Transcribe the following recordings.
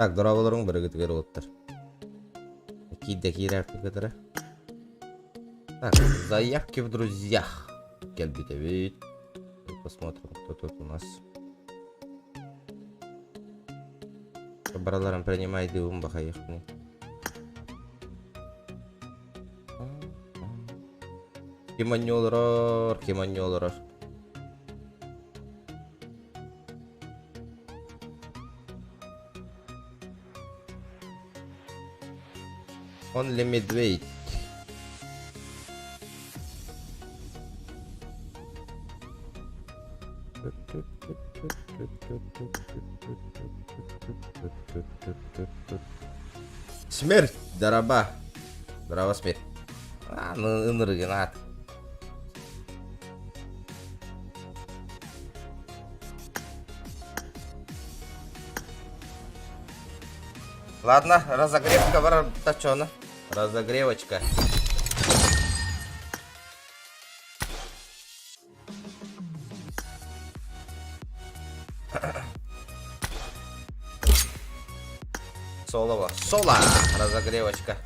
Так, дорооболоруҥ барыгытыгар уолаттар. Киирдэ киирээппит кытары. Так, заявки в друзьях кэлбит эбит. Посмотрим, кто тут у нас. Бараларым принимай дыым бахайыхны. Ким анньолорор, ким анньолорор. Он ли медведь? Смерть, дороба. Здорово, смерть. А, ну, ынырыгын Ладно, разогревка бар тачона. Разогревочка. Солово. Соло! Разогревочка.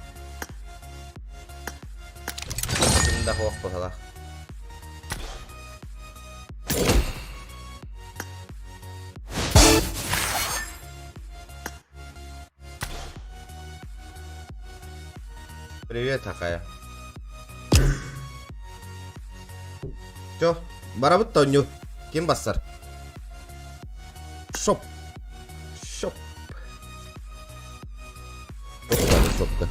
Ким да хуох быһылах. Привет, такая. Чё, барабыт тонню. Ким бассар? Шоп. Шоп. Шопка.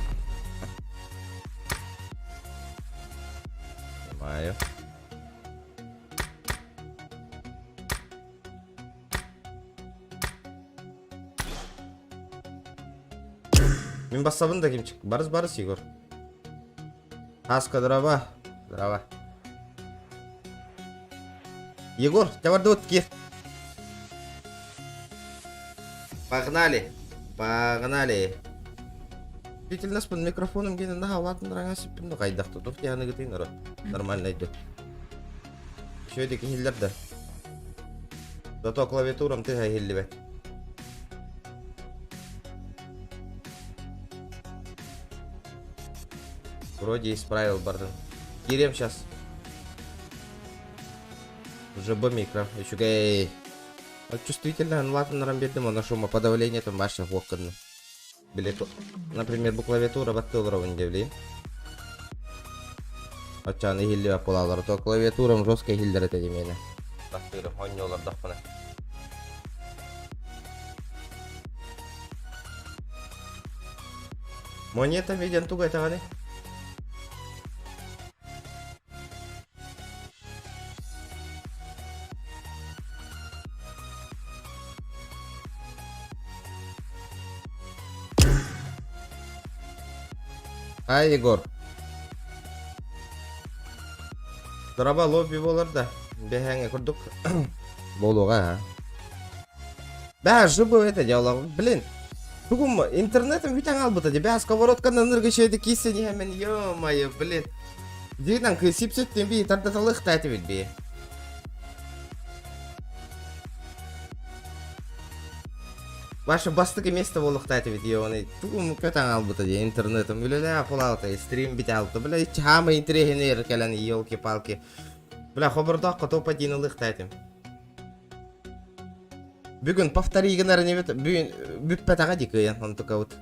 Понимаю. Мин бассабын да кимчик. Барыс барыс Егор. Аска дрова. Дрова. Егор, тебя бардут кир. Погнали. Погнали. Действительно, с микрофоном генен да ладно, дорогая, ну кайдах тут я народ. Нормально идет. Еще эти кихиллер да. Зато клавиатурам ты иһиллибэт. Вроде исправил бардын. Киирем сейчас. ЖБ микро. Үчүгэй. Чувствительно улаатыннаран биэрдим, онно шумоподавление там вообще суох гынна. Били, например, бу клавиатура баттыы олоробун диэбилин. Оччоҕуна иһиллибэт буолаллар, то клавиатурам жестко иһиллэр этэ димиэнэ. Баттыырым, оонньуулардахпына. Монета виден тугу этэҕиний? Ай, Егор. Дороба лобби буолар да. Бэһээҥҥэ курдук буолуоҕа аа. Бээ, жыбы это дело. Блин, тугум интернетым бүтэн албыта ди. Бээ, сковородканан ыргышайды киссен иһэмин, ё-моё, блин. Дигинэн сипсөттүн би тардаталык та этибит би. Ваше бастакы место буолуохтаах этибит ионы тугум көтөн албыта дии интернетым үлэлээх булаабыта стрим бите алта бля хаамай интэриэһинэй кэлэн елки-палки бля хобордооххо топ один ылыахтаах этим бүгүн повтори гынар инибит бүгүн бүппэтэҕэ дии кыайан онтукабыт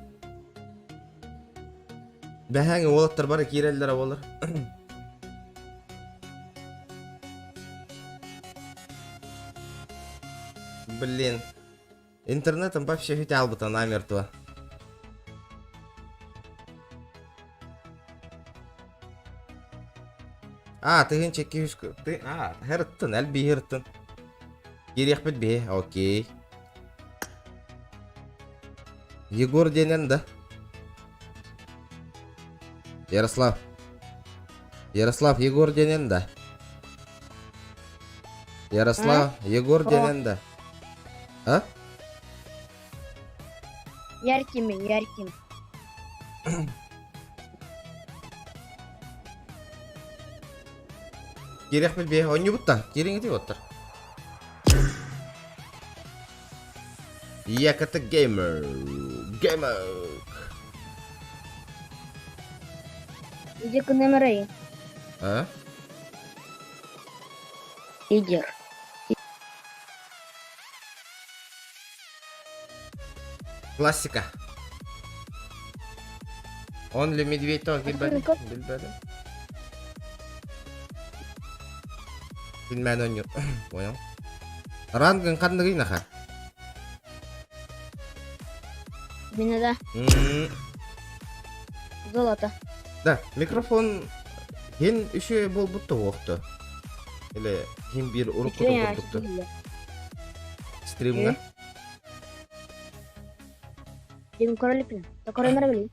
бэһээҥи уолаттар бары киирэллэрэ буолар блин Интернетом вообще бүтэ албыта намертво. А, тыһыынча 200 ты а, хырыттын, элбии хырыттын. Киириэхпит биһи, окей. Егор диэнэн да? Ярослав. Ярослав, Егор диэнэн да? Ярослав, Егор диэнэн да? А? Яркими, ярким. Киириэхпит биэ, оонньуубут да, киириҥ ити оттор. Яката геймер. Gamer. Иди к номеры. А? Лидер. Классика. Он ли медведь тоже билбэдим. Билбэдим. Билмэн ойнуур. Понял. Рангын ханныгый наха? Мин да. Золото. Да, микрофон хин үчүгэй буолбут туһуохту. Или хин биир уруккутун курдукту. Стримҥа. Дим королепин. Токороймара билин.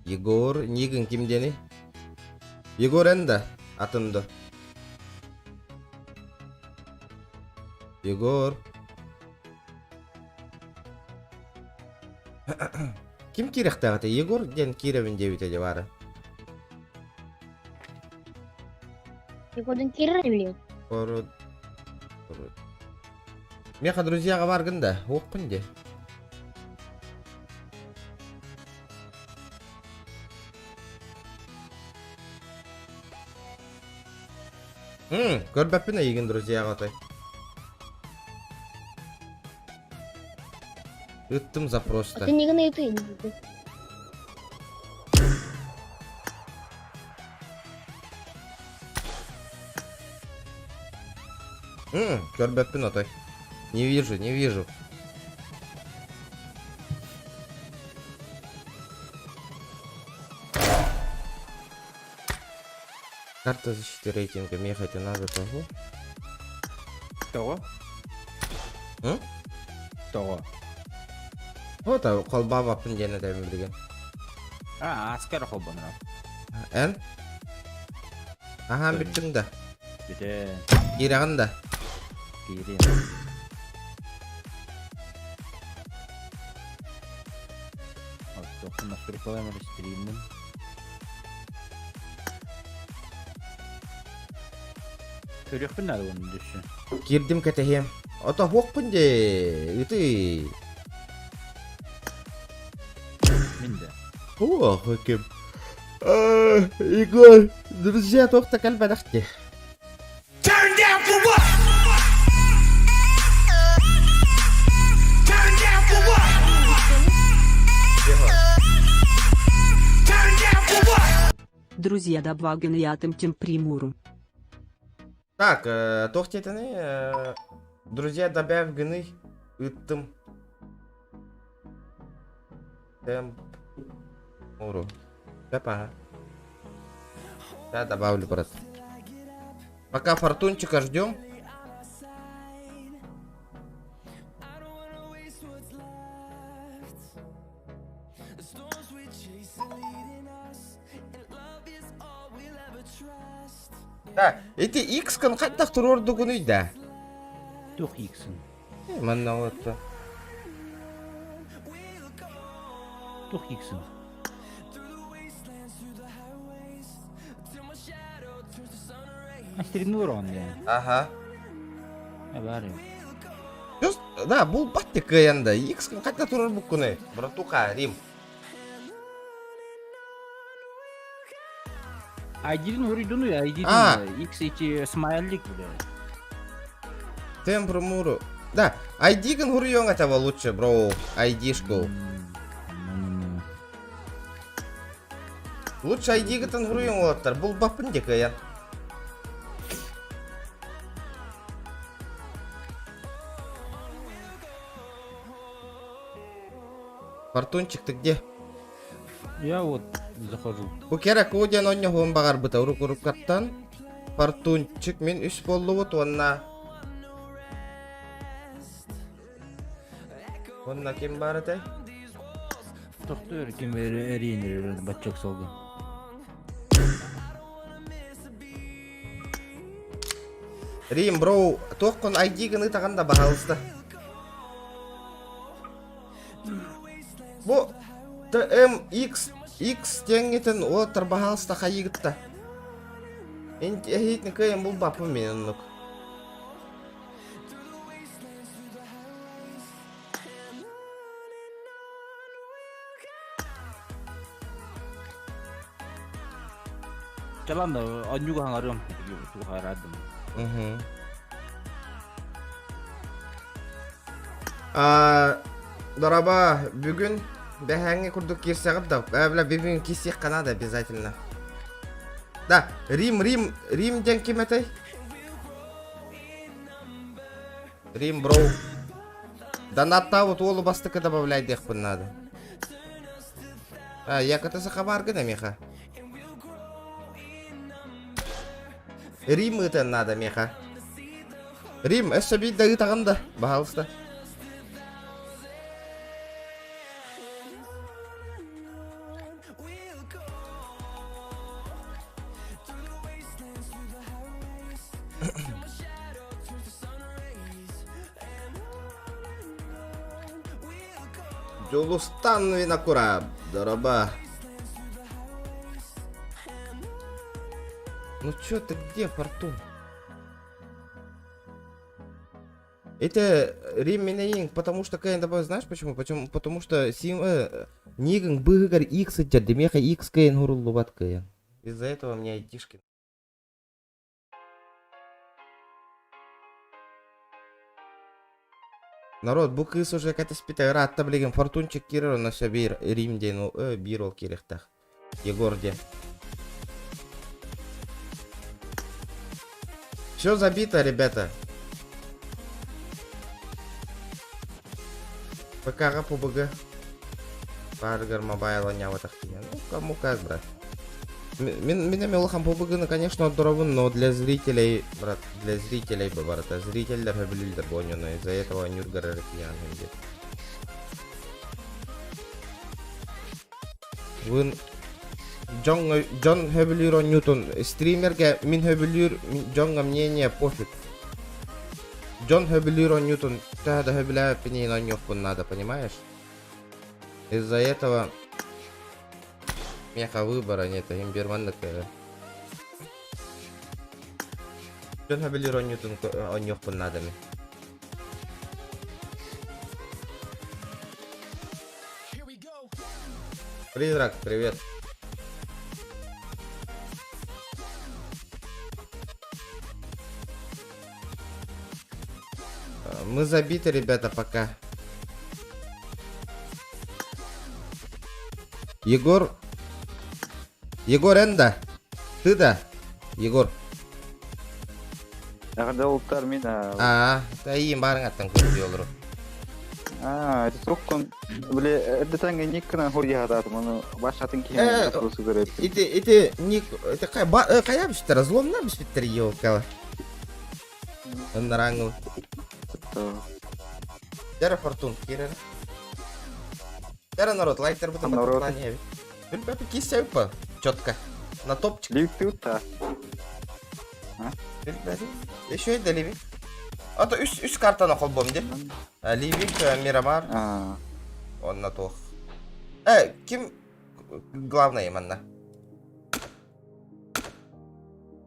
Егор, нигин ким диэни? Егор эн да, атын да. Егор. Ким киирэхтээх этэ? Егор диэн киирэбин диэбитэ дьэ баара. Егордун киирэр билигин. Корот. Корот. Меха друзьяға баргын да, уохпун де. Көрбөппүн эйигин друзьяға отой. Ыттым запроста. А ты не ты. Көрбөппүн отой. Не вижу, не вижу. Карта защиты рейтинга. Меха это надо того. Тоҕо? М? Тоҕо? Вот, а холбаабаппын диэн этэбин билигин. А, аскар холбонор. Эн? Аһаан бүттүҥ да? Бүтэ. Киирэҕин да? Киириэм. Оттон настройкалаем стриммин. Көрүөхпүн наада уонна дөссө. Киирдим кэтэһиэм. Ото хуохпун дии. Ыты. Мин да. Хуох ким. Егор, друзья, туох да кэлбэтэх дии. Turn down for what? Turn down for what? Turn down for what? Друзья добавген ятым тем примуру. Так, туох диэтэний? Друзья добавь гыный ыттым. Темп. Уру. Пепа. Да, добавлю, брат. Пока фортунчика ждем. Да, эти X-кын хайдах туруордугунуй да? Туох X-ын? Манна олорто. Туох X-ын? Стримнур он я. Ага. Баар. Just, да, булбат кыайан да. X-кын хайдах туруорбуккунуй? Братуха, Рим. ID-н уруйдуну ID-н А. X эти смайлик бля. Темпру муру. Да, ID-гын хуруйоҥ этого лучше, бро. ID-шку. Лучше ID-гытын хуруйоҥ уолаттар. Булбаппын де кыайан. Фортунчик, ты где? Я вот захожу. Бу керек уу диэн онньоһуон баҕарбыта урук-уруккаттан Фортунчик мин үс буоллубут уонна Уонна ким баар этэй? Тохтуур ким эриэнир баччак солга. Рим, бро, туоххун ID-гын ытаҕын да баһаалыста. Бу ТМХ X диэҥҥитин уолаттар баһаалыста хайыыгытта. Эһиитин кыайан булбаппын мин оннук. Чалан онньуга хаҥарыам туһараадым. Угу. А, Дороба, бүгүн бэһээҥҥи курдук киирсэҕит да, э, бля, бүгүн киирсиэххэ надо обязательно. Да, Рим, Рим, Рим диэн ким этэй? Рим, бро. Донаттаабыт уолу бастакы добавляй диэхпин надо. А, яката сахабаргын эмиэхэ. Рим ыытан надо миэхэ. Рим, өссө биирдэ ыытаҕын да, баһаалыста. Дьулустан Винокуров, дороба. Ну чё ты где, Фортун? Это Рим Минаинг, потому что Кэн добавил, знаешь почему? Почему? Потому что Сим Ниган быгар X Демеха X Кэн Гуруллубат Кэн. Из-за этого мне айтишки. Народ, бу кыыс уже кэтэспитэ ыраатта билигин Фортунчик киирэр онно өссө биир Рим диэн биир ол киириэхтээх. Егор диэн. Все забито, ребята. ПК-ҕа ПБГ. Баарыгар мобайла ньабатах тиийэн. Ну, кому как, брат. Мин, мин эмиэ улахан ПБГ-ны, конечно, отдоробун, но для зрителей, брат, для зрителей бы барыта. Зрителлэр сөбүлүүллэр бу оонньууну, из-за этого ньургар эрэ тиийэн диэн. Вын дьоҥҥо дьон сөбүлүүр оонньуутун стримергэ мин сөбүлүүр дьоҥҥо мнение пофиг. Дьон сөбүлүүр оонньуутун төһө да сөбүлээбэппин иһин оонньуохпун наада, понимаешь? Из-за этого миэхэ выбора нет, иһин биир маннык дьон сөбүлүүр оонньуутун оонньуохпун наада мин. Призрак, привет. Мы забиты, ребята, пока. Егор. Егор Энда. Ты да? Егор. Эҕэрдэ уолаттар мин Аа, тайым барың аттан көрдүү олору. Аа, ити соккун били эрдэтээҥҥэ никкынан хоруйаатаатым ону башатын киһи запросу көрөттүм. Ити ити ник ити кай ба кая бүстер разломна бүспүттэр елкала. Ыннараңыл. Дәрі фортун кирер. Дәрі народ лайктар бутын Народ. Билбэпи киссэппа четко. На топчик. Ливти утта. Билбэпи. Еще и да ливик. А то үс үс картаны холбом ди. Ливик, Мирамар, Аа. онна туох. Э, ким главный манна?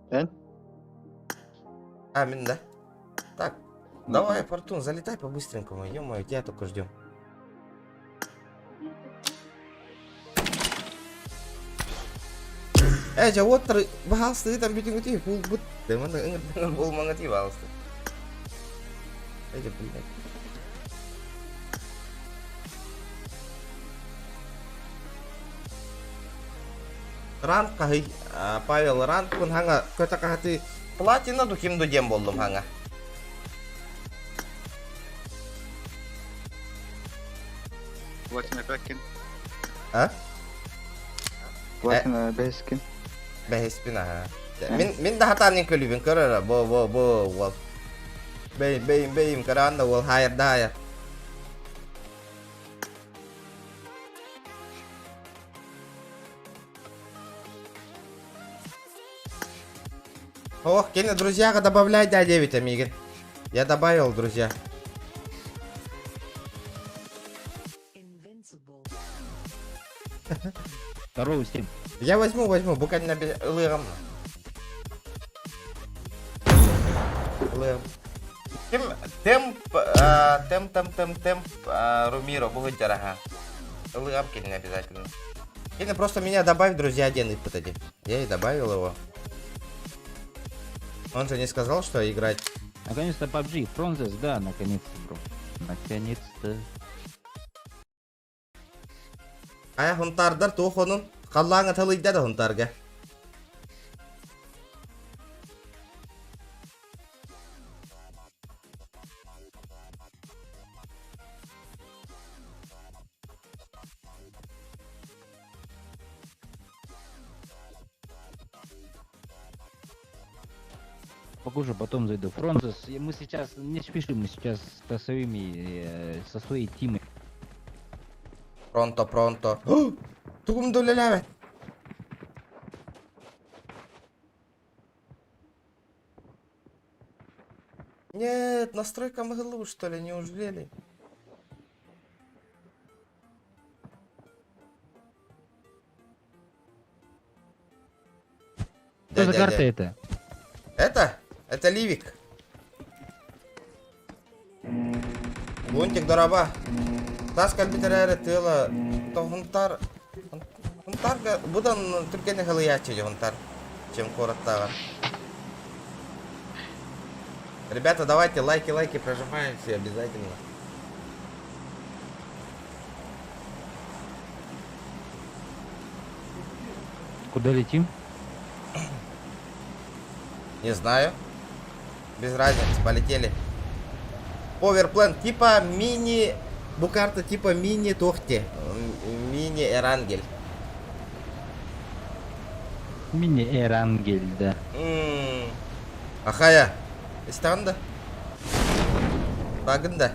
Эн? А, мин да. Так, давай, Фортун, залетай по-быстренькому. Ё-моё, тебя только ждем. Э, дьэ, уоттар баһаалыстыы там бүтүҥүтүй, булбут. Дымын ыҥырдыҥыр буолмаҥытый баһаалыста. Э, дьэ, блядь. Ранг хаһый, Павел, ранг хаҥа көтө хаһаты платина духим ду диэн буоллум хаҥа. Платина пэккин. А? Платина бэскин. Бэһиспин аха. Мин мин да хатаанын көлүбүн көрөр бо бо бо уол. Бэйим бэйим бэйим көрөөн да уол хайыр да хайыр. Ох, кини друзьяга добавляй да 9 амигин. Я добавил, друзья. Здорово всем. Я возьму, возьму, буквально ылыам. Ылыам. Ким темп, темп, темп, темп, темп, Румиро, бугун аха. Ылыам кине обязательно. Или просто меня добавь, друзья, один и подойди. Я и добавил его. Он же не сказал, что играть. Наконец-то PUBG, Фронзес, да, наконец-то, бро. Наконец-то. Хайа хунтаардар туох онун? Халлааҥҥа талыйда да хунтаарга. Покушаю, потом зайду. Фронзес, мы сейчас не спешим, мы сейчас со своими, со своей тимой. Pronto, pronto. Тугум да үлэлээбэт. Нет, настройка мглу, что ли, неужели? Что за Дядя, карта дядя. это? Это? Это Ливик. Лунтик дороба. Тас компьютер тыла. То хунтар... Хунтарга... Будан түргені хылыячы хунтар. Чем куораттааҕар. Ребята, давайте лайки, лайки прожимаем все обязательно. Куда летим? Не знаю. Без разницы, полетели. Поверплан типа мини... Бу карта типа мини Тохти. Мини Эрангель. Мини Эрангель, да. Ахая. Истан да? Багын да?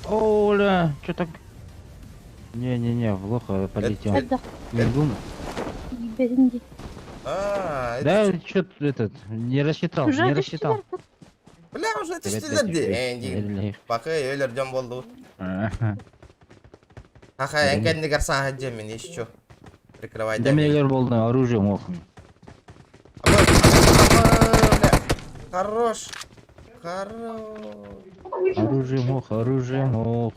Оля, что так? Не-не-не, плохо полетел. Не думал. А, это Да, что этот, не рассчитал, не рассчитал. Бля, уже это что Пока өлөр дьон болду. Ахая, эн кэннигэр сааһа дьэммин еще. Прикрывай. Да мне болды оружие мог. Хорош. Хорош. Оружие мог, оружие мог.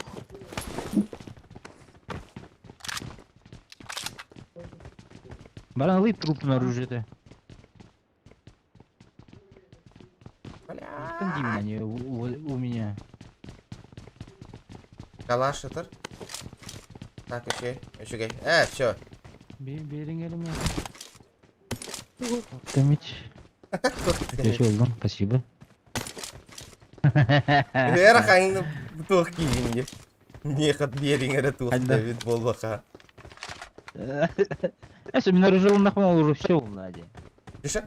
Баран лып труп на оружие-то. Бля. Они у меня. Калаш это? Так, окей, окей. Все. Бериңер Томич. Еще спасибо. Вера хаңны тух кийинге. Нехат бериңер тух Давид болбаха. Если меня оружие нахуй уже все, Надя. Түшө?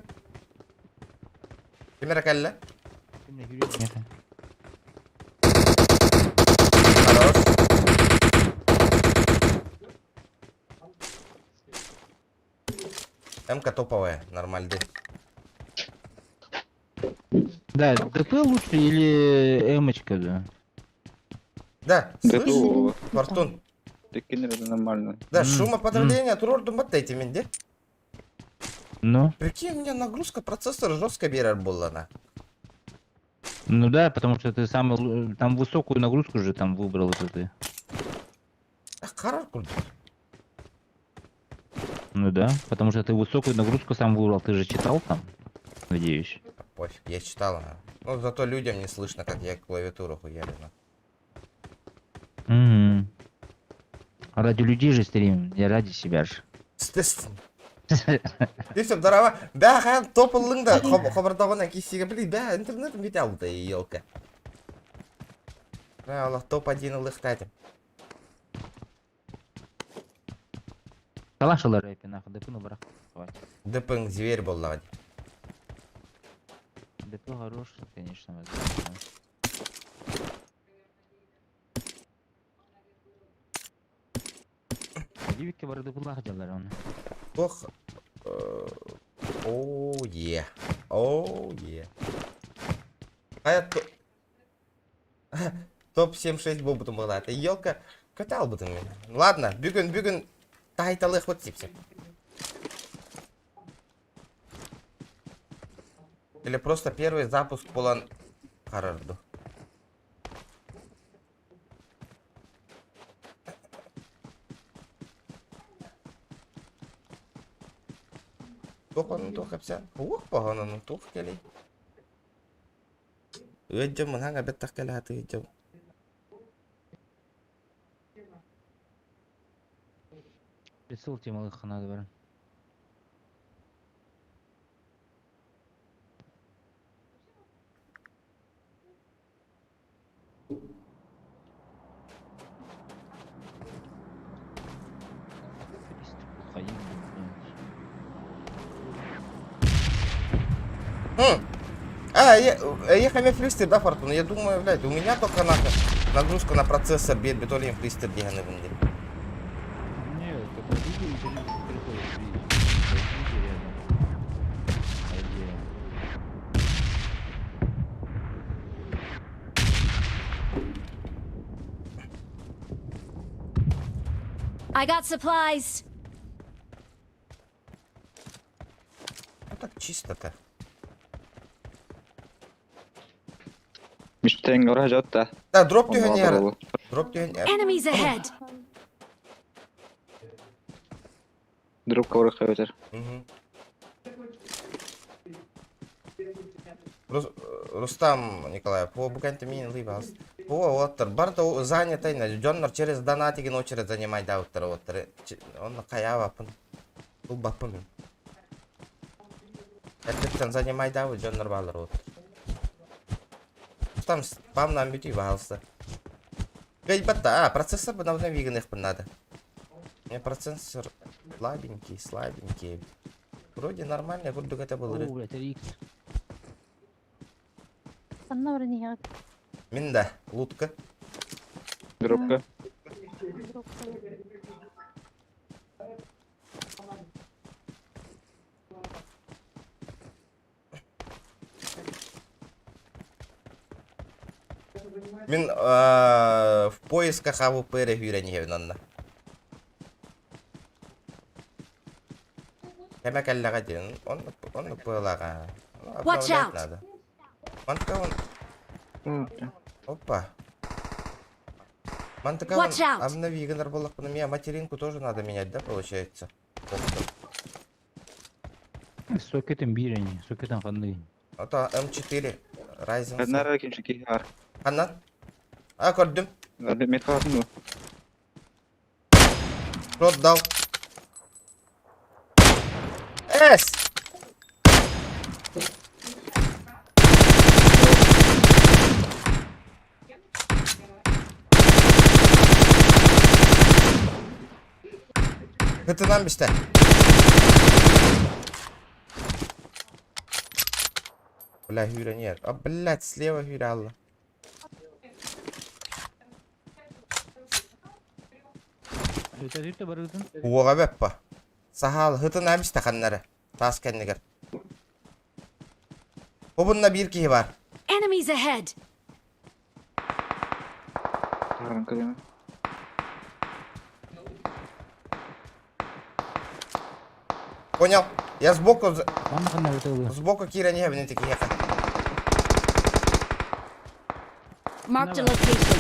Кимер кэллэ? Хорош. МК топовая, нормальный. Да, ДП лучше или Эмочка, да? Да, слышь, Фортун. Это нормально. Да, шумоподавление турордум баттайте менде. Ну? Прикинь, у меня нагрузка процессора жестко берер была на. Ну да, потому что ты сам там высокую нагрузку же там выбрал это ты. Харар Ну да, потому что ты высокую нагрузку сам выбрал, ты же читал там, надеюсь. Пофиг, я читал. Ну зато людям не слышно, как я клавиатуру хуярю. Угу. Ради людей же стрим, не ради себя же. Ты все, здорово. Да, хан топ да, хабардаган кисиге, блин, да, интернет бит алды, елка. Да, Аллах топ-1 ылыктадым. Калашылар рэпе, нахуй, ДП ну брак. ДП зверь был лади. ДП хороший, конечно. Ливикке барды булах жалар оны. Ох. О, е. О, е. А топ 7-6 был бы была. Это елка катал бы ты меня. Ладно, бүгін бүгін тайталых вот сипсеп. Или просто первый запуск болан карарду. Туох онно туох кэпсээн? Уох поһонон туох кэлий? Ыаддьам мынаҥ эбэттэх кэлэ сатыыр Прицел темалыхха надо баран. Хм. А, я хамя флюстер, да, Фортуна? Я думаю, блядь, у меня только нахуй нагрузка на процессор бед бетолин флюстер диганы вынди. Нет, когда видео приходит, видишь, возьмите рядом. А где? I got supplies. Ну так чисто-то. Миштен ора жотта. Да, дроп түһэн иһэр. Дроп түһэн иһэр. Enemies ahead. Дроп кабыр кабытар. Рустам Николаев, по буканты мин лыбас. По оттар барда занятый на дьоннор через донатигин очередь занимай да оттар оттар. Он каява пын. Бу баппын. Эрдэттэн занимай да дьоннор баалар оттар. Рустам спам нам бүтүй баалса. Гайбатта, а, процессор бы обновить надо. У меня процессор слабенький, слабенький. Вроде нормально, курдук это был. О, блядь, RX. Ханна баран иһэҕит? Мин да, лутка. Дропка. Мин в поисках АВП эрэ сүүрэн онно. Кэмэ кэллэҕэ диэн, онно онно быалаҕа. Watch Обновлять out. надо. Мантыка он, опа. Мантыка он Watch out. обнови гынар буоллахпына, мне материнку тоже надо менять, да, получается? Сокетин биир ини, сокетин ханныгый. Это М4 Ryzen. Ханнара ким чеки бар. Ханна? А, көрдүм. Меткасын бу. Рот дал. Эс! Хытынан бистэ. Бля, Хюра нет. А, блядь, слева Хюра Алла. Өтө өтө барыгытын. Уоға бәппа. Сахал, хытынан бистэ ханнары. Тас кэннигэр. Хобунна биир киһи бар. Enemies ahead. Тааран көрөм. Понял? Я сбоку, Манна ханна өтө сбоку киирэн иһэбин ити киһиэхэ. Marked a location.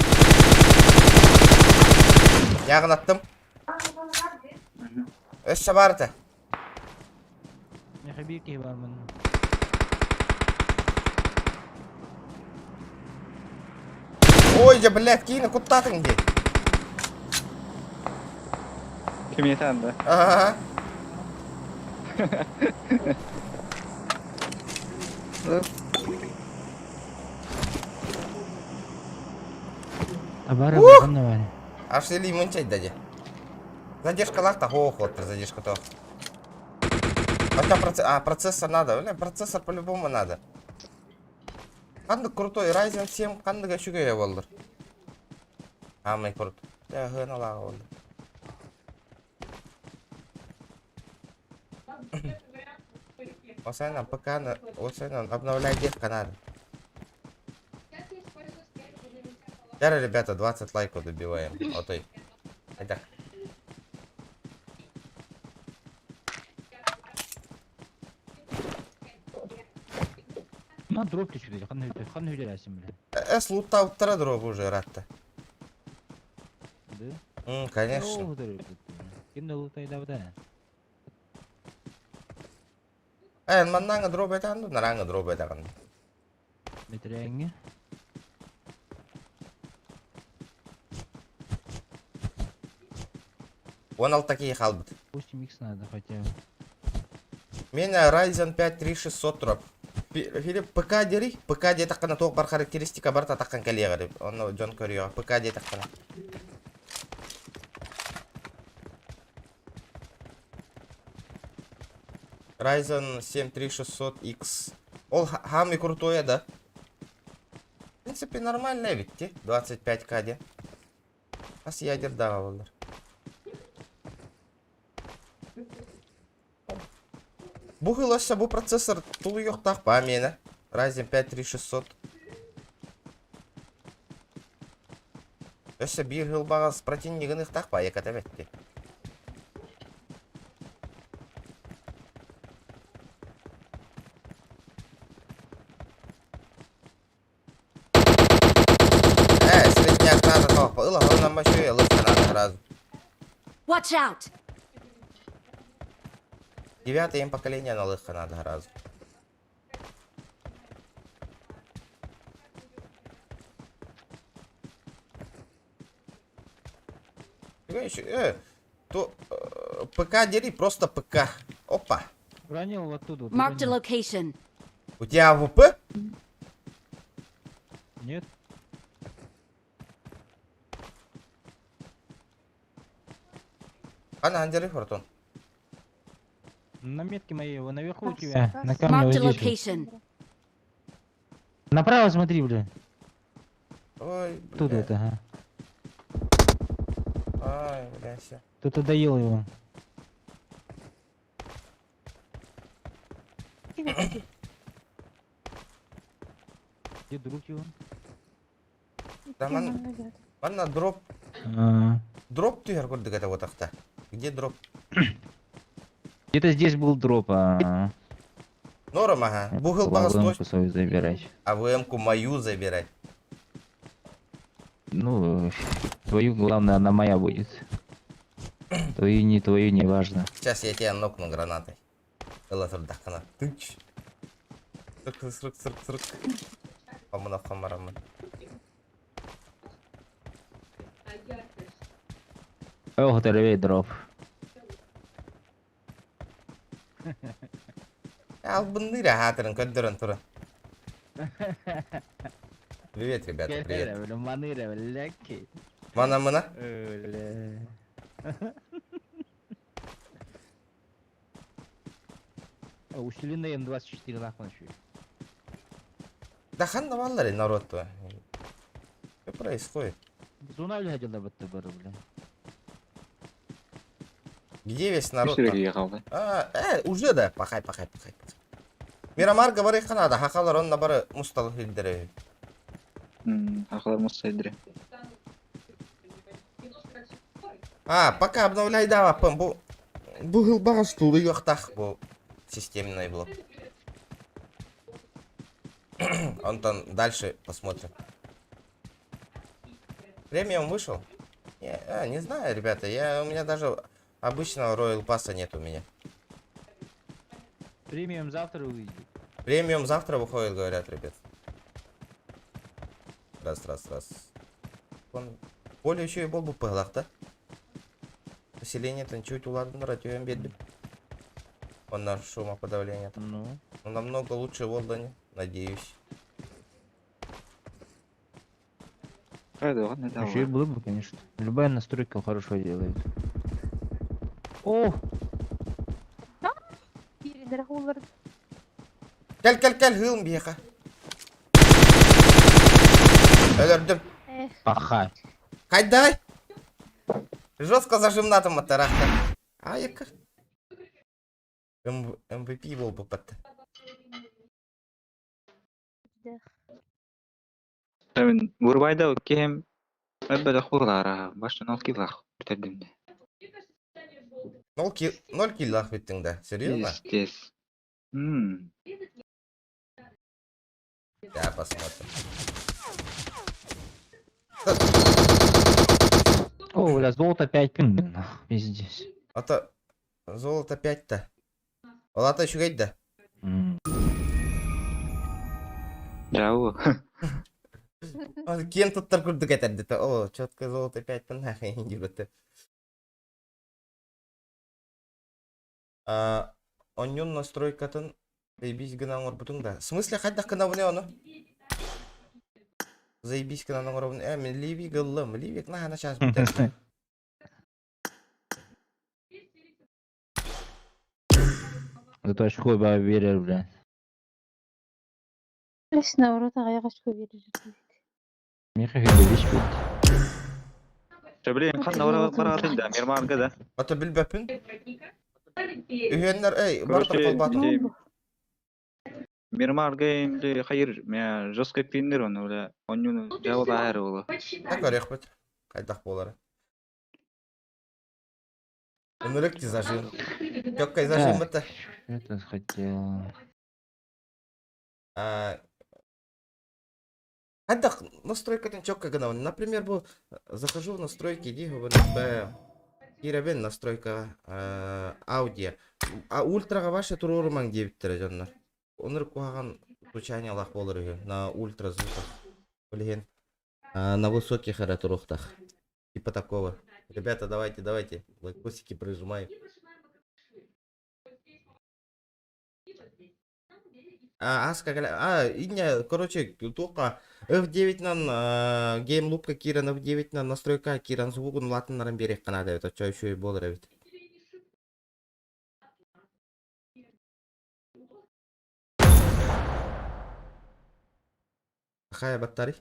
Яғын Өссө бар этэ. Миэхэ биир киһи бар манна. Ой, дьэ, блядь, киини куттаатыҥ дии. Ким етәнді? Ага. Бары Ух! ханна бары. Аж или мынчать дядя. Задержка лахта, хо задержка то. Хотя а, процессор надо, бля, процессор по-любому надо. Қандай крутой Ryzen 7 қандай үчүгэй болдур. Самый крут. Да, хыналаға болды. Осайна ПК на, осайна обновляй детка надо. Теперь, ребята, 20 лайков добиваем. Отой. Айда. На дроп түчүдэ ханна өтө ханна үлэлээсин бile. Эс луттауттара дроп уже ратта. Да? Конечно. Ким да лутайда да. Э, маннааҥы дроп этаҕын дуу, нарааҥы дроп этаҕын дуу? Бэтэрээҥҥэ. 16 киһи хаалбыт. 8 х надо хотя бы. Мен Ryzen 5 3600 турап. Филипп, ПК дери, ПК диэтэххинэ туох бар характеристика бар татаххан кэлиэҕэ Онно дьон көрүөҕэ. ПК диэтэххинэ. Ryzen 7 3600X. Ол самый крутое, да? В принципе, нормально ведь, 25к де. Хас ядердаҕа буоллар. Бу хыласса бу процессор тулуйуохтаах баа миэнэ. Ryzen 5 3600. Өссө биир хыл баҕас противнигын ыхтаах баа яката бэтти. Э, средняк надо тоқпа. Ыла, онан башүй, ылыктан надо сразу. Watch out! Девятое им поколение на лыха надо сразу. То ПК дери, просто ПК. Опа. Ранил вот оттуда. Вот Marked a ранил. location. У тебя АВП? Нет? Ана, андери фортун. На метке моей, его наверху у тебя. На камне Marked вот a здесь. Вот. location. Направо смотри, бля. Ой, Тут бля. вот, ага. Ай, бля, все. Кто-то доел его. Где друг его? Да, ман, манна дроп, А, дроп түһэр курдук это вот ахта. Где дроп? Где-то здесь был дроп, а. Норм, ага. Бухыл АВМ-ку стой. свою забирать. АВМ-ку мою забирать. Ну, твою, главное, она моя будет. Твою, не твою, не важно. Сейчас я тебя нокну гранатой. Ыла турдаххына. Тыч. Сырк, сырк, сырк, сырк. Хамына хамарамын. Ох, это левее дроп. Албынныыр аһаатырын көрдөрөн туран. Привет, ребята, привет. Маныра, бляки. Мана мына. Усиленный М24 нахуй еще. Да ханна баллар народ то. Что происходит? Зона хотел бы ты бля. Где весь народ? Үс қалды. А, уже да, пахай, пахай, пахай. Мирамар говорит ханада, хахалар он набары мустал хилдере. Хахалар мустайдыре. А, пока обновляй дава, пым, бу бу хылбаҕа стулу юахтах бу системный блок. Антон, дальше посмотрим. Премиум вышел? Не, не знаю, ребята, у меня даже обычного Royal Pass нет у меня. Премиум завтра выйдет. Премиум завтра выходит, говорят, ребят. Раз, раз, раз. Он поле еще и был бы пылах, да? Поселение чуть уладно, радио бедный. Он наш шумоподавление. Ну. Он намного лучше в Лондоне, надеюсь. Еще и было бы, конечно. Любая настройка хорошо делает. О! Кел, кел, кел, хылм биха. Өлөрдүм. Паха. Кайдай! Жестко зажимнатым атарахта. Айка. MVP был бы патта. Мен Бурбайда кем өбөдө хурлара баштан ал килах битердим. 0 кил, 0 киллах биттиң да. Серьезно? Тез. Да, посмотрим. О, бля, золото 5 пин. Пиздец. А то золото 5-то. Олата еще да. Дьаабы. Киэн туттар курдук этэрдитэ. О, четко золото 5 диэбитэ. Онньун настройкатын заебись гына оҥорбутуҥ да. В смысле хайдах гынабыный ону? Заебись гынан оҥоробун. Э, мин Ливик ыллым. Ливик наһаа час бүтэр. Зато очко биэрэр, бля. Лично наоборот аҕыйах очко биэрэр. Миэхэ хүлэбиш бит. Чэ, блин, ханна бараатын да, Мирмарга да. Ата билбэппин. Үһүөннэр, эй, бар Короче, холбаатым. ити Мирмарга эмди хайыр, мэ жестко пиннер оны, бля, онньуну жаба баары боло. Так көрүөхпүт. Хайдах буолара. Ынырык зажим. Чёккай зажим это. Это хотел. Хайдах настройкатын чётко гынабын. Например, бу захожу в настройки, иди говорю, Б. Киирэбин настройка аудио. А ультраға ваше туруорумаҥ диэбиттэрэ дьоннор. Оннук куһаҕан звучаниелаах буолар үһү на ультра звуках. Ол иһин на высоких эрэ туруохтаах. Типа такого. Ребята, давайте, давайте. Лайкосики прижимай. А, аска а, инне, короче, туохха F9-нан геймлупка киирэн F9-нан настройка киирэн звугун улаатыннаран биэриэххэ наада эбит, оччо үчүгэй буолар эбит. Хая баттарый?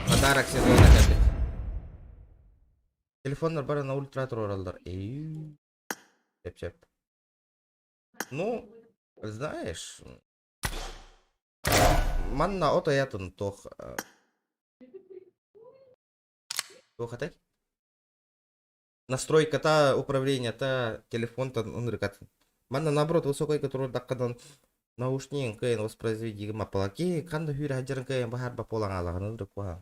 Подарок сезона кэлбит. Телефоннар бары на ультра туруораллар. Эйүү. Чеп-чеп. Ну, знаешь, манна от аятын туох туох этэй? Настройката управлениета телефонтан ынырыкатын. Манна наоборот высокой туруордаххынан наушнигын кыайан воспроизведиги маппалаки ханна сүүрэ сылдьарын кыайан баһаарба буолан хаалаҕын ынырык куһаҕан.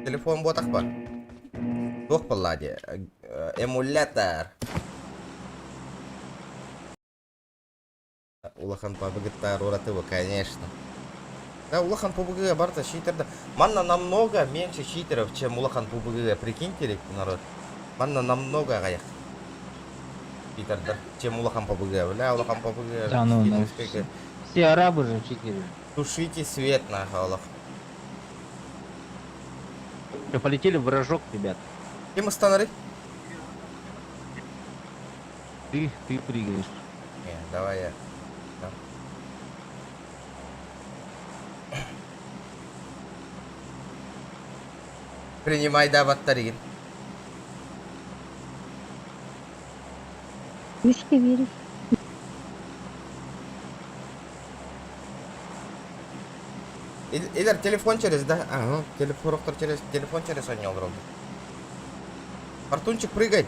Телефон буотах ба? Туох буоллаа дии? Эмулятор. Улахан пабыгыттаар уратыбы, конечно. Да, улахан ПУБГ барыта читер да. Манна намного меньше читеров, чем улахан ПУБГ. Прикиньте, народ. Манна намного аҕыйах читердэр, чем улахан ПУБГ. Бля, улахан ПУБГ. Да, ну, ну, все арабы же читеры. Тушите свет на олох. Что, полетели в рожок, ребят. Ким ыстанарый? Ты прыгаешь. Не, давай я. Да. Принимай да баттаригин. Виски веришь. Илер телефон через, да? Ага, телефон через телефон через оонньуулар олду. Фортунчик, прыгай.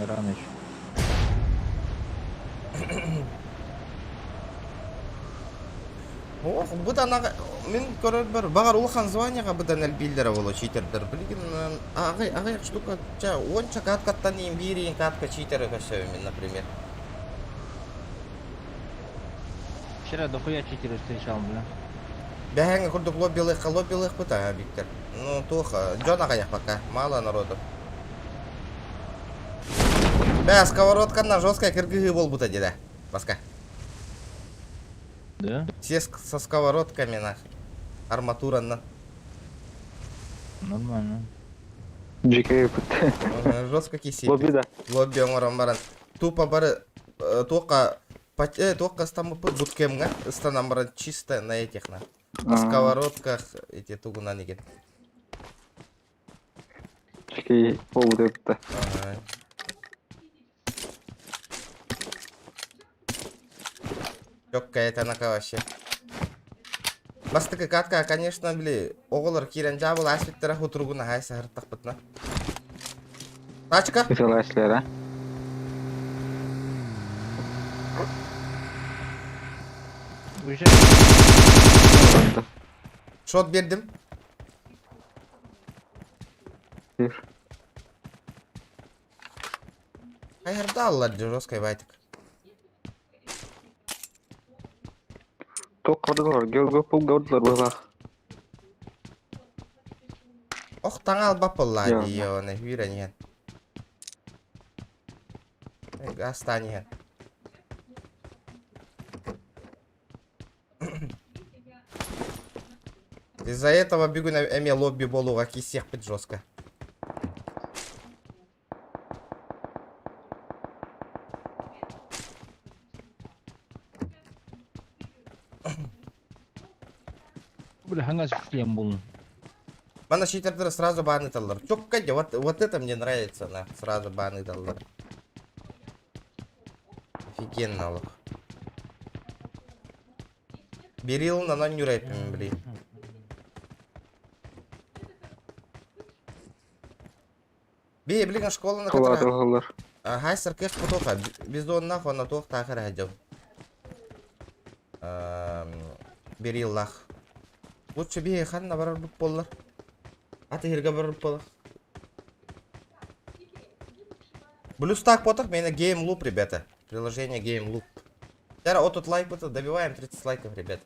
Рано еще. Ох, быдан аҕа мин көрөрбөр баҕар улахан званиеҕа быдан элбииллэрэ буолуо читердэр. Билигин аҕай аҕыйах штука ча уонча каткаттан иин биир иин катка читера көрсөбүн например. Вчера дохуя читеров встречал, бля. Бэһэҥҥэ курдук лоббилыахха лоббилыахпыт аа Виктор. Ну туох дьон аҕыйах пока мало народу. Бээ сковородканан жесткая кыргыһыы буолбута дедэ. Баска. Да? Все со сковородками на арматуранан. Нормально. Дьикэй быт. Жестко кисиппит. Лобби да. Лобби оҥорон баран тупо бары туохха туохха ыстаммыппыт буткемҥа ыстанан баран чисто на этих на на сковородках эти тугунан игин. Дьикэй буолбут эбит. Чёккая танака вообще. Бастакы катка, конечно, били, оҕолор киирэн дьаабыл ааспыттара хутуругун аһай саһыртахпытына. Тачка! Ыталааччылара. Уезжай. Шот биэрдим. Сир. Хайырдааллар жесткай байтик. Туох кырдылар, георгий пулга урдулар быһалаах. Ох таҥа албап буоллаа Дьэ, дии оны үүрэн иһэн. Астаан иһэн. Из-за этого бүгүн эмиэ лобби буолууга киирсиэхпит жестко. Бля, хангас шлем был. Мана читердер сразу баны таллар. Чокка вот, вот это мне нравится, на. Сразу баны таллар. Офигенно, лох. Берил на нюрепим, блин. Бей, блин, школа на Тулаатар которой... оһоллор. Хайсер кэш потоха. Бездоннах, он на туох тахар хадил. Бериллах. Лучше бей, хан на барар боллар. Аты хирге барар боллар. Блюстак потох, меня Game Loop, ребята. Приложение Game Loop. Тара, вот тут лайк будет, добиваем 30 лайков, ребят.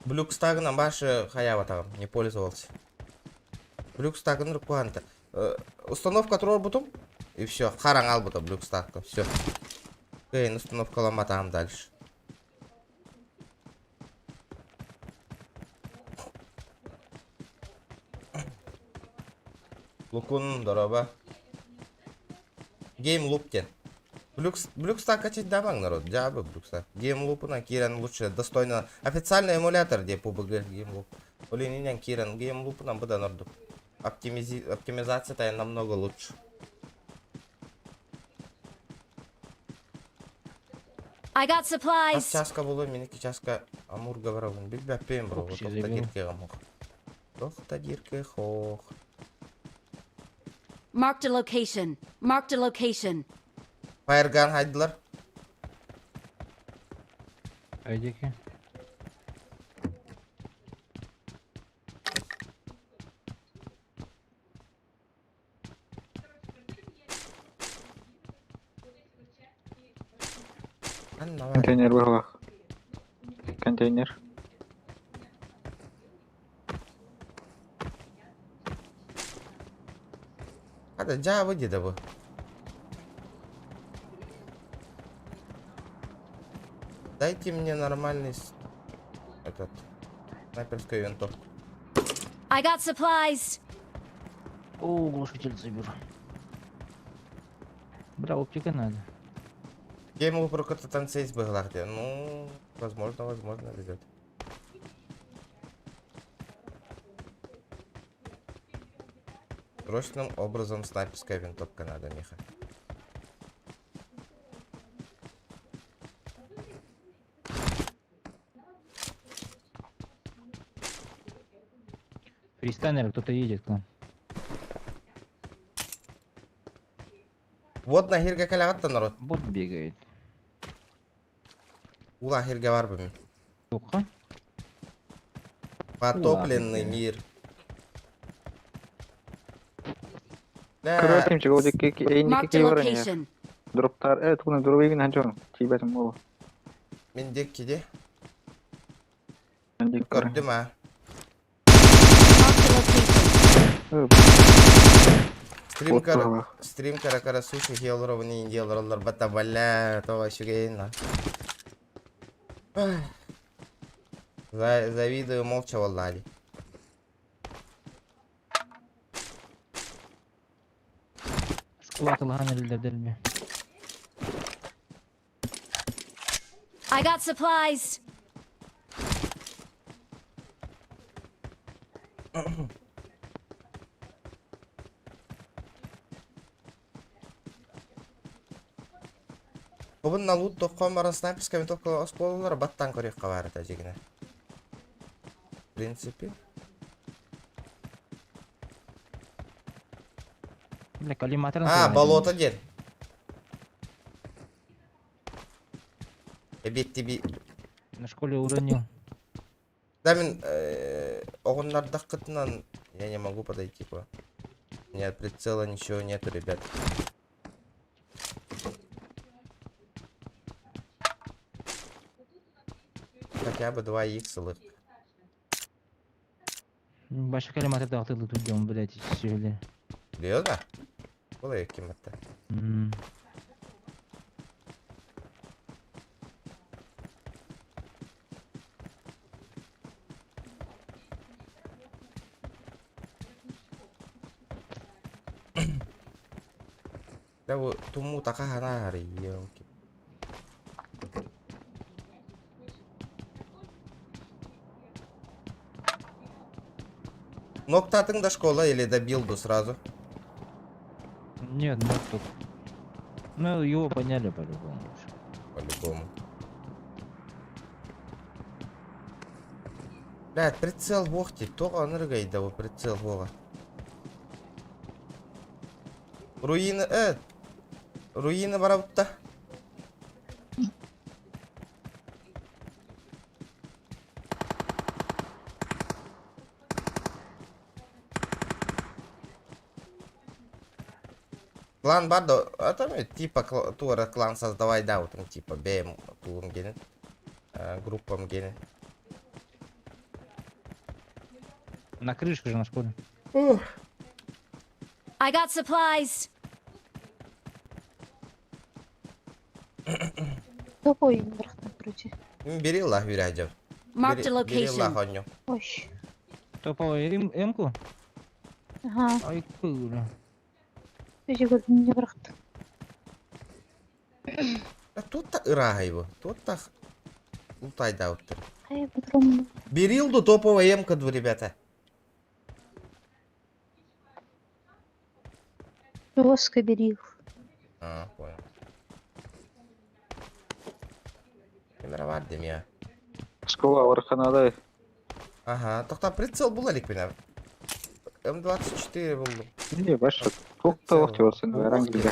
Блюкстагынан башы хаява там, не пользовался. Блюкстагын рукуанта. Установка трор бутум. И все, харан албута блюкстагка, все. Окей, установка ломатам дальше. Лукун, дороба. Гейм луптен. Блюкс, Блюкстак качать дамаг, народ. Дябы Блюкстак. Гейм лупына Киран лучше достойно. Официальный эмулятор, где PUBG Гейм луп. Блин, Киран Гейм лупына буда норду. Оптимизация-то намного лучше. I got supplies. Часка было, меники часка Амур говорил. Билбәппем бро. Общий Тохта забил. дирке гамух. Тохта дирке хох. Marked a location. Marked a location. Firegun хайдылар. Айдеки. Анна бар. Контейнер быһалаах. Контейнер. Хада жабы деді bu. Дайте мне нормальный этот снайперскую винтовку. I got supplies. О, глушитель заберу. Бля, оптика надо. Я ему просто танцевать бы где. Ну, возможно, возможно, ребят. Срочным образом снайперская винтовка надо, Миха. Фристанер, кто-то едет к нам. Вот на хирге калягатта народ. Бот бегает. Ула хирге бар бу. Тока. Потопленный мир. Да. Көрөтүм чыгыл дикки эйин Marked дикки a баран я. location. Дроптар, тугuna дробигин ханчон. Тибетим ол. Мен деккиде. Мен дик көрөм. Көрдүм а. Marked a location. Стрим Вот кара быһалаах. стрим кара кара суши хелровни индиалар бата баля това шугейна. Завидую молча валлали. Склад алган. I got supplies. Бубун налут тоххон баран снайперская винтовка оскуолалара баттаан көрүөххэ баар этэ дьигинэ. В принципе. Бля, коллиматор. А, болото диэн. Эбиэтти би... На школе уронил. Да мин оҕуннардаххытынан я не могу подойти по. У меня прицела ничего нету, ребят. Хотя бы 2 икс ылык. Баша коллиматор дагы тут дем, блядь, все, Серьезно? Было кем это? Да вот туму такая елки. Ноктатың до школа или до билду сразу? Нет, ну тут. Ну, его подняли по-любому. По-любому. Блядь, прицел вохти, то аныргай да прицел вова. Руины, руины барабытта. Клан бардо, а там типа тура клан создавай, да, вот там типа БМ туум генет, группам генет. На крышке же на школе. I got supplies. Топой бырахтан, короче. Бери лах вирядев. Marked a Бери лах location. онню. Ой. Топовый М-ку? Ага. Ай, кура. Тоже көрдüm не бырахтым. А тут-то ыраха его, тут-то лутай да вот. Ай, патрон. Берилду топовая М-ка, ребята. Жестко бери их. А, понял. Камера меня. Школа Орханада. Ага, тогда прицел был или меня? М24 был. Не, баша. Тук-то лохти олсын, рангилге.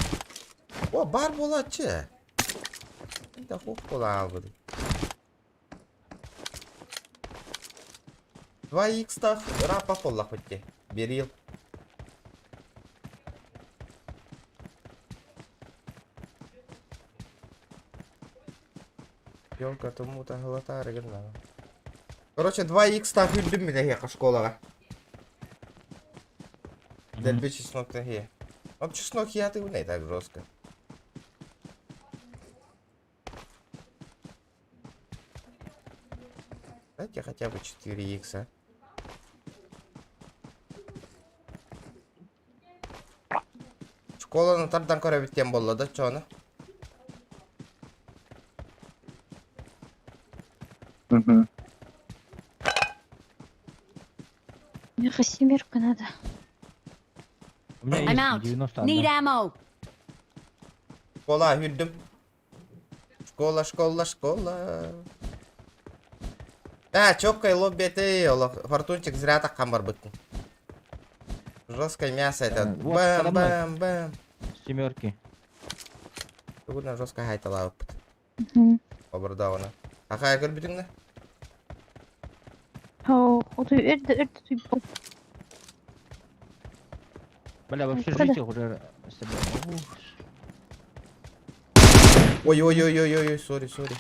О, бар була че. Да хух була албыды. 2х тах рапа поллах бітте. Берил. Ёлка тому та галатары гына. Короче, 2х тах үрдүм мен әхе школаға. Дәлбе чеснок тахе. Вот чеснок я ты не так жестко. Дайте хотя бы 4 икса. Школаны тардан көрө биттен болла да чоны. Угу. Мне семерка надо. У меня I'm есть out. 91. Need ammo. Школа хүрдүм. Школа, школа, школа. А, чоккай лоб беты, олох. Фортунчик зря так хамбар быттын. Жесткое мясо это. Вот, Бэм, подо мной. бэм, бэм. Семерки. Бүгүн жестко хайтала ыппыт. Мгм. Обырдауына. Ахая көрбүтүңнө? О, отуй эрде эрде туй. Бля, в Откуда? общежитиях уже собрал. Ух. Ой, ой, ой, ой, ой, ой, сори, сори.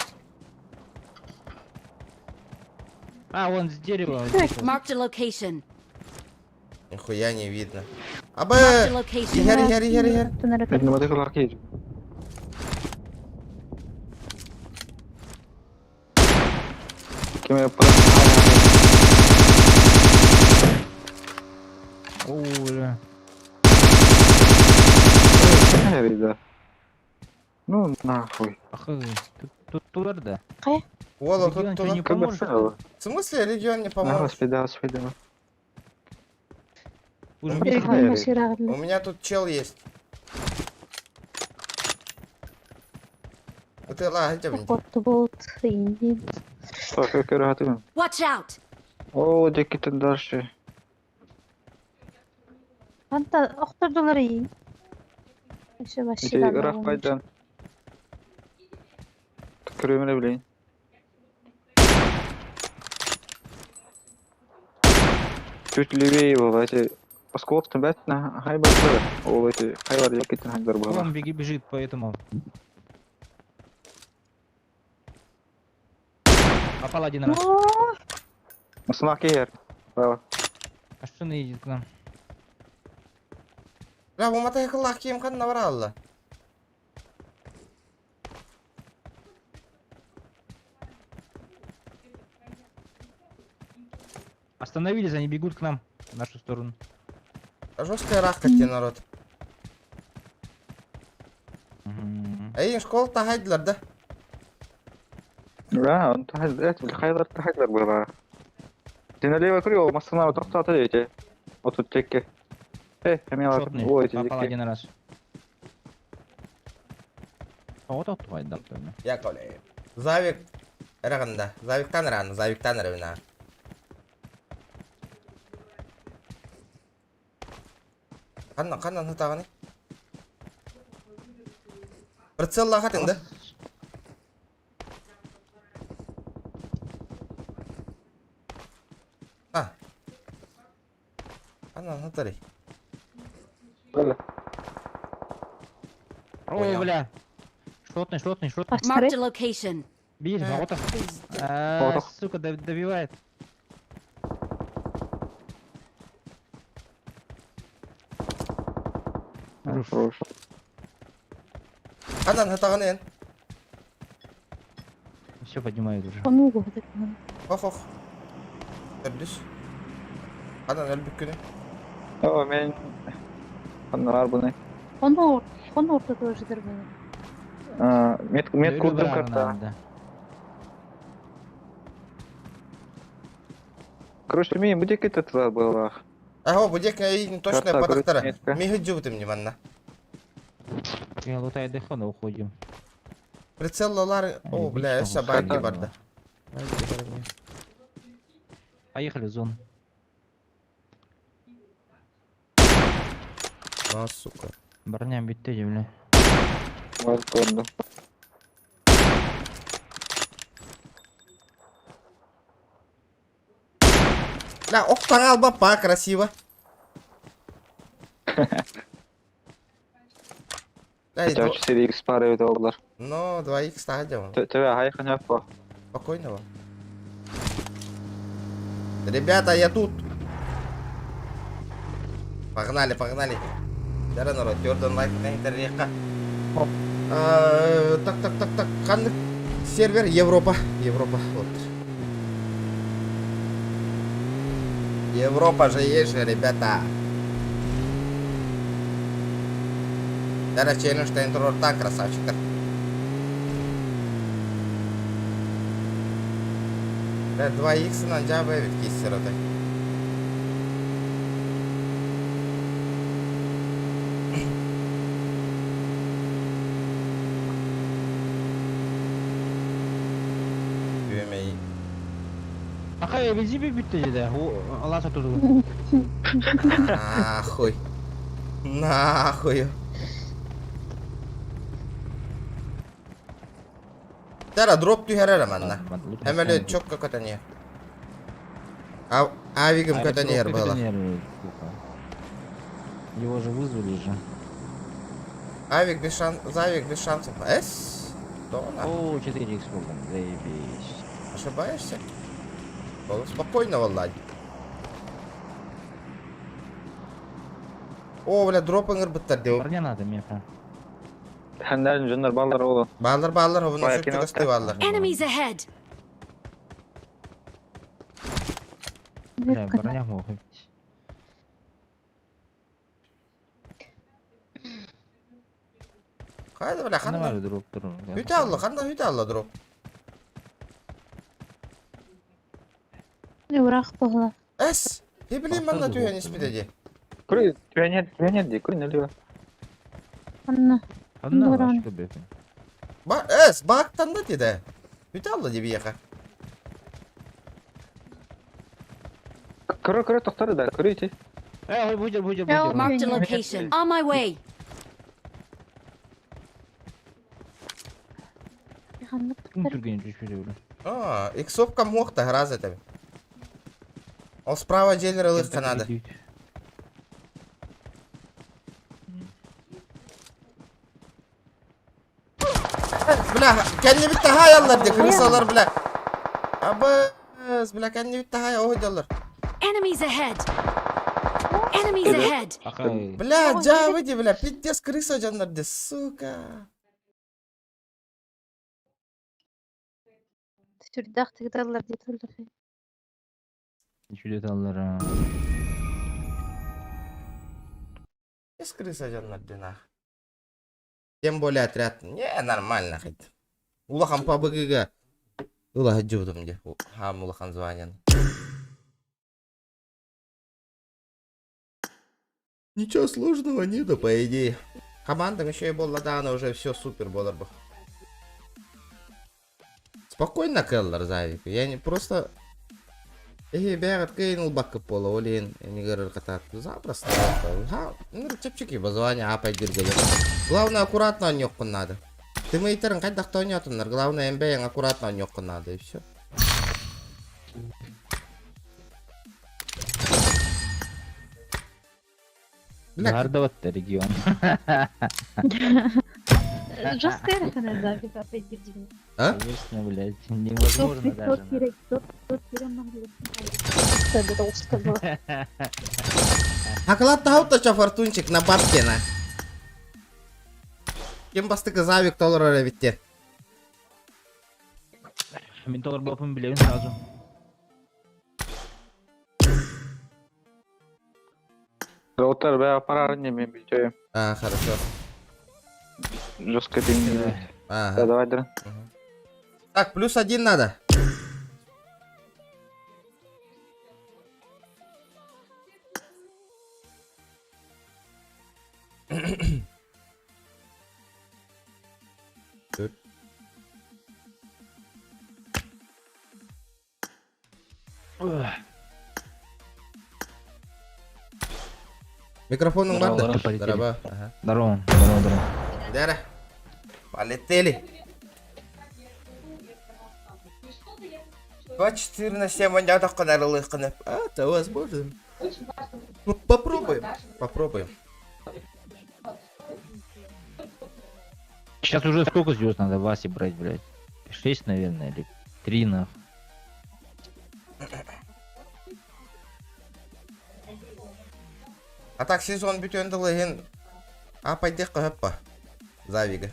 А, вон с дерева. вот здесь вот. Marked a location. Нихуя не видно. Marked a Абы! location. Ихер, ихер, ихер, ихер. Мен Кеме О, бля. да. Ну нахуй. Ах, тут, тут тур, да. Ола, Регион тут тебе не тула. Как бы поможет. все. В смысле регион не На поможет? господи, да, господи. Уже У близко. меня- У меня тут чел есть. Ытыалаа сылдьабын дии. Охотубут, индин. Так, көрө хатыгын. Watch out! О, декитен дальше. Ханта охтордулар iyi. Еще вообще Ити ырах пайдан. Көрөмүнэ билейин. Чуть левее было, эти осколок-то бәт на хай бардыр. Ол эти хай бар декитен хайдар было. Он беги, бежит, поэтому. Попал один раз. Масына кер. Браво. А что он едет к нам? Бля, бу мотоцикллаах киим ханна бараалла. Остановились, они бегут к нам, в нашу сторону. Жесткая рахка тебе, народ. Мгм. Эй, школа тахайдылар да? Да, он тахайдар, хайдар тахайдар было. Ты налево крыл, масына тоқтата эти. Вот тут теке. Э, камела. Шотный. Ой, эти Попал теке. один раз. А вот тут да, Яковлев. Завик эраганда. Завиктан ран, завиктан ревна. Ханна, ханна нытаганы. Прицелла хатың да? А. Ханна нытары. Бля. Ой, Понял. бля. Шотный, шотный, шотный. Marked a location. Видишь, Э. ворота. А, Ворота. сука, добивает. Хорош. Ханна нытаганы эн. Все поднимают уже. Онугу. Ох, ох. Төрдүс. Ханна өлбүк күнү. О, мен Аннар буны. Ону ону ортада ожидыр beni. Мет мет Дөрү курдум бырагын карта. алды. Короче, мен бу декет это было. Аho, бу дек эй точно Карта, падактара. метка. Ми хыджубытым не манна. Я лутаю Дэхона, уходим. Прицеллалар. О, Эй, бля, бич, эссе нахуй. баги Карта. барда. Баги бар мне. Поехали в зону. А, сука. Броня битте, бля. Var kondu. Бля, ох, таңал бапа, красиво. Дай, Хотя 4x пары это олар. Но 2х тагадем. Төбе хайкын яппа. Спокойного. Ребята, я тут. Погнали, погнали. Дара народ, Jordan лайк интернетка. Так, так, так, так. Қандай сервер Европа. Европа, вот. Европа же есть же, ребята. Дара челлендж та красавчиктар. Бля, 2х на Java ведь киссер Үемей. Ахай, вези битте да. Аласа тут. Нахуй. Нахуй. Тара дроп түһәрәр манна. Әмәле чокка көтәне. Авигым көтәне было. Его же вызвали же. Авик без шанс, завик без шансов. Эс. То на. О, 4х программ, заебись. Ошибаешься? Спокойно, валлай. О, бля, дроп ыңыр быттар деу. Броня надо, меха. Хәндән жоннар баллар олы. Баллар, баллар, хобуна Бая сүттү кино кысты баллар. Enemies ahead! Бля, броня мог. Кайда, бля, Ханна ханна. дроп тур. Хүтә алла, ханна хүтә алла дроп. Урах була. Эс. Не билим манна түйен испиде ди. Күрі, түәнер, түәнер ди, күрі налево. Анна. Ханна Дуран. вашка бефин. Ба эс, баактанна деді. Бүтэ алла дии биһиэхэ. Көрө көрө тохтор да, көрө ити. Э, будер, будер, Э, будер. Marked a location. On my way. Ханнык Ким туттар. түргэн түшпүтэ били. А, иксовка муох раз это. Ол справа дьиэлэр ылыахха наада. Бля, кэннибит таһаайаллар дии, крысалар, бля. Абыс, бля, кэннибит таһаайа оһойдоллор. Enemies ahead. Enemies ahead. Акай. Бля, дьа, выйди, бля, пиздец, крыса дьоннор дии, сука. Сүрдээх тыгыталлар дии турдах. Үчүдөт аллар. Пиздец, крыса дьоннор дии, нах. Тем более отряд. Не, нормально хоть. Улахан пабыгыга. Ыла дьудум дии. Хам улахан звание. Ничего сложного нету, по идее. Командам еще и буолла даҕаны уже все супер буолар бу. Спокойно Келлер Завик. Я не просто... Эй, бэҕэт кыайан ылбакка буола, ол иһин энигэр катаат запросто. Ха, ну, чэпчэки базвание апай диргелер. Главное аккуратно оонньуоххун надо. Тиммейтерин хайдах да оонньоотуннар, главное эн бэйэҥ аккуратно оонньуоххун надо и все. Бля, Гардоват регион. Жестко эрехана да, опять дирдин. А? Конечно, блядь, невозможно даже. керек, тот керек Акылат таһаута фортунчик на бабке на. Ким бастыкы завик толорор эбиттер. Мин толор болпун билебин сразу. Золотар бә апарар не мен билтөйм. А, хорошо. Жестко деньги. Да, Ага. давай, да. Так, плюс один надо. Төрт. Микрофонуҥ Здорово, баар да? здорово, полетели. Здорово. Ага. Здорово, здорово, здорово. Дара. Полетели. 24 на 7 онньоотоххуна А, это возможно. Ну, попробуем. Попробуем. Сейчас уже сколько звезд надо Васе брать, блядь? Шесть, наверное, или три, нахуй. А так сезон бүтүөн дылы иһин апайдык хөппа. Завига.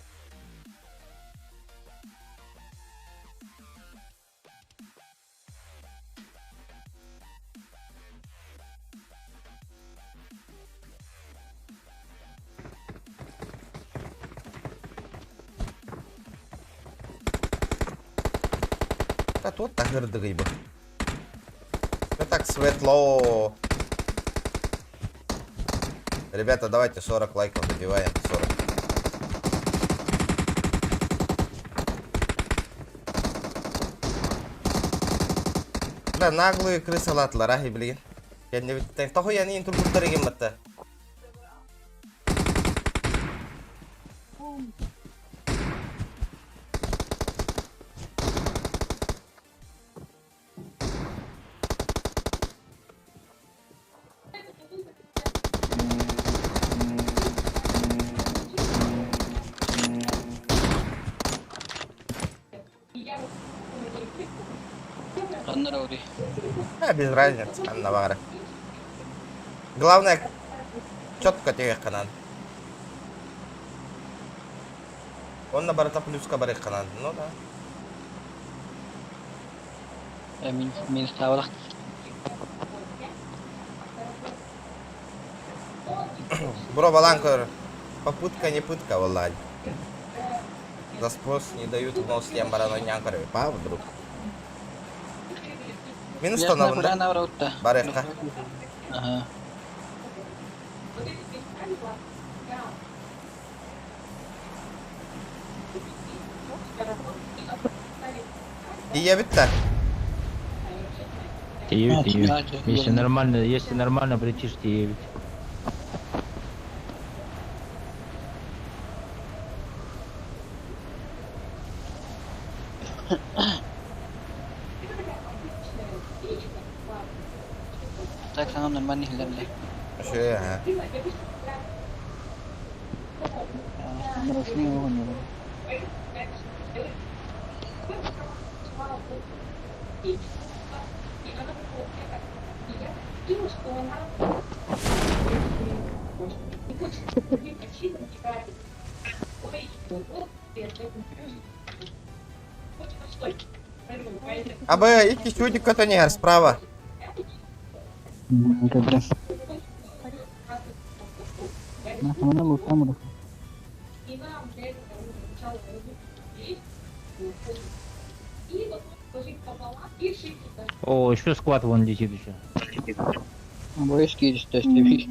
Та тут так гырдыгый бу. так светло. Ребята, давайте 40 лайков добиваем. 40. Да, наглые крысалатлар, ахи, блин. Кэннибиттэн тоһуйан иин турбуттар игин батта. А, без разницы, Анна Вара. Главное, четко түһүөххэ наада. Онно барыта плюска барыахха наада. Ну да. Мин мин ставлах. Бро, баланкер. Попытка не пытка, валлай. За спрос не дают в нос тем баранонянкар. Па, вдруг. Минус что на на Барехка. Ага. Тиийэбит да? Тиийэбит, тиийэбит. Если нормально, если нормально полетишь, тиийэбит. Так саҥам нормально иһиллэр дии. Үчүгэй аһа. Нарушение оҕонньоро. Абы икки чудик көтөн иһэр справа. Көрдüm. Мана луттам О, еще склад вон летит еще. Боюсь киирдэ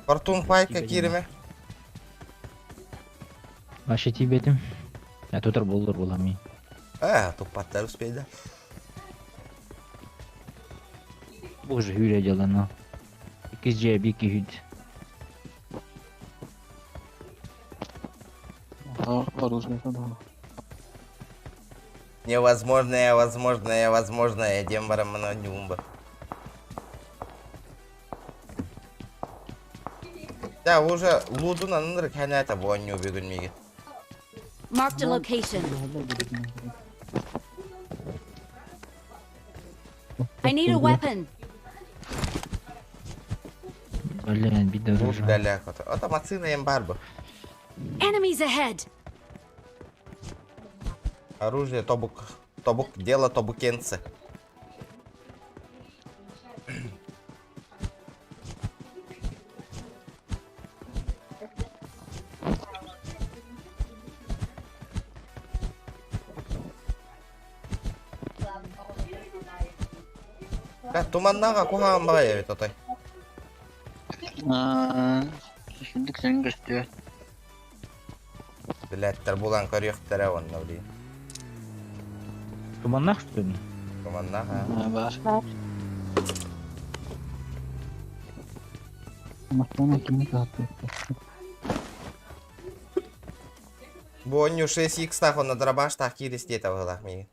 Фортун Файка кииримэ. Вообще тебе этим. А тут болдур булами. Э, туппаттар успейда. Боже, hüle дела Икки же бики хүт. Невозможное, возможное, возможное, диэн бараммын оонньуубун бу. Дьэ, уже луудун анныр кэнээтэ бу оонньуу бүгүн миигин. Marked a location. I need a weapon. Блин, беда Луут уже. далеко. Ото массыына эм баар бу. Enemies ahead. Оружие тобук. Тобук, дело тобукенцы. Да, туманнаға куһаҕан баҕайы эбит отой. Итинник син көстүө. Билээттэр булан көрүөхтэрэ уонна блин. Туманнах что ли? Туманнаах аа. Баар. Баар. Массыына кими таһыттыахта. Бу оонньуу 6x-таах уонна дробаштаах киирис диэтэ быһыылаах миигин.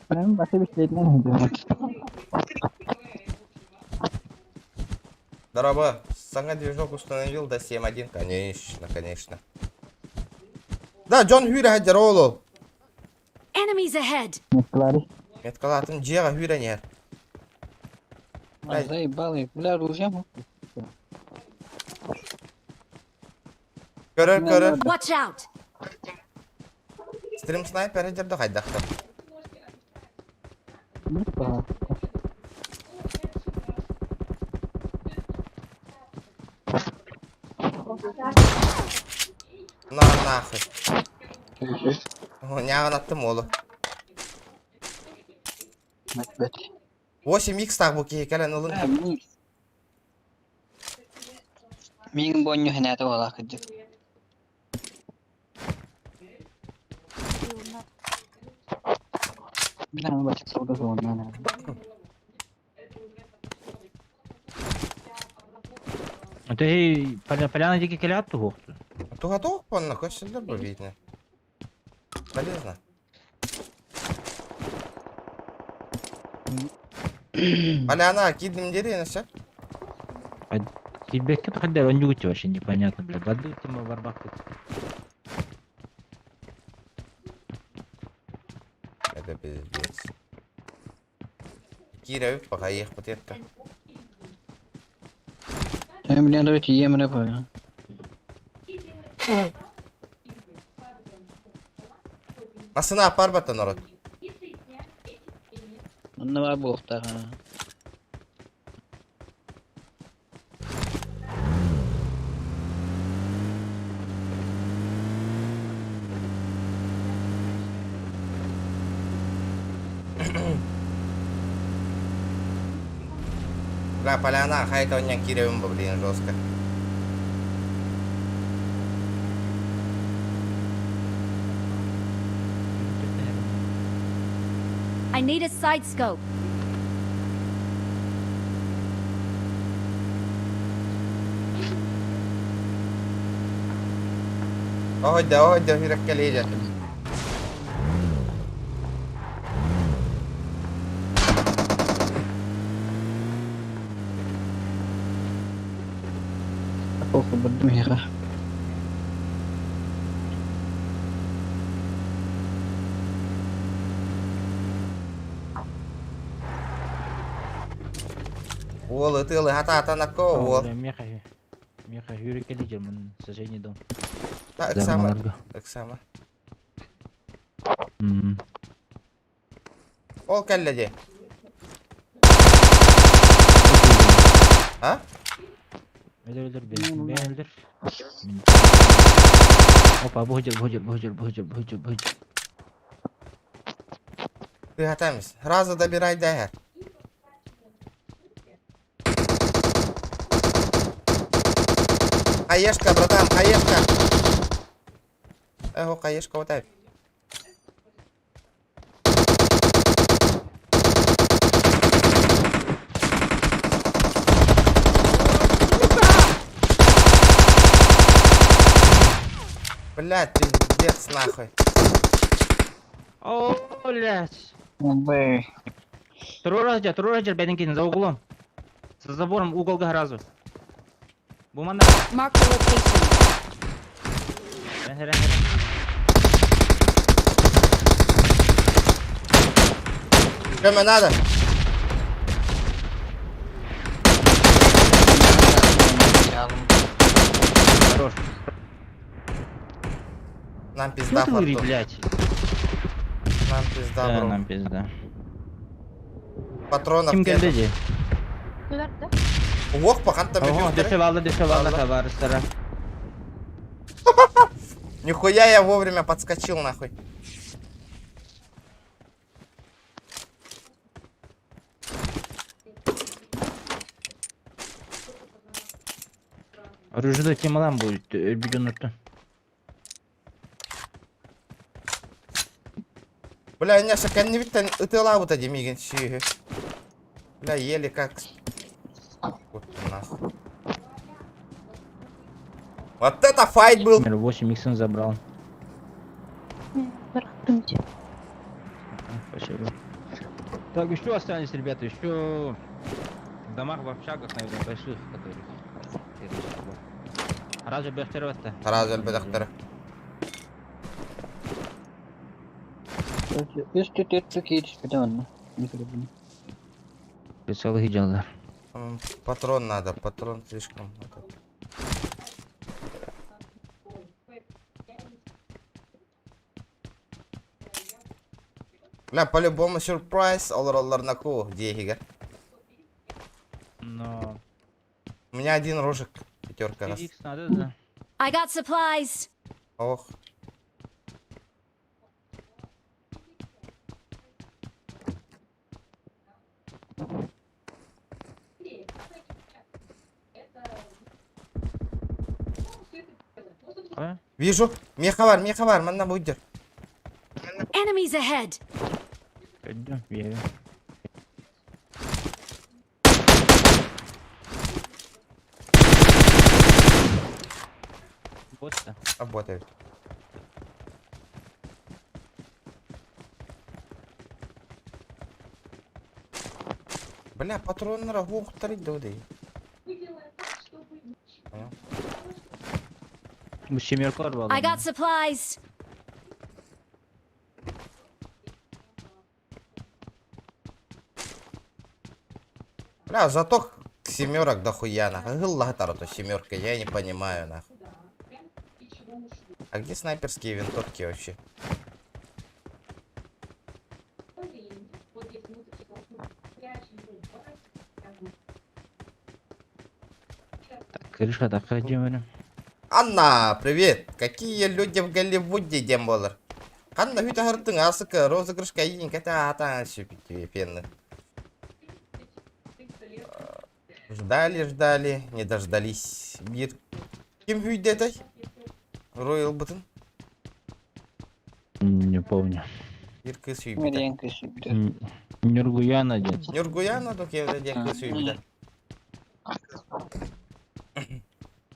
Прям басы бэстилиэтинэн сылдьабын. Дороба, саҥа движок установил до 7.1. Конечно, конечно. Да, Джон Хюрэ сылдьар ол ол. Enemies ahead! Меткалары. Меткалаатын дьиэҕэ хүүрэн иһэр. Ай. Заебал, бля, оружие Көрөр, көрөр. Watch out! Стрим снайпер дьэрдэ хайдахтар. На нахуй. Ньааҕынаттым уолу. 8x таах бу киһи кэлэн ылын. Миигин бонньу хэнээтэ буолаах кырдьык. Бля, бачча сылга суоннаан А ты поляна диэки кэлээт туһуохтун. Туга туох буолла көссөллөр бу видно. Полезно. Поляна киирдим диэри все. Киирбэккэ хайда оонньуугут вообще непонятно, бля. Барды тема барбаккыт. Это пиздец. Киирэбит пока ехпыт это. Бля, давайте ем рэп. Массыына аппарбата народ. Онно баар буолуохтаах. Бля, поляна, хайта онньон киирэбин бу, блин, жестко. I need a side scope. Оһойдо, оһойдо, хүреккэлиир. Похуй, бардым эһиэхэ. Уол ытыалы хатаатанакко уол. Меха, меха хүреккэлиир мун соседний дом. Та ыксама, ыксама. Ол кэллэ дии. А? Өлөр, өлөр, бэйэн, бэйэн өлөр. Опа, бу жер, бу жер, бу жер, бу жер, бу жер, бу жер. Тыһатамыз. Сразу добирай дэһэр. Хаешка, братан, хаешка. Эго, хаешка вот так. Блядь, пиздец нахуй. О, блядь. Бэй. Туруора туруора бэйден за углом. За забором уголга сразу. Бумана. Marked a location. Рен, рен, рен. Кеме надо? Хорош. Нам пизда, Что ты, Фортун. блядь? Нам пизда, Да, бро. нам пизда. Патронов Ким нет. келди же? Өлөр да? Ох, пахан там Ого, дөшөп алды, дөшөп алды табарыстара. Нихуя я вовремя подскочил нахуй. Оружие темалан будет, өлбүгөн урту. Бля, няша, кэннибиттэн ытыалаабыта дии миигин сүүһү. Бля, еле как. Вот нахуй. Вот это fight был! 8 иксен забрал. Бырахтым дии. Спасибо. Так, еще остались, ребята, еще в домах, в общагах, наверное, больших, которых. Разве бехтерватта? Сразу өлбөтөхтөрө. Үс түт киирбитэ онно. Микрофон. Целых идеалдар. Патрон надо, патрон слишком. этот. Бля, по-любому сюрприз, олороллорнаку, диэхигэр. Но... У меня один рожек, пятерка раз. Икс надо, да. I got supplies. Ох. А? Вижу. Меха бар, меха бар, манна будет. Enemies ahead. Пойдем, я. Вот да. Работает. Бля, патроннара хуохтар дуудай. Понял? Бу семерка бар I got supplies. Бля, зато семерок дохуя нахуй. Гылла семерка, я не понимаю нахуй. А где снайперские винтовки вообще? Так, крыша так ходим. Анна, привет! Какие люди в Голливуде, демболар? Ханна хүтэ хартың асыка розыгрышка иин кэтэ атаан сүпүт Ждали, ждали, не дождались. Бир. Ким хүйдэтэй? Роял бытын. Не помню. Биир кыыс сүүйбүтэ. Медиан кыыс сүүйбүтэ. Нюргуяна диэн. Нюргуяна докевда диэн кыыс сүүйбүтэ.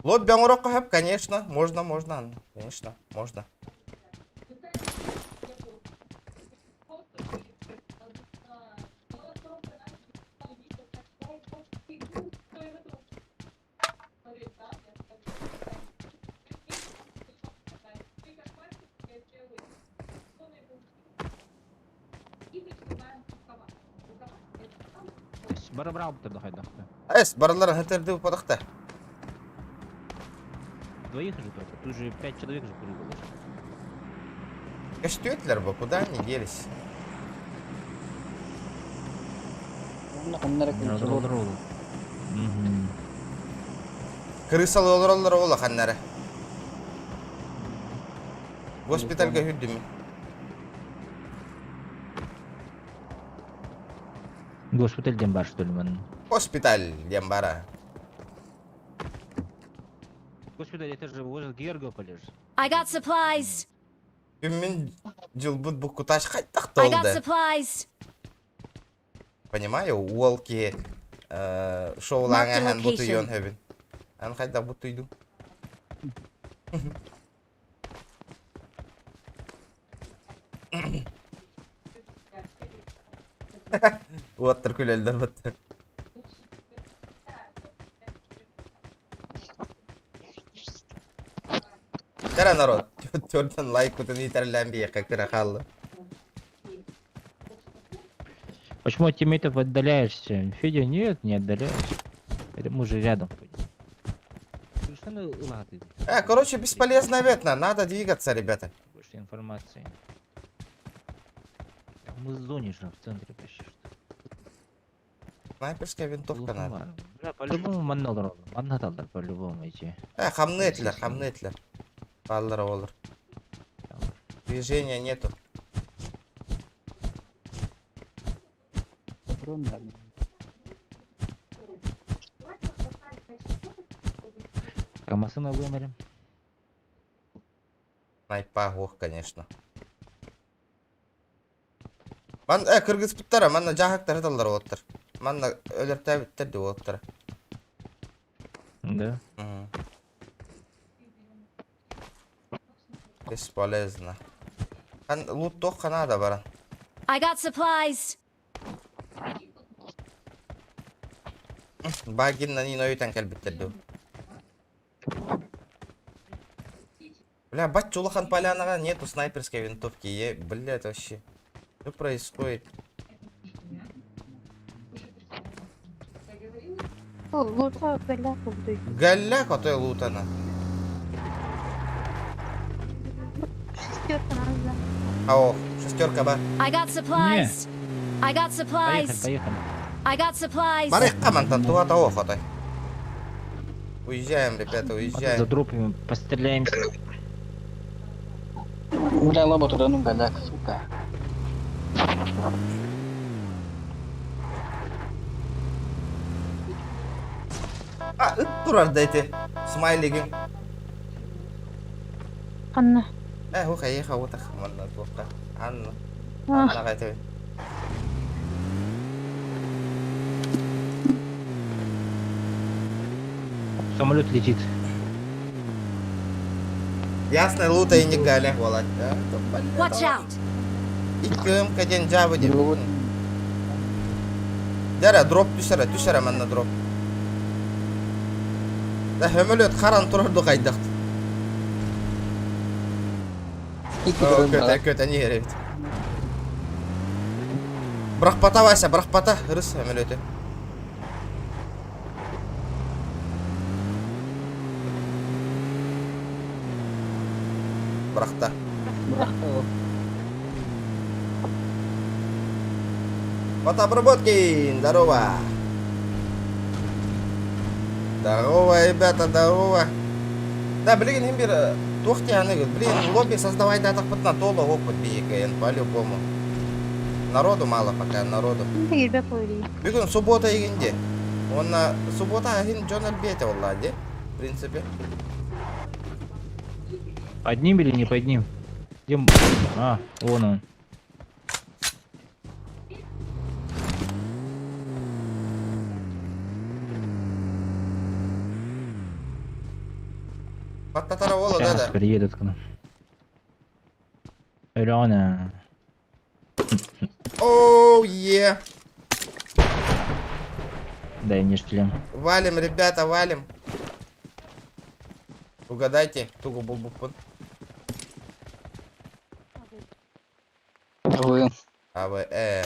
Лобби оҥороххо сөп, конечно, можно, можно, Анна. Конечно, можно. Бара браво хайдахта. Эс, барыларын хытырды подахта. Двоих же только. Тут же пять человек же прыгало. Көстүөтлер бу, куда они делись? Крысалы олороллор улаханнары. Госпитальга хүрдүм. Госпиталь диэн бар что ли манна? Госпиталь диэн бара. Госпиталь это же возле Гергополя же. I got supplies. Күммүн дьылбыт буккуташ хайдах I got толды. supplies. Понимаю, уолки шоулаҥа Marked a хан бутуйуон location. хөбүн. Ан хайдах бутуйду. Уоттар күлэллэр баттар. Кара народ, төрдөн лайк кутун итерлен биэхэ кыра хаалла. Почему от тиммейтов отдаляешься? Федя, нет, не отдаляюсь. Это мы же рядом. Что ну, ладно. Короче, бесполезно ветно, надо двигаться, ребята. Больше информации. Мы в зоне же, в центре почти что. Снайперская винтовка надо. Бля, по-любому манналар, маннаталдар по-любому эти. Хамны этилэр, хамны этилэр. Бааллар олор. Движения нету. Камасына вымерим. Снайпа, ох, конечно. Ман, кыргызпыттара, манна жахактар таллар оттар. Манна өлөртәбиттер де оттар. Да. Бесполезно. Хан лут тох ханада баран. I got supplies. Багинна ни ноютан кэлбиттер ду. Бля, бать улахан полянаға нету снайперской винтовки. Е, блядь, вообще. Что происходит? Лутка голяк буду. Голяк, а то и лутана. Шестерка надо. Ау, шестерка ба. I got supplies. I got Поехали, supplies. поехали. I got supplies. Барык мантан туа того хотай. Уезжаем, ребята, уезжаем. За дропами постреляемся. Бля, лоба туда, ну голяк, сука. А, ыт турар да эти смайлиги. Ханна. Хуха, еха, утах, манна туохка. Анна. А. Анна гайтыбын. Самолет летит. Ясно, лута и не галя, волать. Watch out. Иккым каден жабы деп. Дәрә, дроп түшәрә, түшәрә манна дроп. Да, хөмөлөт харан турарду кайдакт. Көтә, көтә, не керек. Брахпата, Вася, брахпата, рыс хөмөлөтү. Брахта. Вот обработки, здорово. Здорово, ребята, здорово. Да, блин, имбир, тухти блин, лобби создавай да так на толо опыт бейкен, по-любому. Народу мало пока, народу. Бүгүн суббота игинде. Онна суббота ахин Джон Альбете оллади, в принципе. Под ним или не под ним? Где... А, вон он. Баттатара буолла да Сейчас да. приедут к нам. Алена. Оу, е. Дай мне шлем. Валим, ребята, валим. Угадайте, тугу булбуппун. Вы. А, В, Э.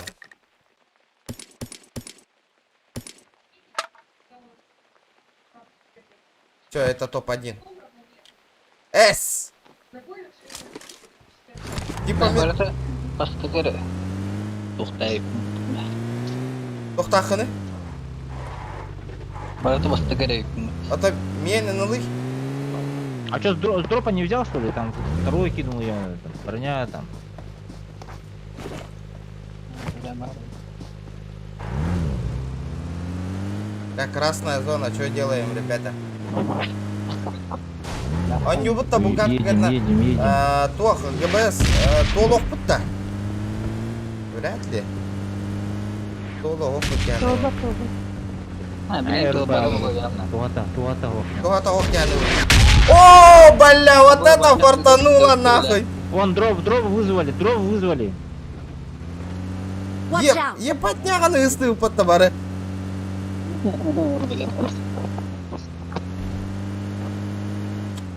Все, это топ-1. С! Типа мен... Барыта бастыгыр тухтай. Тохтахыны? Барыта бастыгыр. Это мен нылый? А что, с, дро- с дропа не взял, что ли? Там второй кинул я, там, броня там. Так, красная зона, что делаем, ребята? Аннюбутта бу Едем, конкретно. едем, едем. Туох, ГБС, туолох путта. Вряд ли. Туолох путта. Туолба туолба. А, блин, то Туата, туата, ох. Туата ох О, бля, вот это фартануло нахуй. Вон дроп, дроп вызвали, дроп вызвали. Watch out! Ебать няганы ысты упатта бары.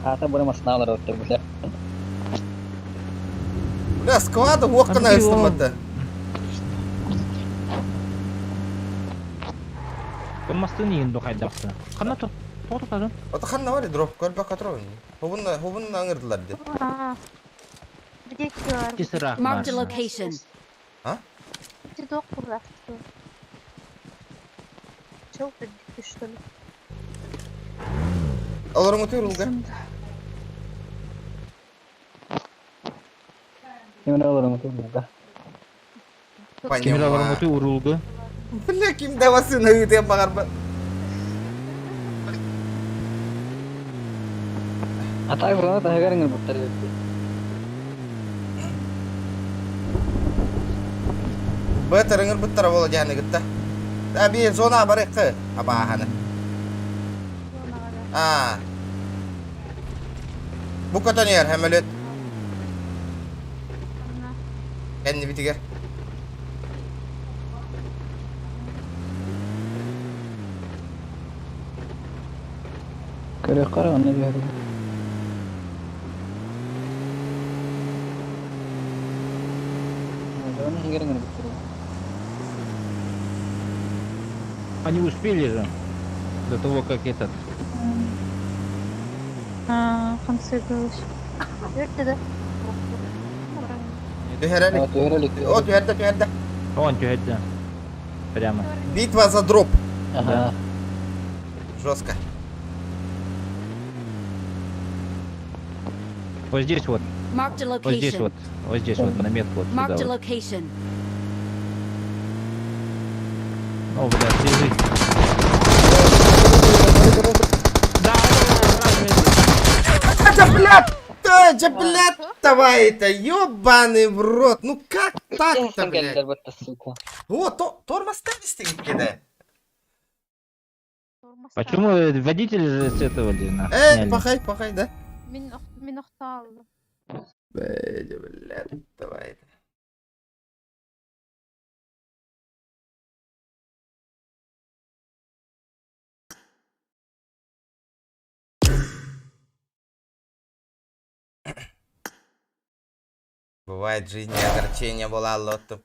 Ата бары масналар өттө бля. Бля, склады окна ыстыматты. Мастыны енді қайдақсы. Қана тұр, тоқтат азын. Ата ханна бар дроп көрбө катрон. Хубунна хубунна аңырдылар де. А. Где QR? Тесірақ Marked a location. А? Где доктор Чел ты что ли? Аларың өтөр улга. Кимер аларым өтө да. Кемер аларың өтө урулгы. Бля, ким давасын өтө багарба. Ата гранат агарыңыр буттар. Бөтөрүңөр буттара бола жаны гытта. Да би зона барыкы абаханы. А. Бу котонер хәмөлөт. Кәнни битигер. Көрө кара аны бер. Они успели же. До того, как этот. А, хамсыгылыш. Өртеді. Түһәрәлик. О, түһәрдә, түһәрдә. Он түһәрдә. Прямо. Битва за дроп. Ага. Жестко. Вот здесь вот. Marked a Вот здесь location. вот. Вот здесь вот, на метку вот сюда Marked a вот. location. О, бля, свяжись. Да, Да, блядь! Да, блядь, давай это, ёбаный в рот. Ну как так-то, блядь? О, то, тормоз кеде. Почему водитель же с этого, блин, Эй, пахай, пахай, да? Мин охталды. Блядь, давай это. Бывает в жизни огорчение была лотто.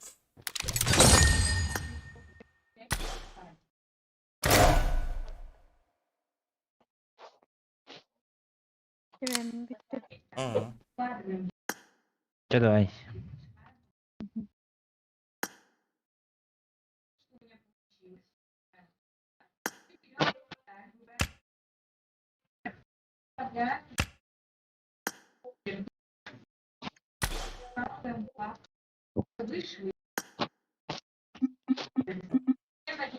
Че давай.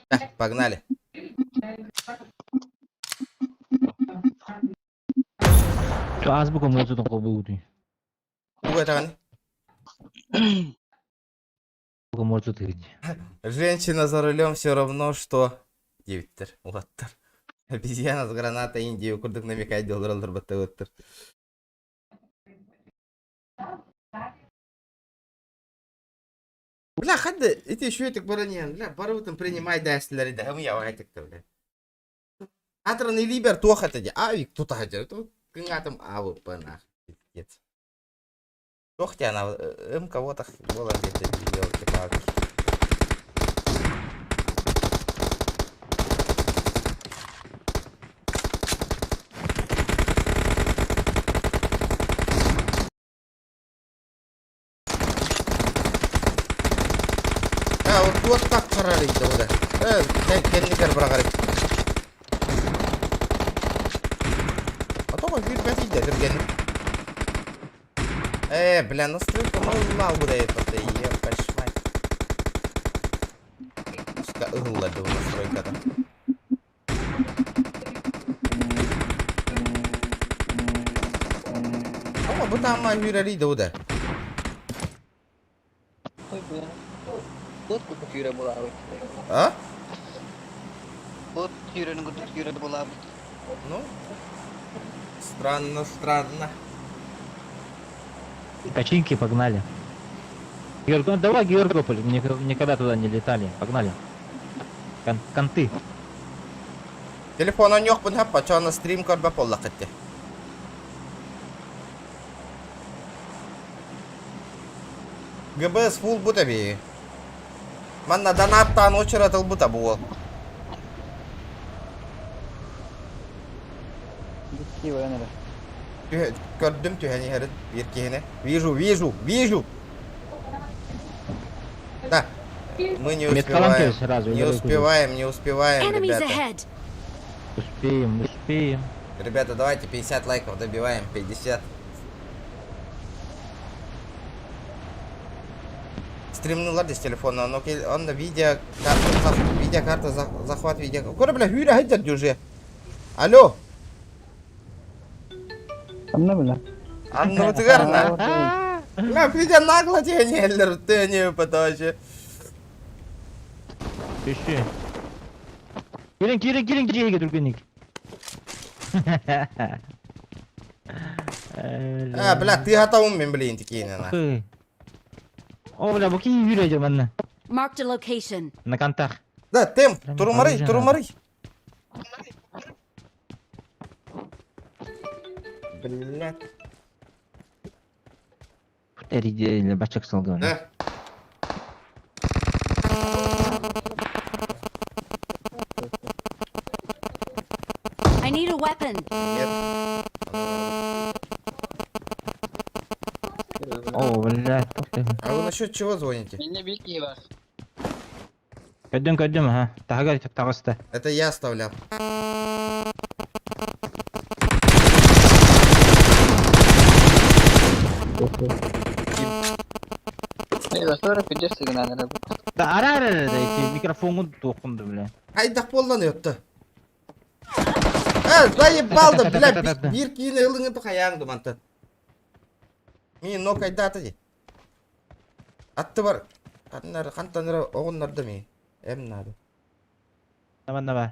Так, погнали. Азбука музыку колбуды. Туга Может быть. Женщина за рулем все равно, что... Девяттер, улаттар. Обезьяна с гранатой Индию курдук намекай доллар олорботтор. Бля, хадда ити шүетик баран бля, барыбытын принимай дээстилери да, хым явайтыкта, бля. Атран илибер туох это ди, авик тута хадыр, кыңатым авы нах, пиздец. Туох диэн им кого-то буолан биэрдэ елки-палки. А, вот вот так қарар еді ода. Э, кэннигэр быраҕар. А то күүрбэт иде түргэнник. Э, бля, настройка мал будет это, ебать мать. Сука, ыһылларды настройкада. Ama bu tamam hüreri de o da. Ой, бля. Вот курдук күүрэ булаабыт. А? Вот күүрэнин курдук күүрэ булаабыт. Ну? Странно, странно. Качинки погнали. Георг, ну давай Георгополь, никогда туда не летали. Погнали. Конты. Телефон оньох бун хаппа, чона стрим көрбө поллах этте. ГБС фул бута би. Манна донаттан очеретил бута буол. Бикки баран эрэ. Көрдүм түһэн иһэрин биир киһини. Вижу, вижу, вижу. Да. Мы не успеваем. сразу. Не успеваем, не успеваем, ребята. ahead! Успеем, успеем. Ребята, давайте 50 лайков добиваем, 50. Стримнулар здесь телефона, но он на видео карта, видеокарта, захват видео. Кора, бля, хюря хайтер дюже. Алло, Анна бля. Анна Ватыгарна. Бля, видео нагло тебе не ты не поточи. Пиши. Кирин, кирин, кирин, кирин, түргенник. А, бля, ты готов мен, блин, такие, на. О, бля, буки yürüyeceğim манна. Marked a location. На контах. Да, темп, Прям турумары, оружие турумары. Блядь. Бачок салган. Да. I need a weapon. Нет. О, блядь. А вы насчет чего звоните? Минне бикки бар. Көдөн көдüm ha. Тагар тагыста. Это я оставлял. Да ара ара ара эти микрофонун токунду бля. Айдак болдан өттү. Э, заебал да, бля, бир кийин ылыңы тухаяңды мантан. Мин нок айдаты ди. Атты бар. Ханнар, хантаныр оғыннарды ми. Эм надо. Давай давай.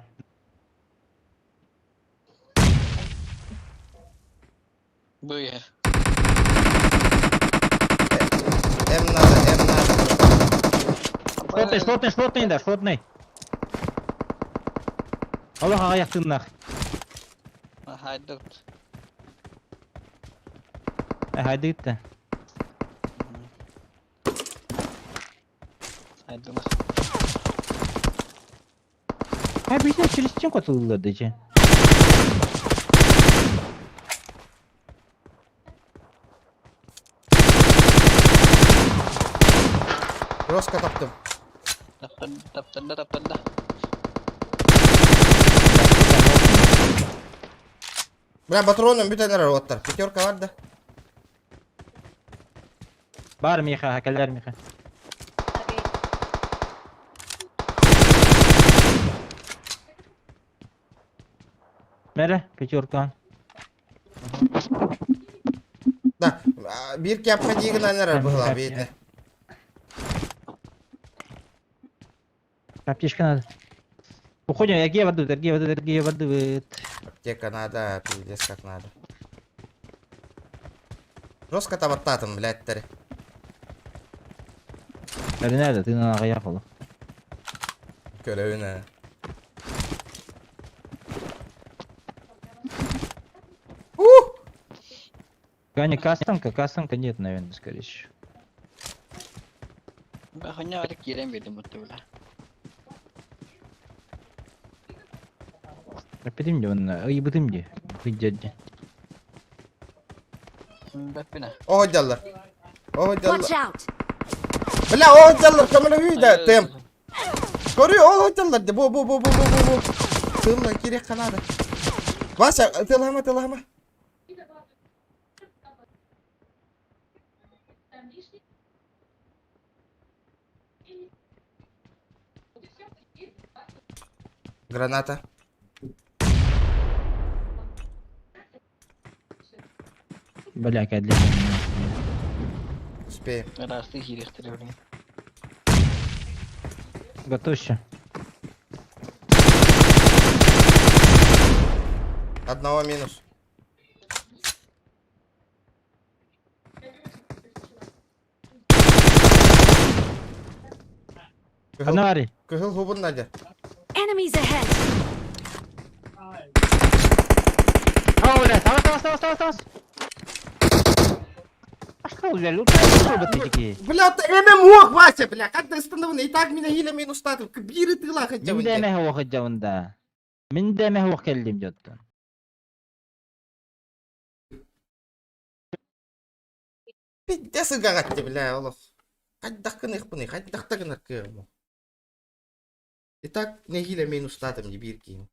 Быя. Эм надо, эм надо. Шотный, шотный, шотный да, шотный. Аллах аяктыннах. Хайдык. Хайдытта. Хайдык. А бизде через стенку атылды же. Роска таптым. Таптанда, таптанда. Бля, патроном бүтәнер оттар. Пятерка бар да. Бар миха, хакалар миха. Мере, пятерка. Да, бир кяпка дигін анар была, видно. Аптечка надо. Уходим, эргийэ бардыбыт, эргийэ бардыбыт, эргийэ бардыбыт. Аптека надо, пиздец как надо. Жестко табаттаатым, блядь, Бэринэ да, тыынан аҕыйах олох. Көрөбүн ээ. Ух! Ганя, кастомка, кастомка нет, наверное, скорее всего. Баханя ары киирэн биэрдим бутта бля. Эппитим дии уонна ыйбытым дии. Ыйдьа дии. Бэппинэ. Оһойдаллар. Оһойдаллар. Watch out! Бля, оһойдаллар, көмөлөһүү да, тем. Көрү, оһойдаллар де, бу, бу, бу, бу, бу, бу, бу. Тылла кириэххэ наада. Вася, тыллама, тыллама. Граната. Бля, кэллим. Успеем. Ыраастыы киириэхтэрэ билигин. Готовься. Одного минус. Кыһыл, Анари. кыһыл хубун Надя. Enemies ahead! О, бля, тавас, тавас, тавас, тавас, тавас. Пошел, бля, лутай, роботы такие. Бля, ты ММО, Вася, бля, как ты остановлен? И так меня хиля минус статус. Биры ты лахать Мин да эмэһэ уох да. Мин да эмэһэ уох кэллим дьоттон. Пиздец ыгагатты, бля, олох. Хайдах гыныахпыный, хайдах да гынар кыаҕым. И так нэһиилэ минустаатым дии биир киһим.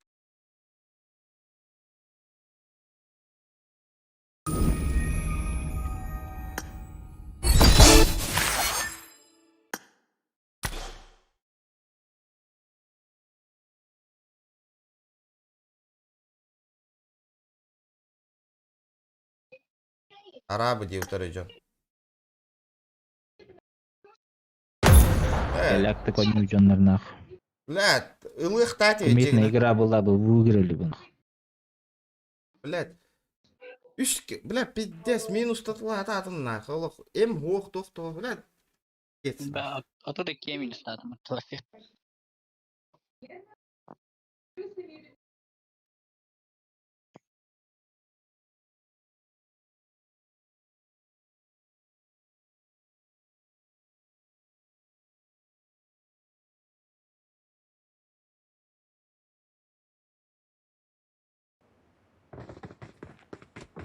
Арабы дии утары дьон. Э, Ляк такой дьоннорнах. блядь, ылыахтаати Имеет игра была бы, выиграли бы. Блядь. Үс, бля, пиздец, минус татла нах, олох, эм хуох туох туох, блядь. Да, а то такие минус надо,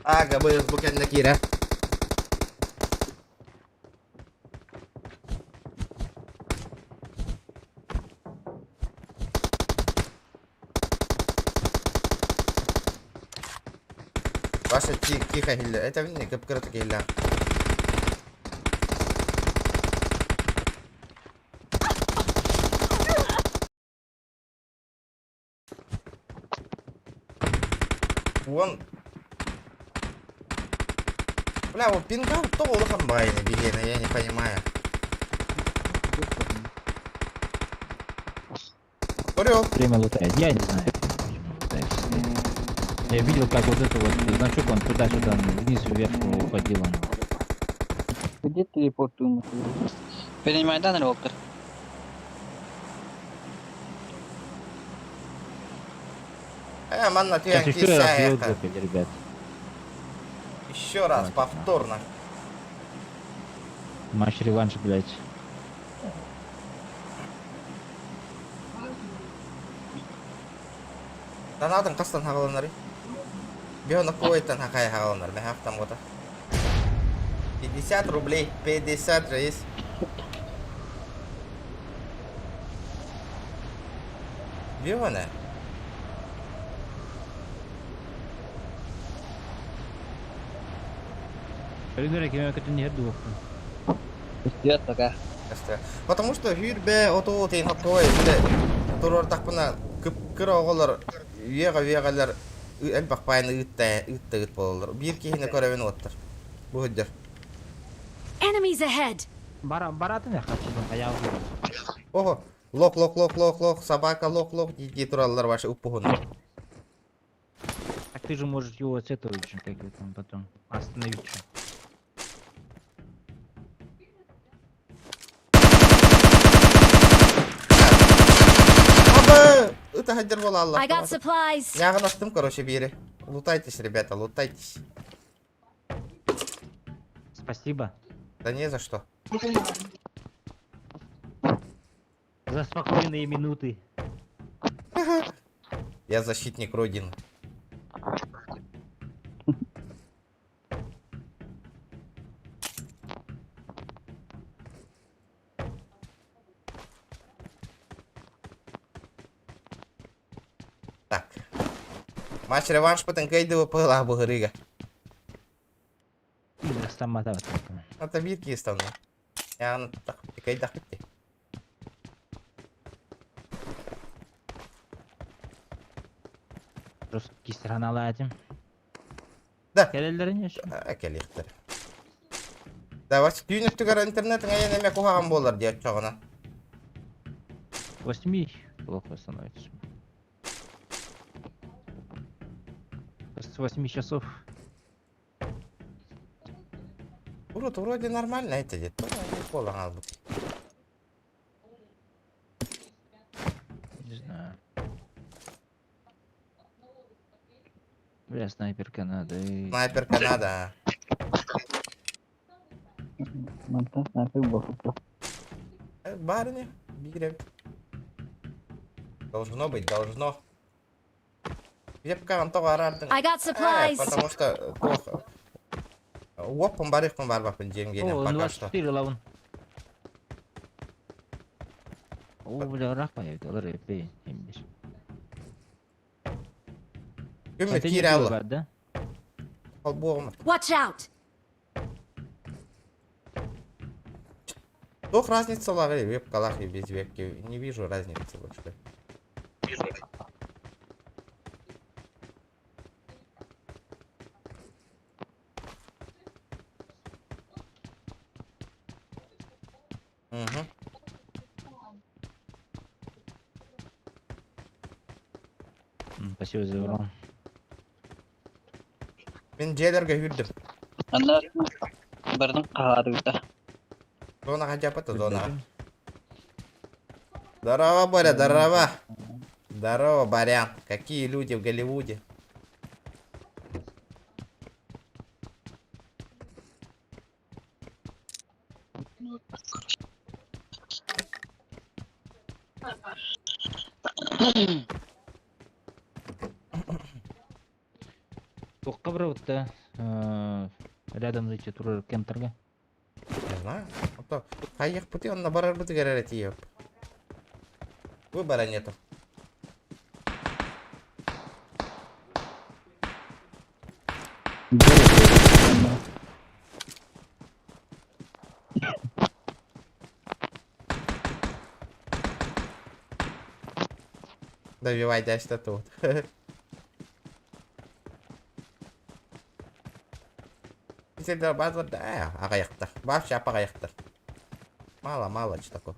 Ага, быйыл бу кэннэ киирэ. Вася тихо хилля. Это не кып-кыратык хилля. Вон. Бля, вот пингал то улахан баҕайыны биһиэнэ, я не понимаю. Орел. Время лутает. Я не знаю, почему лутает. Я видел, как вот это вот значок, он туда-сюда, вниз вверх уходил. Он. Где телепортуем? Принимай данный Волтер. Э, манна Сейчас түһэн еще раз киирсэ, её ребят. Еще раз, повторно. Матч-реванш, блядь. Танатын хастан хагаланары. Биона койтан хакай хагаланар. Мен хафтам гота. 50 рублей. 50 рейс. Биона. Ждет пока. Потому что хүрбэ оту тейн хоккой биле турор тахпына кып-кыра оҕолор үеҕэ-үеҕэлэр элбэх паайны ыытта ыытта ыыт буолаллар. Биир киһини көрөбүн уоттар. Бу сылдьар. Enemies ahead! Бара, баратын я хочу, а я Ого. Лох, лох, лох, лох, лох, собака, лох, лох, дии тураллар вообще уппуһуннар. Так ты же можешь его с этого еще, как его там потом, остановить. же. Абы! Ыта хаддер буолаллар. I got supplies. Яғын астым, короче, бири. Лутайтесь, ребята, лутайтесь. Спасибо. Да не за что. За спокойные минуты. Я защитник Родины. Так. Матч реванш потенкейдево пыла бугырыга. Ата биир киһи станна. Яғын кайдахпыт Просто кисраналаатым. Да. Кэлэллэрин еще. Кэлиэхтэр. Да, вас түүн өттүгэр интернет ҥайан эмэ куһаҕан буолар диэ оччоҕуна. Восьми плохо становится. С 8 часов. Урут вроде нормально это где-то. Буолан хаалбыт. Не знаю. Бля, снайперка надо. И... Снайперка надо. Мантан снайпер буолбут. Барыня, биир. Должно быть, должно. Вебка онтон арардын. I got supplies. Потому что плохо. Уоппун барыхпын барбаппын дьиэм О, пока что. 24 лавын. О, бля, рах появится, рэпе, имбир. Күммүт киирэ да? Холбуоҕум. Watch out. Туох разница лаҕы вебкалаах и без вебки. Не вижу разницы вообще. Угу. Спасибо за урон. Мин дьиэлэргэ сүүрдүм. Анда бардым хаһаарбыта. Зонаҕа дьаппата зонаҕа. Здорово, Боря, здорово. Здорово, Борян. Какие люди в Голливуде. Туохха барбыта рядом эти турар кемтерге. Не знаю. А то хайыахпытый онно барарбытыгар эрэ тиийиэп. Выбора нету. Добивай дядь тут. Сендер базар да, аҕыйахтар. Вообще аҕыйахтар. Мало, мало, что такое.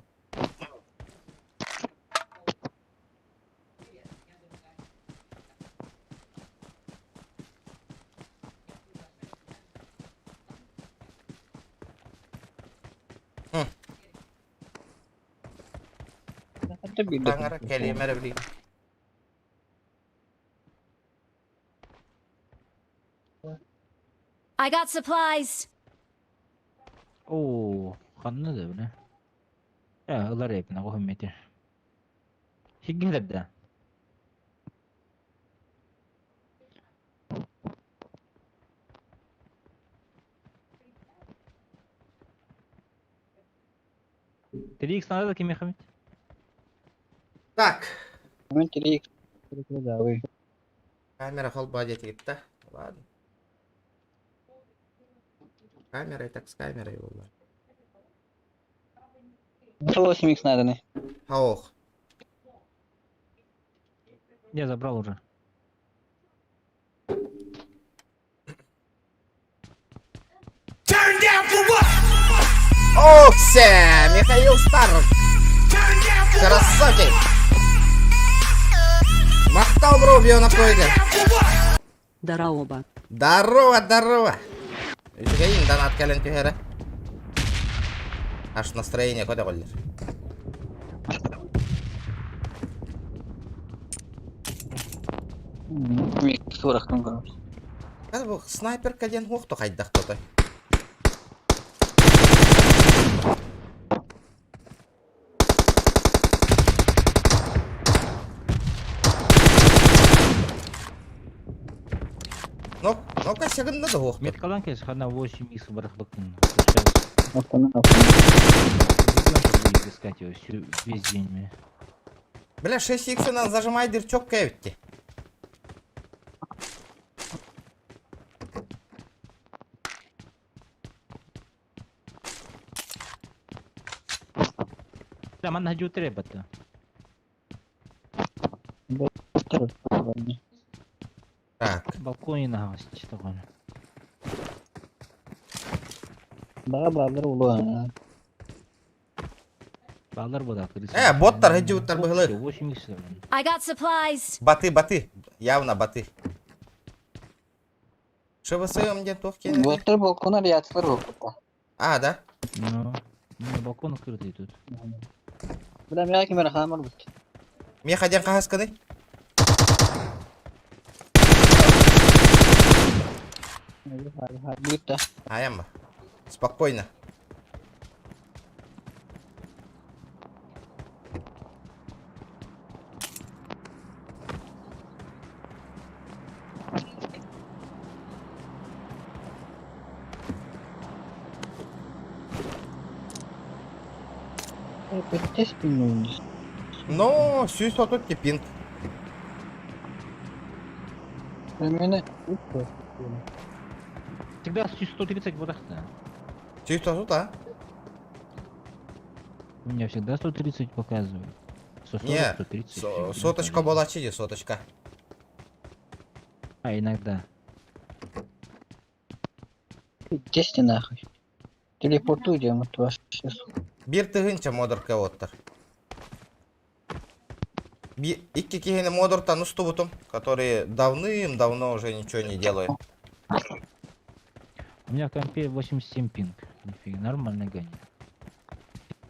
Таҥара кэлиэмэр билигин. I got supplies. Оо, ханна да бля. Э, ылар эпин, оҕо метр. Хиггелер да. 3 икс надо кимиэхэ хамит? Так. Мен 3 Камера холба диэтигит. Ладно. Камерой так с камерой была. 8 икс надо не. Ох. Я забрал уже. Turn down for what? Ох, все, Михаил Старов. Turn down. Красавчик! Махтал, бро, Бионакойга. Дараоба. Здорово, здорово! Үчүгэйин донат кэлэн түһэрэ. Аж настроение көтөҕүллэр. Сурахтан көрөр. Хас бу снайперка диэн хуохту хайдах тотой? Ну, ну-ка, сягынна да хуохту. Меткаланка на 8 икс барахбакын. Сейчас искать его всю, весь день. бля. Бля, 6 иксынан зажимай дырчок кэвитти. Да, манна треба-то. Так, Балконе на такой. Баа улуан. Балар бода крыса. Боттар, иди уттар быһылы. 8 икс. I got supplies. Баты, баты. Явно баты. ШВС где туох киэнэ? Боттар балконар ятылар болбута. А, да? Ну, ну, балкон открытый тут. Бля, мя кимер хамар бут. Меха диэн хаһасканый? Бутта. Аямба. Спокойно. Тест пиннун. Но сүүс отут пинг. Мене Всегда 130 бодахта. Сүүс отут, а? У меня всегда 130 показывает. 140, Не, 130. Со- всегда Соточка показывает. была чиди, соточка. А, иногда. тесте нахуй. Телепортуй дем от вас. Бир тыгынча модорка оттар. Икки кихини модортан устубутум, которые давным-давно уже ничего не делают. У меня в компе 87 пинг. Нифига, нормально гони.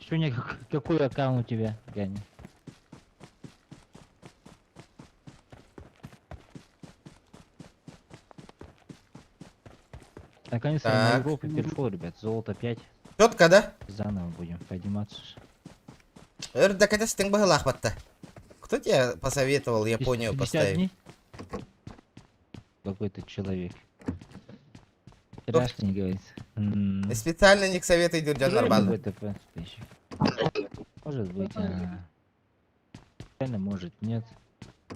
Сегодня какой аккаунт у тебя, Ганя? Наконец-то на Так. Европу перешел, ребят. Золото 5. Четко, да? Заново будем подниматься. Өр быһылаах батта. Кто тебе посоветовал Японию 50 поставить? дней? Какой-то человек. Страшно не говорится. Специально не к совету идет Джан нормально. Какой-то подписчик. Может быть, а... Реально, может, нет.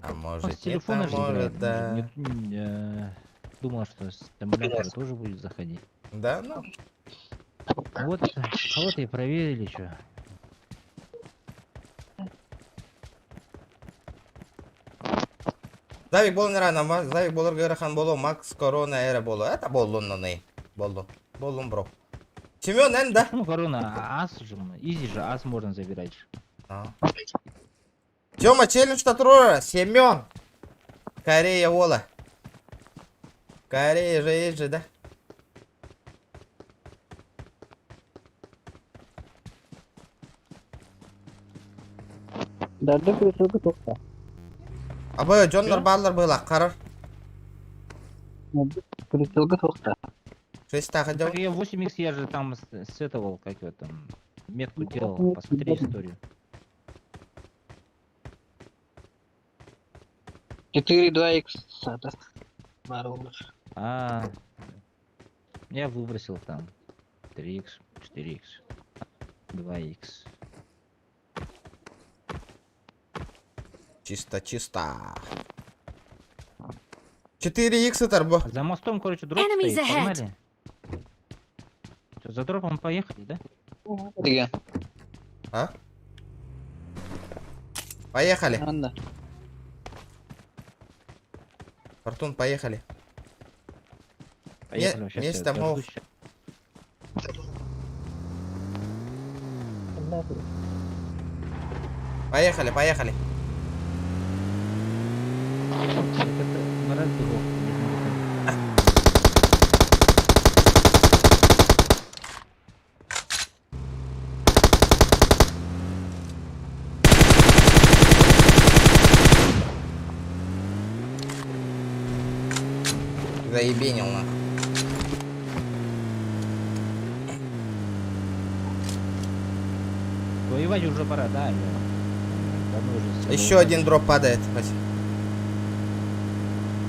А Он с может, нет, телефона а же может, играет, да. может, не- Думал, что с эмулятора тоже будет заходить. Да, ну. Вот, вот и проверили что. Завик болын рано, Завик болыр Герахан болу, Макс Корона эра болу. Это болун наны. Болун. Болун, бро. Семен, эн, да? Ну, корона, ас же, изи же, ас можно забирать. же. А. Тёма, челлендж Татрора, Семен. Корея Вола. Корея же есть же, да? Дарды присылка тоқта. Абы Джоннар баллар было, қарар. Присылка тоқта. Шесть тахадел. Так я 8х я же там с этого, как его там, метку делал, посмотри историю. 4-2 икс да. Бар olur. А, я выбросил там 3х, 4х, 2х. Чисто, чисто. 4 икса торбо. За мостом, короче, дроп Enemies стоит, ahead. погнали. Чё, за дропом поехали, да? Деген. А? Поехали. Анда. Фортун, поехали. Поехали, щас я место мов. дождусь щас. Поехали, поехали. Это мораль бегов. Заебенил нахуй. Воевать уже пора, да? Давно уже Еще один дроп падает.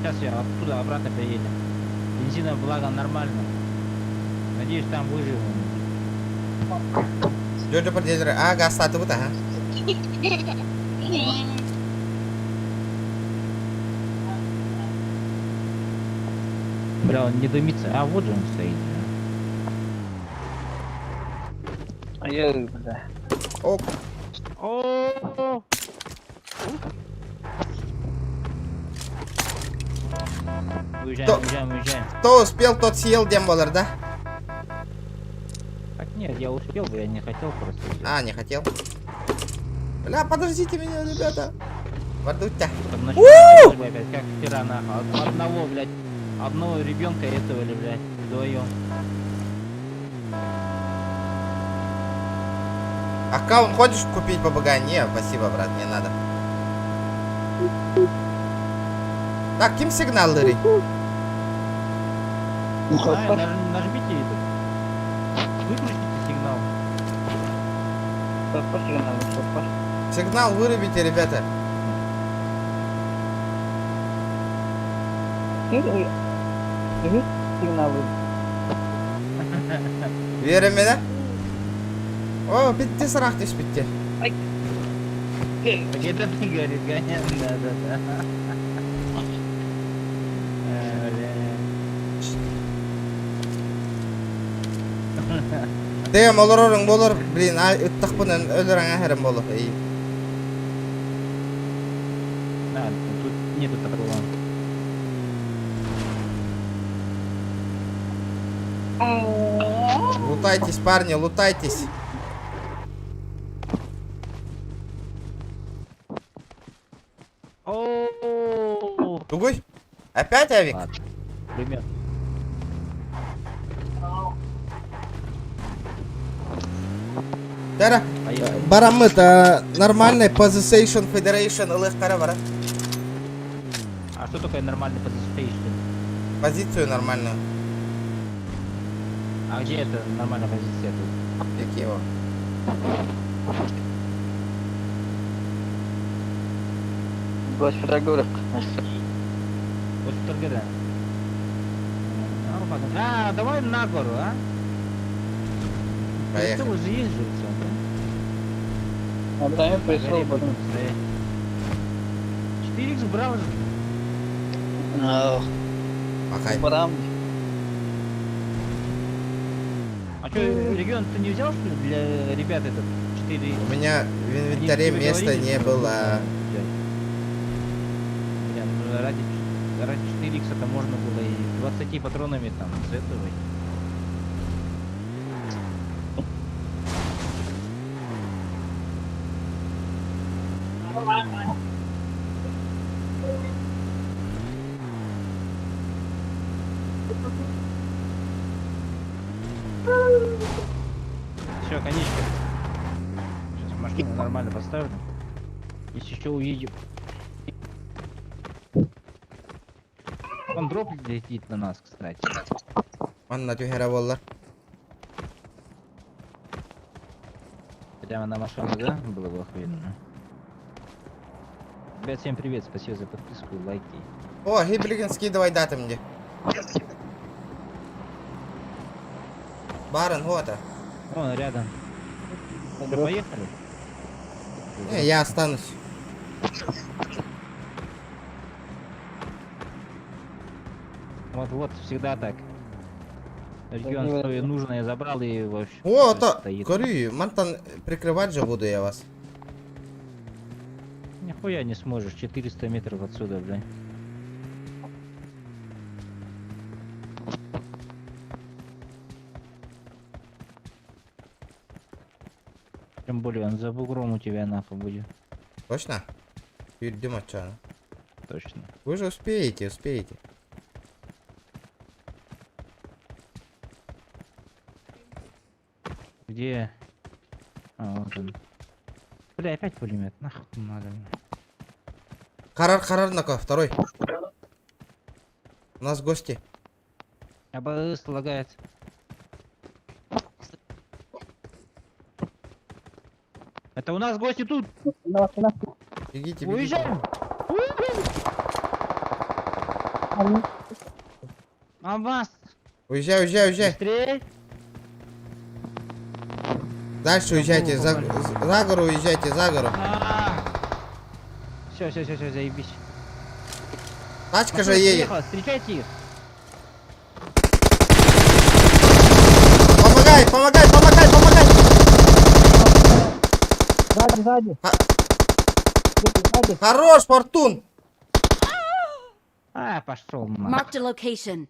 Сейчас я оттуда обратно приедем. Бензина, благо, нормально. Надеюсь, там выживем. Жоржо пардезер. А, газ сатыбыт, ага. Бля, он не дымится. А, вот же он стоит. А я, бля. Оп. О! Уезжаем, уезжаем, уезжаем. Кто успел, тот съел диэн буолар, да? Так нет, я успел бы, я не хотел просто. А, не хотел. Бля, подождите меня, ребята. Вардутя. Там опять, как вчера, нахуй. Одного, блядь, одного ребенка этого или, блядь, вдвоем. Аккаунт хочешь купить ПБГ? Не, спасибо, брат, не надо. Так, ким сигнал дыры? Нажмите этот. Выключите сигнал. Сигнал вырубите, ребята. Сигнал. Верим меня? О, битти сарах битти. Так это ты говорит, конечно, да, да, да. Дэм олорорун болор, блин, а ыттахпын өлөр аңа болор. Эй. Да, тут нету такого. Лутайтесь, парни, лутайтесь. Тугой? Опять авик? Пулемет. Тара, барамыт, нормальный Position Federation ылых кара бара. А что такое нормальный position? Позицию нормальную. А где это нормальная позиция тут? Какие его? 22 говорят. Вот да. А, давай на гору, а? Поехали. уже есть же всё, да? А там я пришел, потом. 4х брал же. Пока. Барам. А что, регион ты не взял, что ли, для ребят этот 4? У меня в инвентаре места не было. Бля, ну ради 4х это можно было и 20 патронами там с этого. Все, конечка. Сейчас машину нормально поставлю. Если еще уедем. Он дроп летит на нас, кстати. Он на түһэрэ буоллар. Прямо на машину, да? Было бы охуенно. Ребят, всем привет, спасибо за подписку, лайки. О, Гиблигин скидывай даты мне. Барон, вот. Вон рядом. Что, поехали? Не, я останусь. Вот, вот, всегда так. Регион свое нужное забрал и вообще О, это, говорю, мантан прикрывать же буду я вас. Нихуя не сможешь, 400 метров отсюда, блядь. Тем более он за бугром у тебя нахуй будет. Точно? Сүүрдүм оччоҕуна. Точно. Вы же успеете, успеете. Где? А, вот он. Бля, опять пулемет. Нахуй надо мне. Харар, харар, нака, второй. У нас гости. АБС лагает. Это у нас гости тут! Бегите, бегите. Уезжаем! А вас! Уезжай, уезжай, уезжай. Быстрей! Дальше уезжайте, за, за гору уезжайте, за гору. Все, все, все, все, заебись. Тачка же Машина едет. приехала, встречайте их. Помогай, помогай, помогай, помогай. Сзади, сзади. Хорош, Фортун. А, пошел нахуй. Marked a location.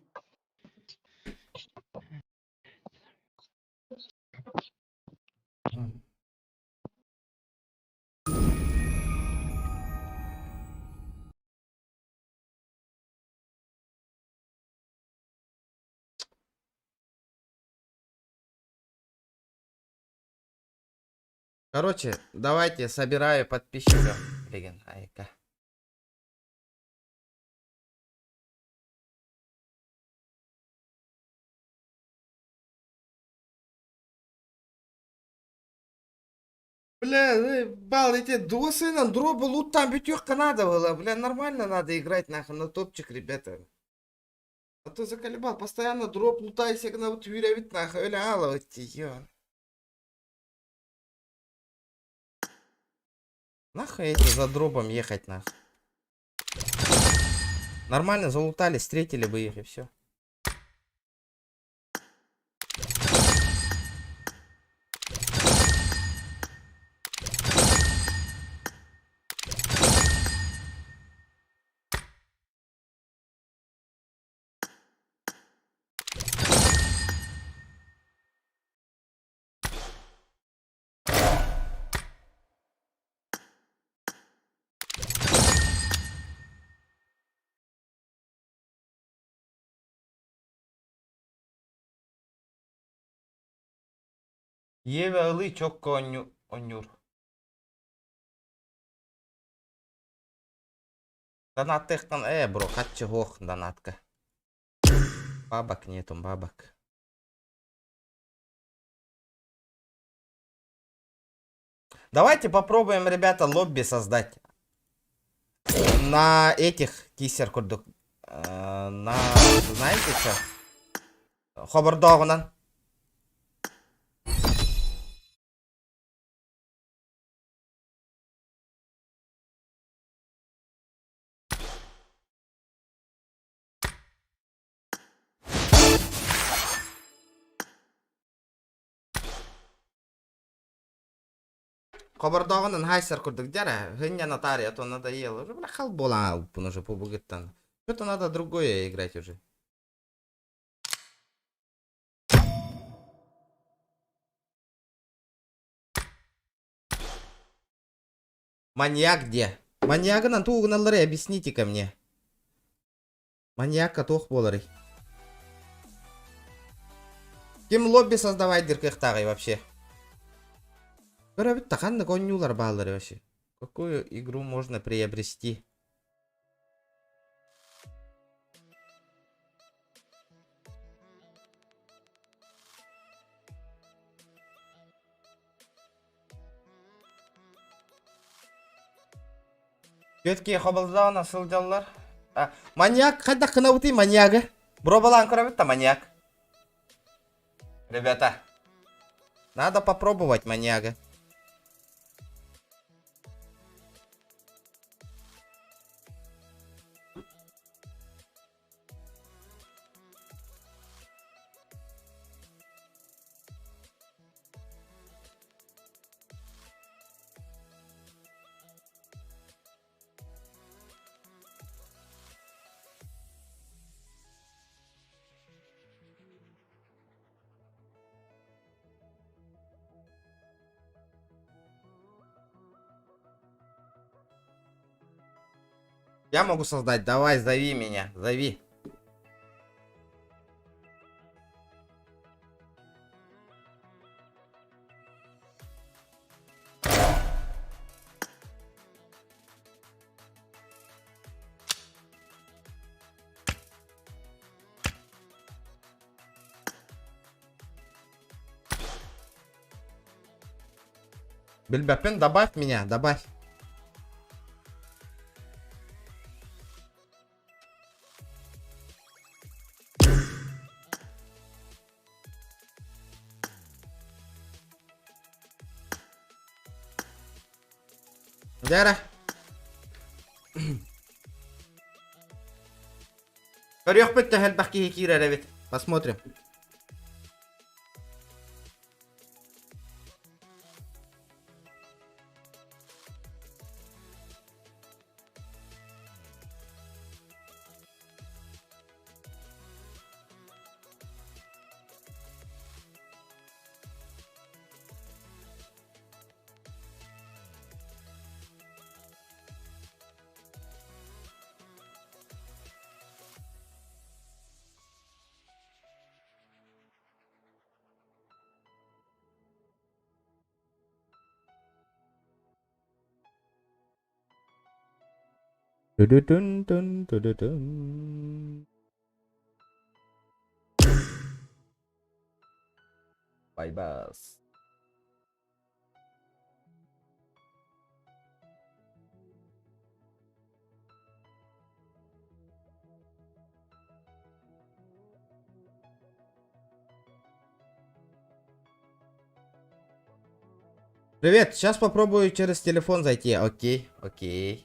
Короче, давайте собираю подписчиков. Блин, айка. Бля, бал, эти досы нам дробы лут там битёхка надо было. Бля, нормально надо играть нахуй на топчик, ребята. А то заколебал, постоянно дроп лутайся, на вот юрявит нахуй, бля, ала, ё. Нахуй эти за дробом ехать нахуй. Нормально залутали, встретили бы их и все. Ева ылы чокко онньуур. Донаттыахтан э бро, хаччы суох донатка. Бабок нету, бабок. Давайте попробуем, ребята, лобби создать. На этих кисер курдук. На, знаете что? Хобордоҕунан. Хобордоҕунан хайсар курдук дьара. Хыння нотария, а то надоело. Уже, бля, хал буолан уже пубугыттан. Что-то надо другое играть уже. Маньяк где? Маньягынан тугуналлары объясните-ка мне. Маньякка туох буоларый. Ким лобби создавать диир вообще? Көрөбүт ханнык оонньуулар бааллар вообще. Какую игру можно приобрести? Четкие хобалдаuna сылдьаллар. А, маньяк, хайдах гынабытый маньягы? Боруобалаан көрөбүт да маньяк. Ребята, надо попробовать маньяга. Я могу создать, давай, зови меня, зови. Билбэппин, добавь меня, добавь. Дьэ Көрүөхпүт төһө элбэх киһи киирэр эбит. Посмотрим. Ту-ду-дун-дун, ту-ду-дун. Байбас. Привет, сейчас попробую через телефон зайти. Окей, окей.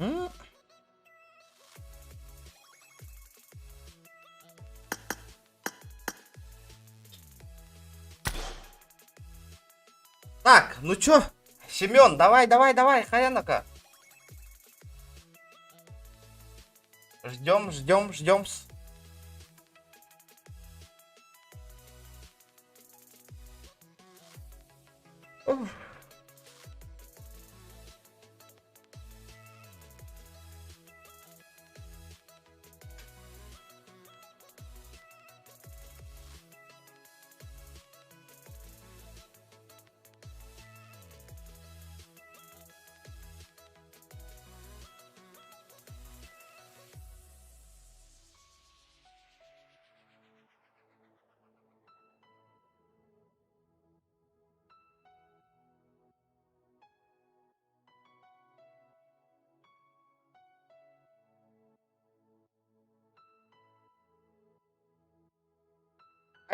М? Так, ну чё, Семен, давай, давай, давай, хаянака. Ждем, ждем, ждем.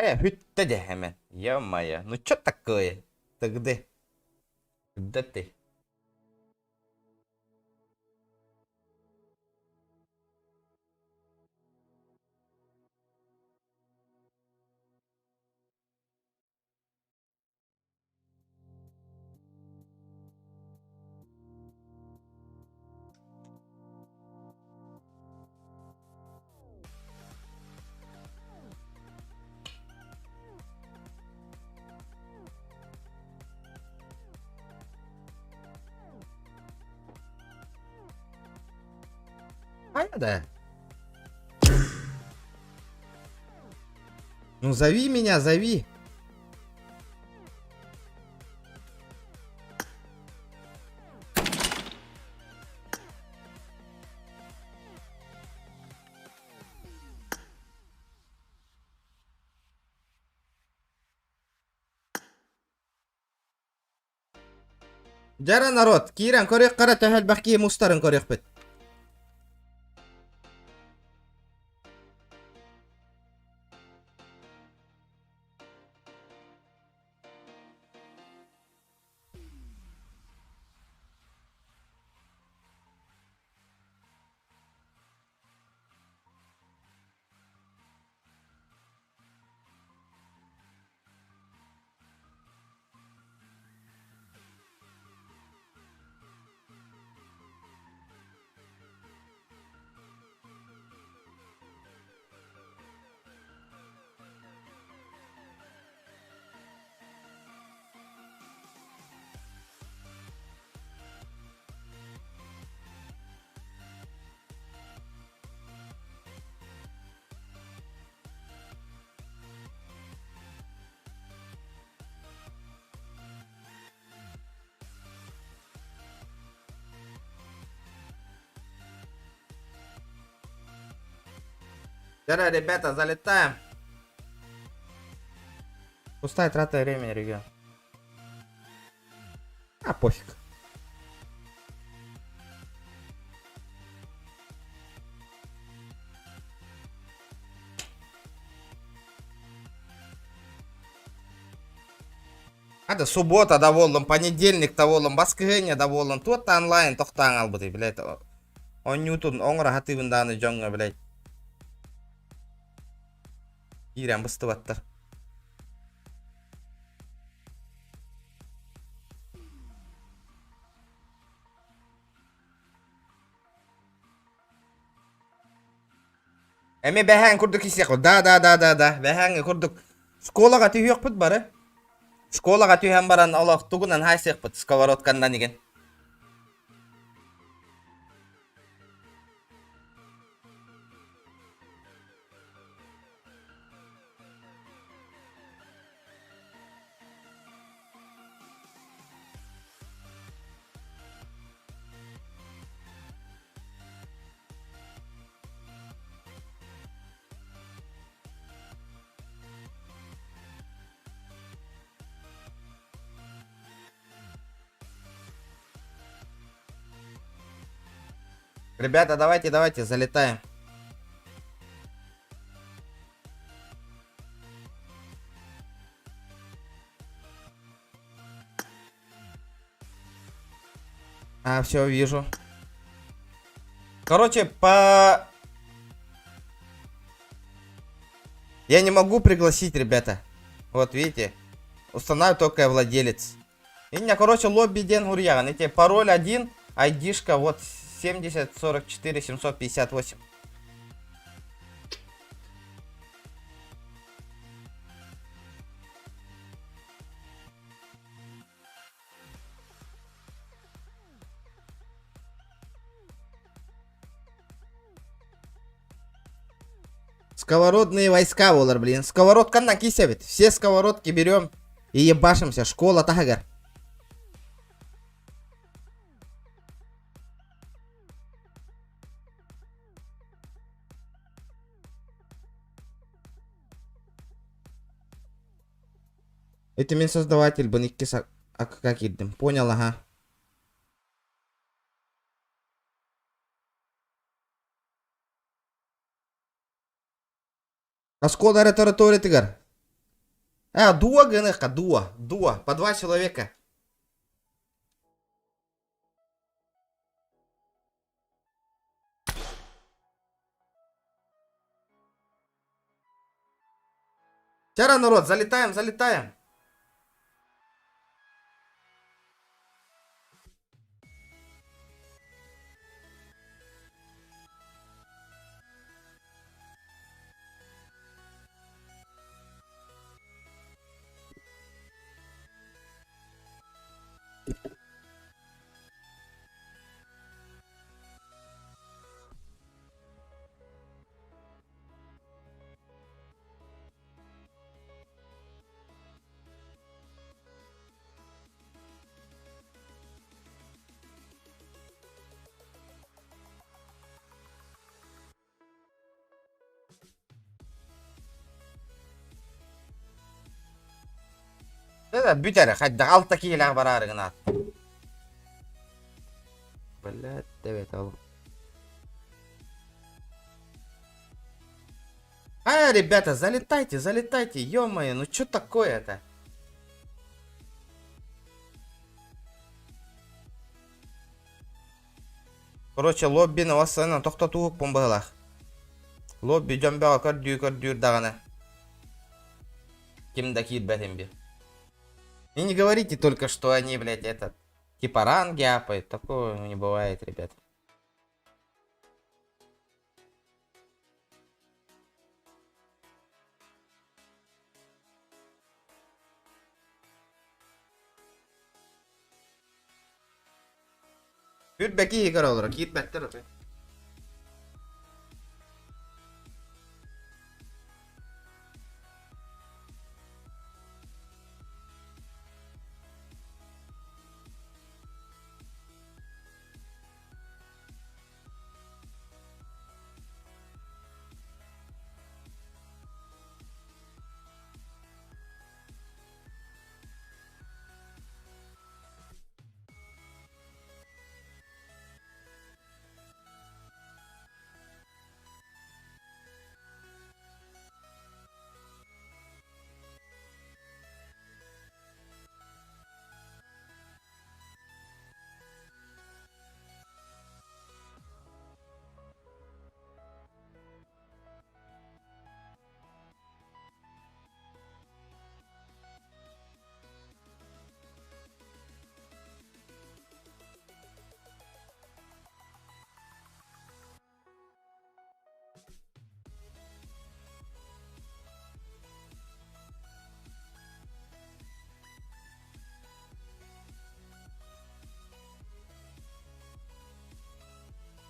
Э, бүттэ дии hemen. Ё-моё, ну чё такое? Ты где? Где ты? Хайа да? Ну зови меня, зови. Дьэ народ, киирэн көрүөх хара төһө элбэх киһи мустарын көрүөхпүт. Вчера, ребята, залетаем. Пустая трата времени, регион. А, пофиг. Ада суббота доволен, понедельник доволен, баскыһыанньа доволен, туот онлайн тохтаан албыты, блядь. Онньуутун оҥоро хатыыбын дааны дьоҥҥо, блядь. Киирэн быстыбаттар. Эмиэ бэһээн курдук исиэх Да, да, да, да, да. Бэһээҥҥи курдук. Школаҕа түһүөхпүт бары. Школаҕа түһэн баран олох тугунан хаайсыахпыт сковородканнан игин. Ребята, давайте, давайте, залетаем. А, все, вижу. Короче, по... Я не могу пригласить, ребята. Вот, видите? Устанавливаю только владелец. И у меня, короче, лобби ден гурьян. Эти пароль один, айдишка вот 70 44 758. Сковородные войска болар, блин. Сковородканнан кисебит. Все сковородки берем и ебашимся. Школа тагар. Это мен создаватель бын икки АКК киирдим. Понял, ага. Оскуола эрэ территориятыгар. А, дуо гыныхха, дуо, дуо, по два человека. Вчера, народ, залетаем, залетаем. Бүтэ эрэ, хайдах алта киһилээх бараары гынаат. Блядь, девять ол. А, ребята, залетайте, залетайте, ё-моё, ну чё такое-то? Короче, лоббины оссанан тохтотууһукпун быһылаах. Лобби дьон бөҕө көрдүү-көрдүүр даҕаны. Ким да киирбэтин би. И не говорите только, что они, блядь, этот, типа ранги апают. Такого не бывает, ребят. Үрбэки игр олоро, киирбэттэр отой.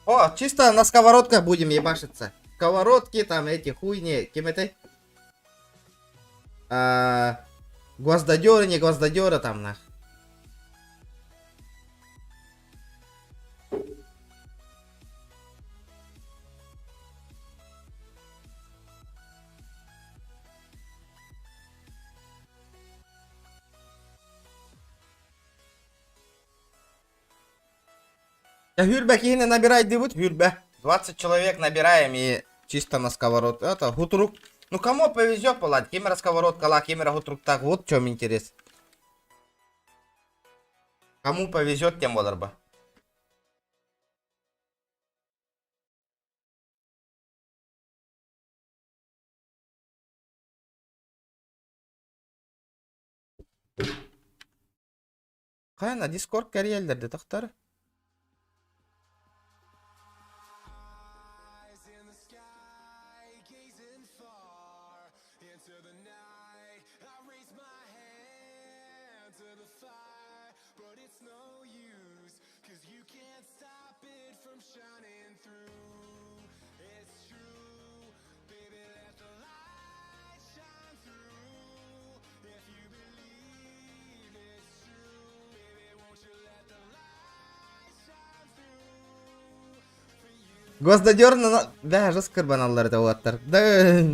О, чисто на сковородках будем ебашиться. Сковородки там эти хуйни, кем это? А, гвоздодеры, не гвоздодеры там нах. Хүрбэ киһини набирайдыбыт, хүрбэ. 20 человек набираем и чисто на сковород. Это хутрук. Ну кому повезет, палать. Кемера сковородкалаах, кемера хутруктаах. Вот в чем интерес. Кому повезет, тем буоларба. Хайа, Дискорд кэрийэллэр тахтар. Гвоздодерно, да, жестко рваналлар это уолаттар. Да.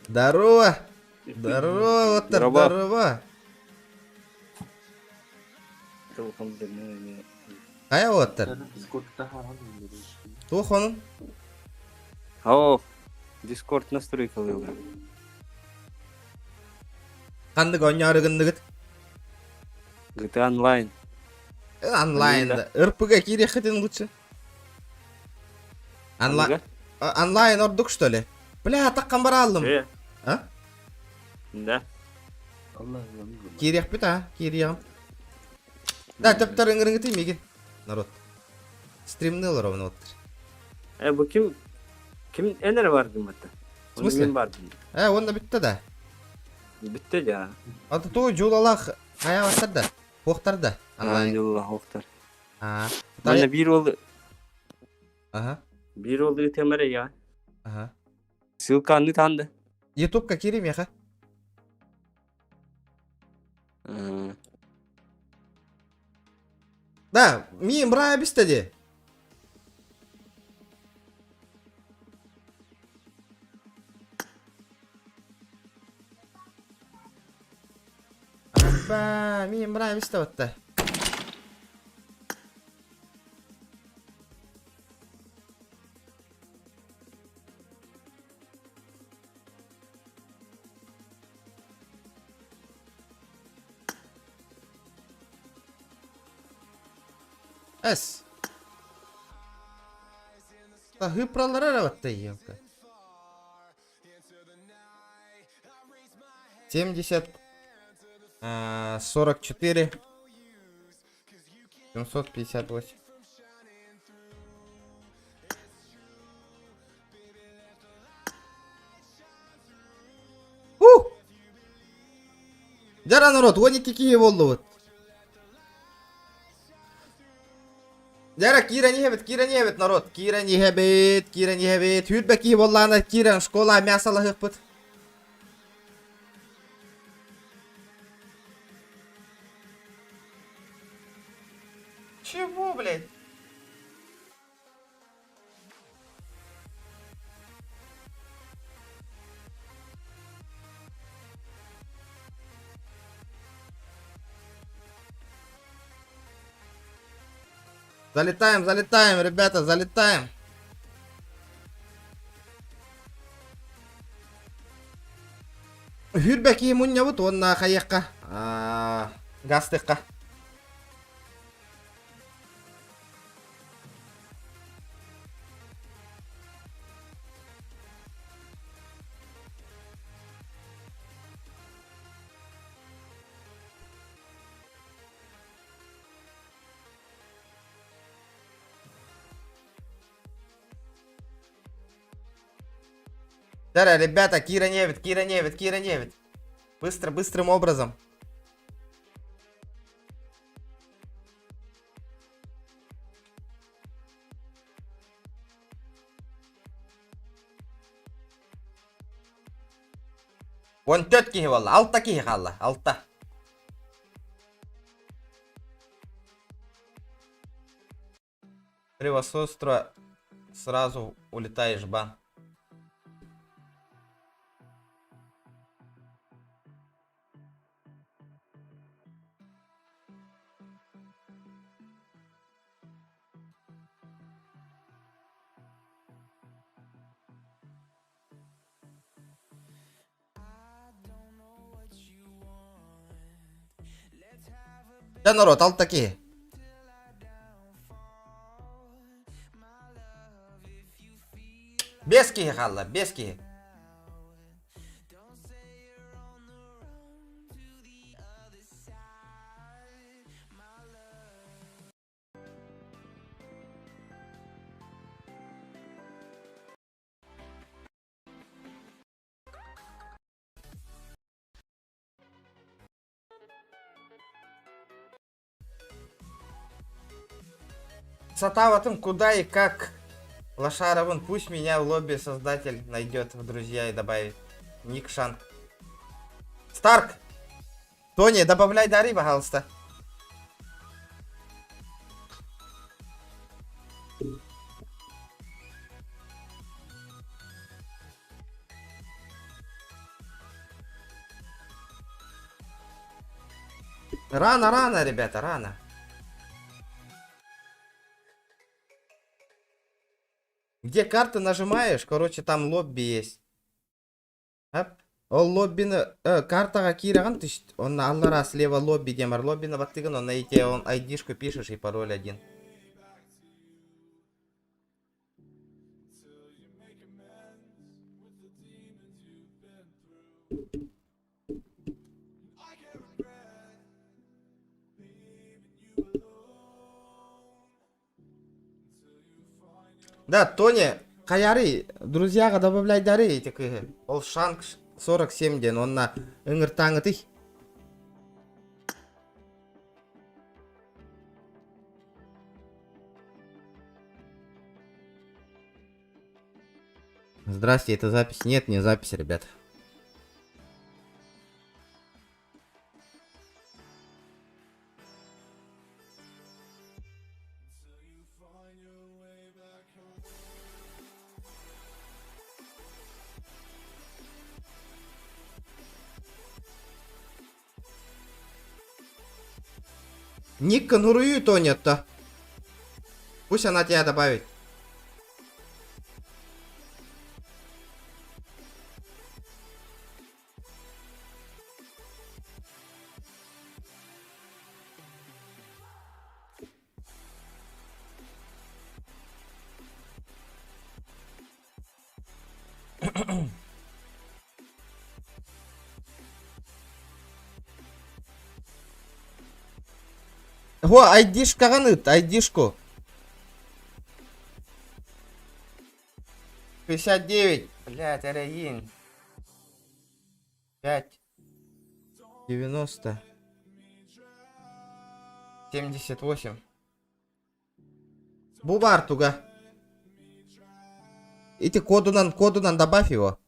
Здорово. Здорово, уолаттар, здорово. Хайа уолаттар? Туох онун? О, Дискорд настройкалыылар. Ханнык оонньоору гынныгыт? GTA Online. Онлайн да. РПГ киириэххитин лучше. Онлайн онлайн ордук что ли? Бля, таккан барааллым. А? Да. Киириэхпит а, киириэҕим. Да, төптөр ыҥырыҥытый миигин. Народ. Стримны олоробун оттор. Э, бу ким ким эн эрэ бардым бата. В смысле? Мен бардым. Э, уонна бүттэ да. Бүттэ дьа. Ата туу жуулалаах хайаабаттар да. Хуохтар да. Онлайн жуулалаах хуохтар. Аа. Манна биир уол Аха. Биир уол ыытыам эрэ я. Аха. Ссылканы таанды. Ютубка киири миэхэ. Да, миин быраа бистэ дии. Аппа, миин быраа бистэ батта. Эс. Хыпралара эрэ батта елка. 70 44 758. Ух! Дьара народ, 12 киһи буоллубут. Дьара киирэн иһэбит, киирэн иһэбит народ, киирэн иһэбит, киирэн иһэбит. Сүүрбэ киһи буоллаҕына киирэн школа мясолаһыахпыт. Чего, блядь? Залетаем, залетаем, ребята, залетаем. Хүрбэ киһи мунньабыт уонна хайыахха гастыхха. Да, ребята, Кира Невит, Кира Невит, Кира Невит. Быстро, быстрым образом. 14 киһи буолла. Алта киһи хаалла. Алта. Превосходство сразу улетаешь в бан. Дьэ норуот алта киһи. Биэс киһи хаалла, биэс киһи. Сатаабатым куда и как лошаровын, пусть меня в лобби создатель найдет в друзья и добавит. Ник Шанг. Старк! Тони, добавляй дары, пожалуйста. Рано, рано, ребята, рано. Где карты нажимаешь, короче, там лобби есть. Ол лоббины картаҕа киирэҕин түст онно аллараа слева лобби диэн бар лоббины баттыгын онно ити он айдишку пишешь и пароль один. Да, Тони, хайарый, друзьяҕа добавляйдары ити кыыһы. Ол Шанг 47 диэн онно ыҥыртааҥытый. Здрасте, это запись? Нет, не запись, ребят. Ник конурую то нет-то. Пусть она тебя добавит. Го, айдишкаҕын ыыт, айдишку. 59. Блядь, эрэйин. 5. 90. 78. Бу баар туга. Ити кодунан, кодунан добавь его.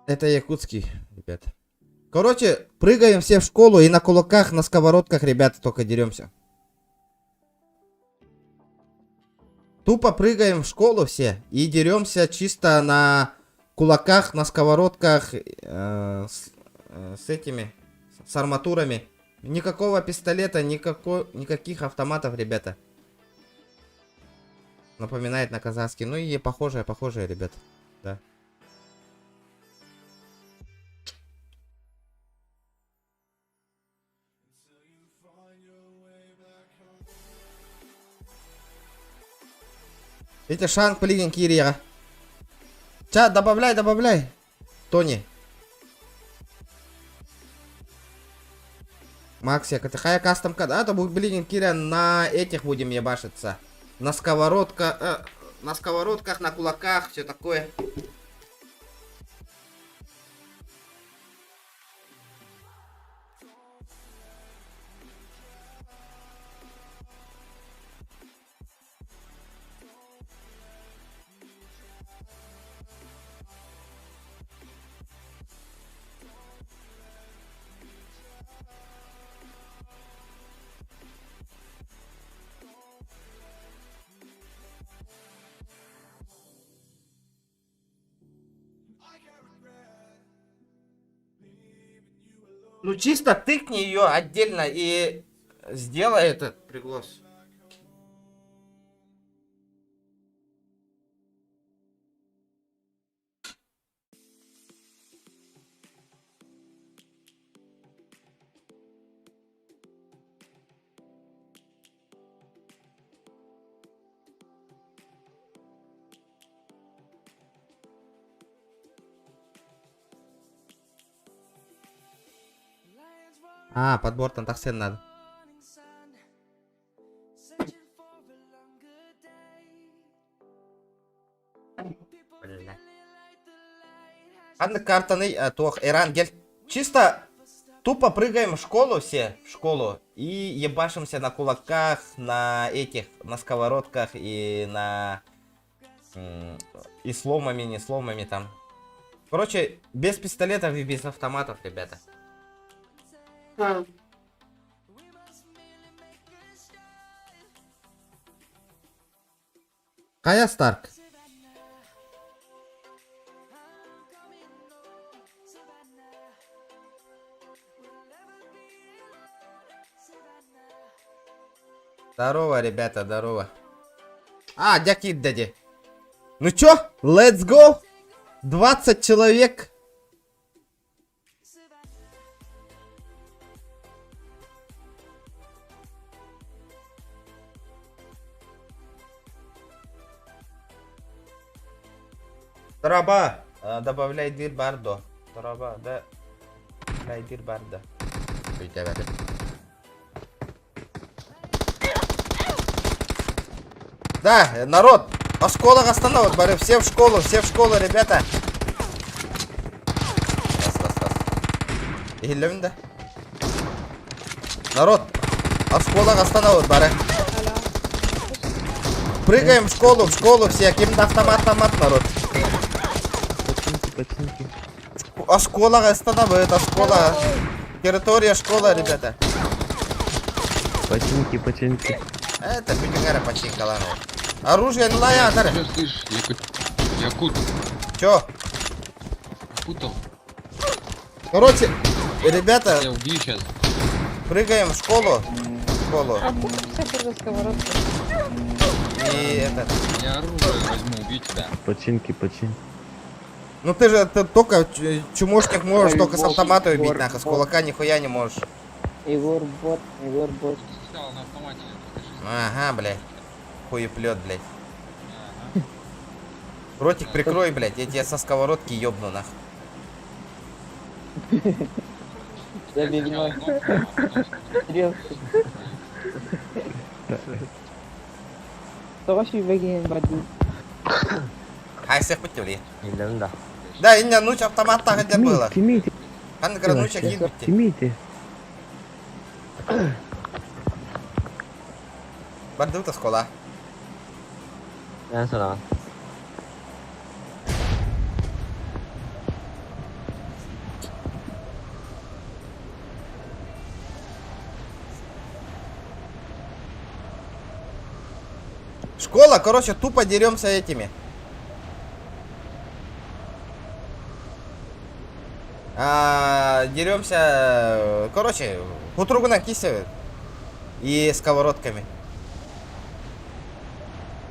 Это якутский, ребят. Короче, прыгаем все в школу и на кулаках, на сковородках, ребята, только деремся. Тупо прыгаем в школу все и деремся чисто на кулаках, на сковородках, с, с этими, с арматурами. Никакого пистолета, никакой, никаких автоматов, ребята. Напоминает на казахский. Ну и похожее, похожее, ребят. Да. Эти шанг плигин кирия. Ча, добавляй, добавляй. Тони. Максия, хайа кастом кад. А, то будет блин Киря на этих будем ебашиться. На сковородка, на сковородках, на кулаках, все такое. Ну чисто тыкни ее отдельно и сделай этот приглас. А, подбортан тахсен надо. Бля. Ханнык картаны туох Эрангель. Чисто тупо прыгаем в школу все, в школу, и ебашимся на кулаках, на этих, на сковородках и на... И сломами, не сломами там. Короче, без пистолетов и без автоматов, ребята. Кая Старк. Здорово, ребята, здорово. А, дяки дяди. Ну чё, let's go. 20 человек. Траба, добавляй дир бардо. Траба, да. Добавляй дир бардо. Да, народ, осколок остановок, бары, все в школу, все в школу, ребята. Раз, раз, раз. Иһиллэбин да. Народ, осколок остановок, бары. Прыгаем в школу все, ким автомат, автомат, народ. Починки, починки. Осколок остановит, осколок. Территория школа, ребята. Починки, починки. Это бүтүҥ починкалар. Оружие не лая, атары. Слышь, якут. Якут. Чё? Якутов. Короче, ребята, Я убью сейчас. прыгаем в школу. В школу. И это. Я оружие возьму, убью тебя. Починки, починки. Ну ты же ты только чумошник можешь только с автомата убить, нахуй. С кулака нихуя не можешь. Егор бот, Егор бот. Сначала на автомате. Ага, блядь. Хуеплет, блядь. Ротик прикрой, блядь, я тебя со сковородки ёбну, нахуй. Я видимо. Тоҕо сүүрбэ бардыы. Хайсых бит Да. Да, инна нуч автомат так где было. Тимите. Хан грануча киир битти. Тимите. Бардыбыт оскола. Я сара. Школа, короче, тупо деремся этими. А, деремся, короче, кутругуна кисе и сковородками.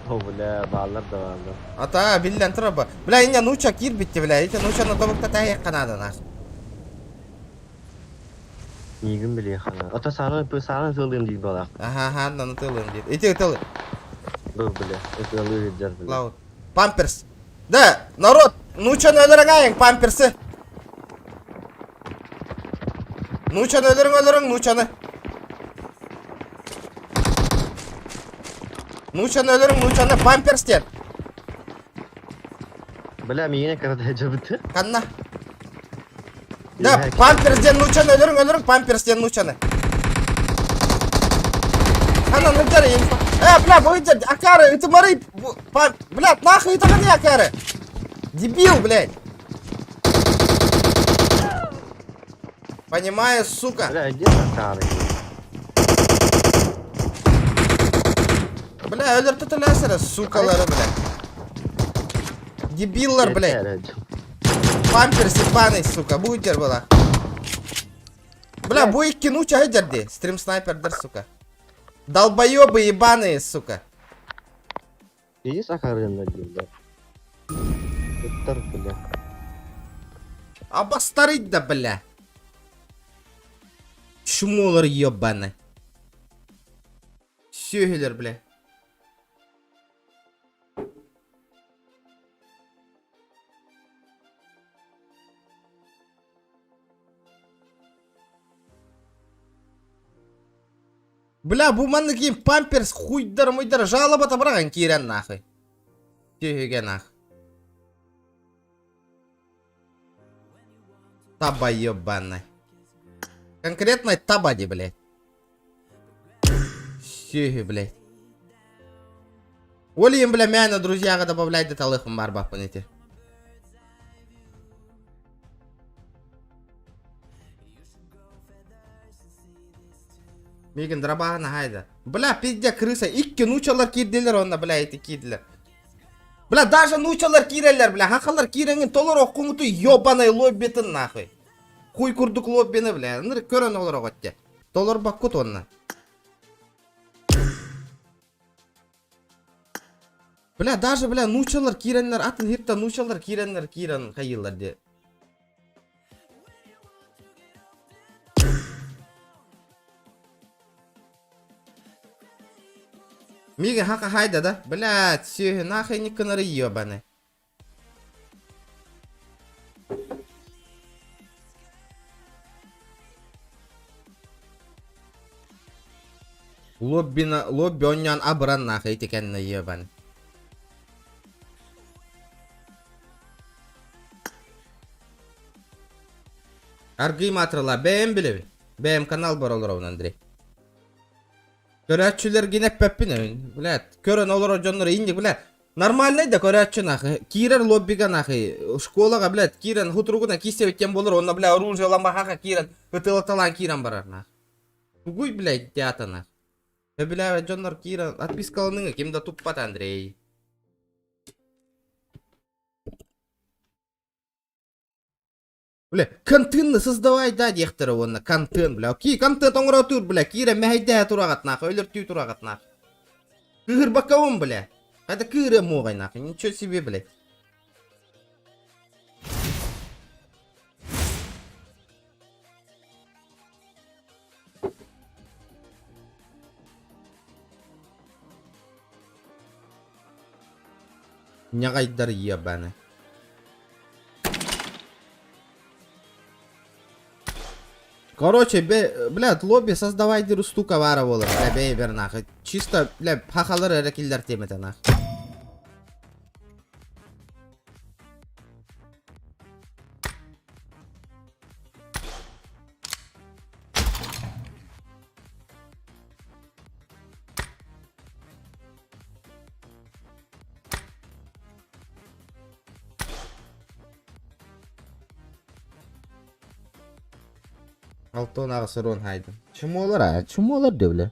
О, бля, баалар да баалар. Ата, биллэн траба. Бля, инна нуча кир битти, бля, эти нуча на тобукта тайя канада нах. Мигин биле хана. Ата сары сары тылым дейт бала. Ага, ага, на тылым дейт. Эти тылы. Бу бля, это лыжи бля. Лаут. Памперс. Да, народ, нучаны өлөрөҥ памперсы. Нучаны өлөрөҥ өлөрөҥ нучаны. Нучаны өлөрөҥ нучаны памперстер. Бля, мигине карата жабыты. Ханна. Да, памперстен нучаны өлөрөҥ өлөрөҥ памперстен нучаны. Ханна нуджары Э, бля, будет акары, это мары, бля, нахуй это не акары. Дебил, блядь. Понимаешь, сука. Бля, где акары? Бля, өлөр tutulасыры, сукалары, бля. Дебиллар, блядь. Памперс ебаный, сука, будете была. Бля, бу икки нуча дьэрди. Стрим снайпердар, сука. Долбоебы ебаные, сука. Иди сахарына диэн да. Ыттар бля. Обостарить да, бля. Чмолар ебаный. Сүөһүлэр, бля. Бля, бу маннык им памперс хуйдар муйдар жалоба табыраган киирэн нахуй. Түһүгэ нах. Таба ебаный. Конкретно табади, блядь. Сүһү, блядь. Олием, бля, мээнэ друзьяга добавлять да талыхым бар баппын ити. Мигин дробаһына хайда. Бля, пиздя крыса. Икки нучалар киирдилер онно, бля, эти киирдилер. Бля, даже нучалар киирэллэр, бля, хахалар киирэҥин толор оккуҥуту ёбаный лоббитын нахуй. Хуй курдук лоббины, бля, ыныр көрөн олороҕут те. Толорбаккут онно. Бля, даже, бля, нучалар киирэннэр, атын хиртэн нучалар киирэннэр киирэн хайыылар де. Мига хака хайда да? Блядь, сүөһү нахуй не кынары ебаны. Лоббина, лобби онньоон абыран нахуй ити кэннэ ебан. Аргый матрыла, бэйэм билэбин. Бэйэм канал бар олоробун, Андрей. Көрөөччүлэргин эппэппин эбин. Блядь, көрөн олорор дьоннор инник, блядь. Нормальный да көрөөччү нахуй. Киирэр лоббига нахуй. Школаҕа, блядь, киирэн хутуругунан киирсэбит буолар, онно, бля, оружие ламахаха киирэн, ытылаталаан киирэн барар нах. Тугуй, блядь, театр нах. Сөбүлээбэт дьоннор киирэн отпискаланыҥа ким да туппат, Андрей. Бля, контент создавай да диэхтэрэ уонна контент, бля. Ки контент оҥоротуур, бля, киирэ мэһэйдээ тураҕат нахуй, өлөртүү тураҕат нахуй. Кыыһырбаккабын, бля. Это кыыры муоҕай нахуй, ничего себе, блядь. Ньаҕайдар ебаны. Короче, бе, блядь, лобби создавай диир штука баара буолар, бля, бэйбэр нахуй. Чисто, бля, хахалар эрэ киллэртиэм этэ нах. Алтон аҕыс урон хайдым. Чумуолар а, чумуолар дөблө.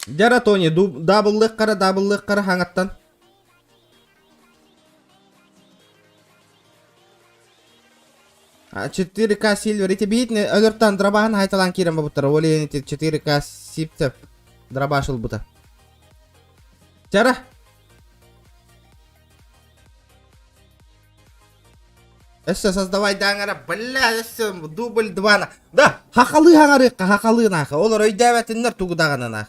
Дьара Тони, даабыллык хара, даабыллык хара хаҥаттан. 4К Silver ити биитин өлөртөн дробаһын хайталаан киирэн бабыттара. Ол иһин ити 4К Сипцев дробаш ылбыта. Чара. Өссө создавай дааҥара, бля, өссө дубль два на. Да, хахалыы хаҥарыахха, хахалыы нааха. Олор өйдөөбөтүннэр тугу даҕаны наах.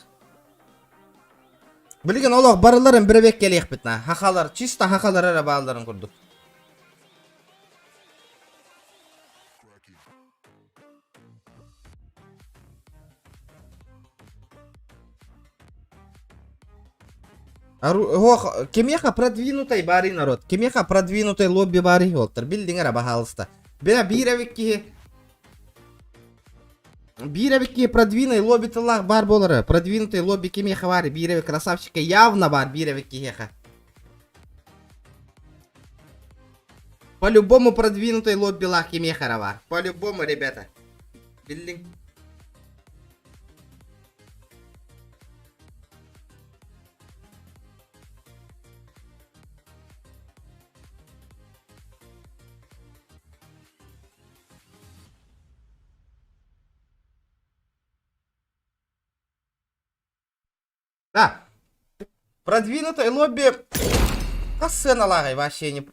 Билигин олох барыларын биребек кэлиэхпит на. Хахалар, чисто хахалар эрэ баалларын курдук. Ох, кимиэхэ продвинутай баарый народ, кимиэхэ продвинутай лобби баарый буолтар, билдиҥ эрэ баһаалыста. Бля, биир эбит киһи биир эбит киһи продвинай лобби тыллаах баар буолара. Продвинутый лобби кимиэхэ баар, биир эбит красавчика явно баар биир эбит киһиэхэ. По-любому продвинутый лоббилаах кимиэхэ эрэ баар. По-любому, ребята. Биллиҥ. Продвинутое лобби хас сыаналааҕый вообще не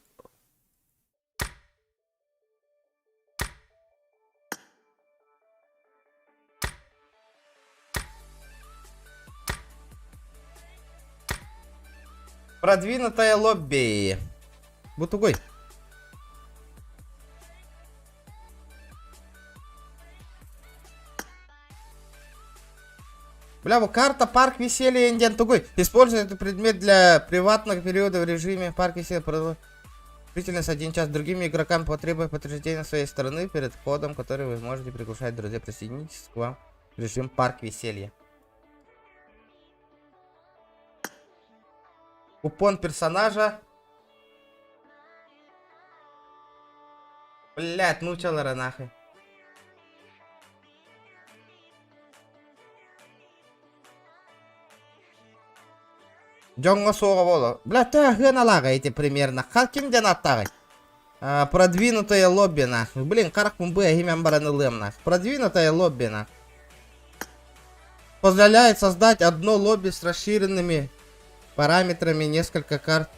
Продвинутое лобби. Бу тугуй? Бля, бу карта парк веселья диэн тугуй? Используй этот предмет для приватного периода в режиме парк веселья. Длительность один час. Другим игрокам потребует подтверждения своей стороны перед входом, который вы можете приглашать друзей. Присоединитесь к вам в режим парк веселья. Купон персонажа. Блять, ну чалара нахуй. Дьоҥҥо суоҕа буолуо. Бля, төһө ити примерно. Ким диэн аттааҕый? Продвинутое лобби нахуй. Блин, харахпын быа иһимэн баран ылыам нахуй. Продвинутое лобби нахуй. Позволяет создать одно лобби с расширенными параметрами несколько карт.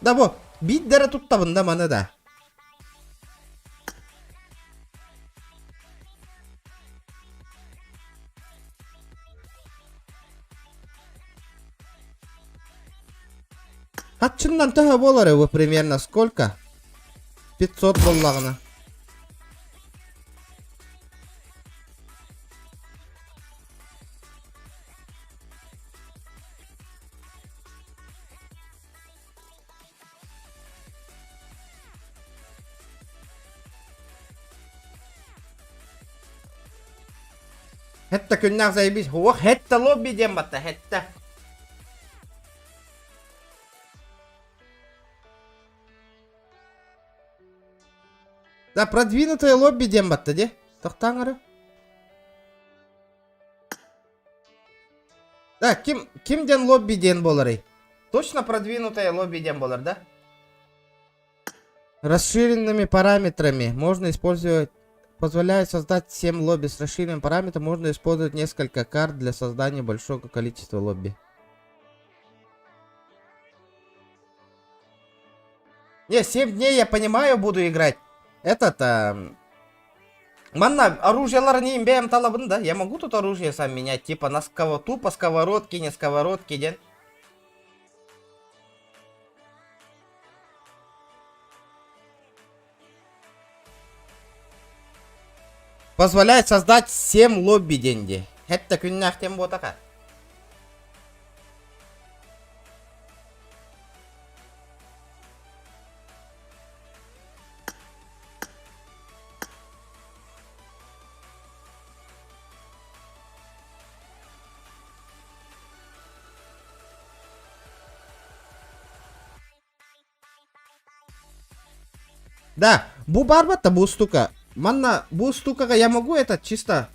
Да бо, биирдэрэ туттабын да маны да. Хаччыннан төһө буолар его примерно сколько? 500 буоллаҕына. Хэтта күннээх заебись. Уох, хэтта лобби диэн батта, хэтта. Да, продвинутое лобби диэн батта, де. Тохтаан ары. Да, ким, ким диэн лобби диэн буоларый? Точно продвинутое лобби диэн буолар, да? Расширенными параметрами можно использовать позволяет создать 7 лобби с расширенным параметром, можно использовать несколько карт для создания большого количества лобби. Не, 7 дней я понимаю буду играть. Этот, а... Манна, оружиелар не бэйэм талабын, да? Я могу тут оружие сам менять, типа на сково, тупо сковородки, не сковородки, ден. Позволяет создать 7 лобби деньги. Это күннээх тем буотаха. Да, бу барбатта бу штука. Манна бу штукага я могу это чисто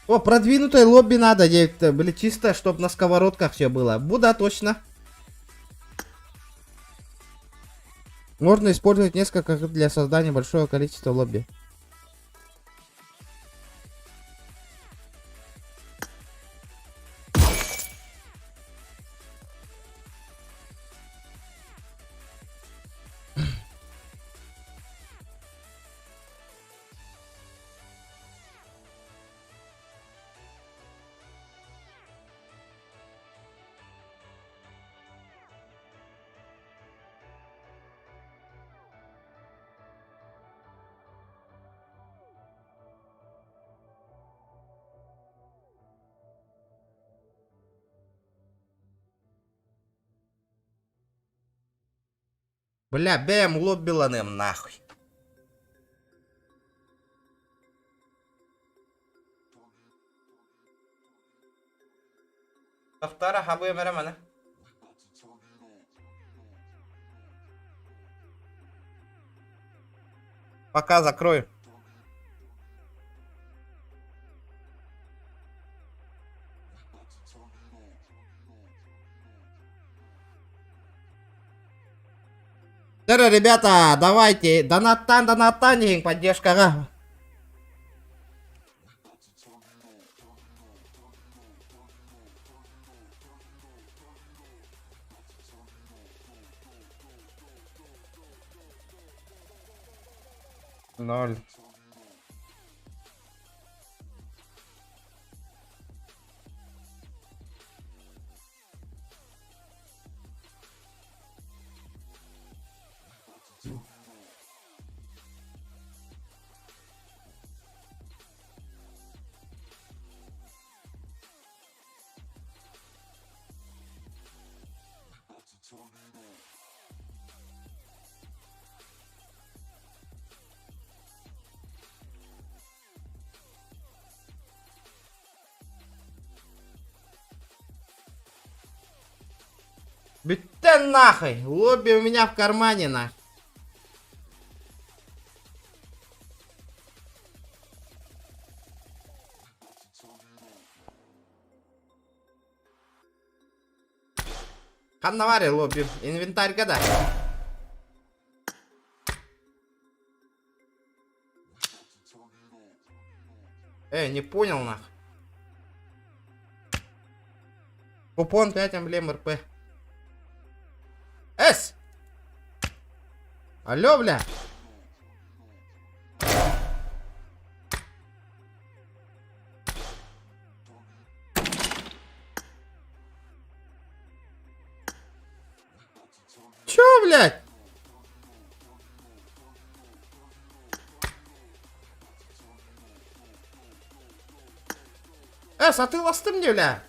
О, продвинутое лобби надо, были чисто, чтобы на сковородках все было. Буда, точно. Можно использовать несколько для создания большого количества лобби. Бля, бэм лоббиланым нахуй. Тохтара хабы мана. Пока закрою. Ребята, давайте, донаттан, донаттан, поддержкаға. Ноль. Бүттэ нахуй! Лобби у меня в кармане нах. Ханна баар лобби? Инвентарьга да. Э, не понял нах. Купон 5 эмблем РП. С! Алло, бля! Чё, блядь? Э, сатыластым не, бля?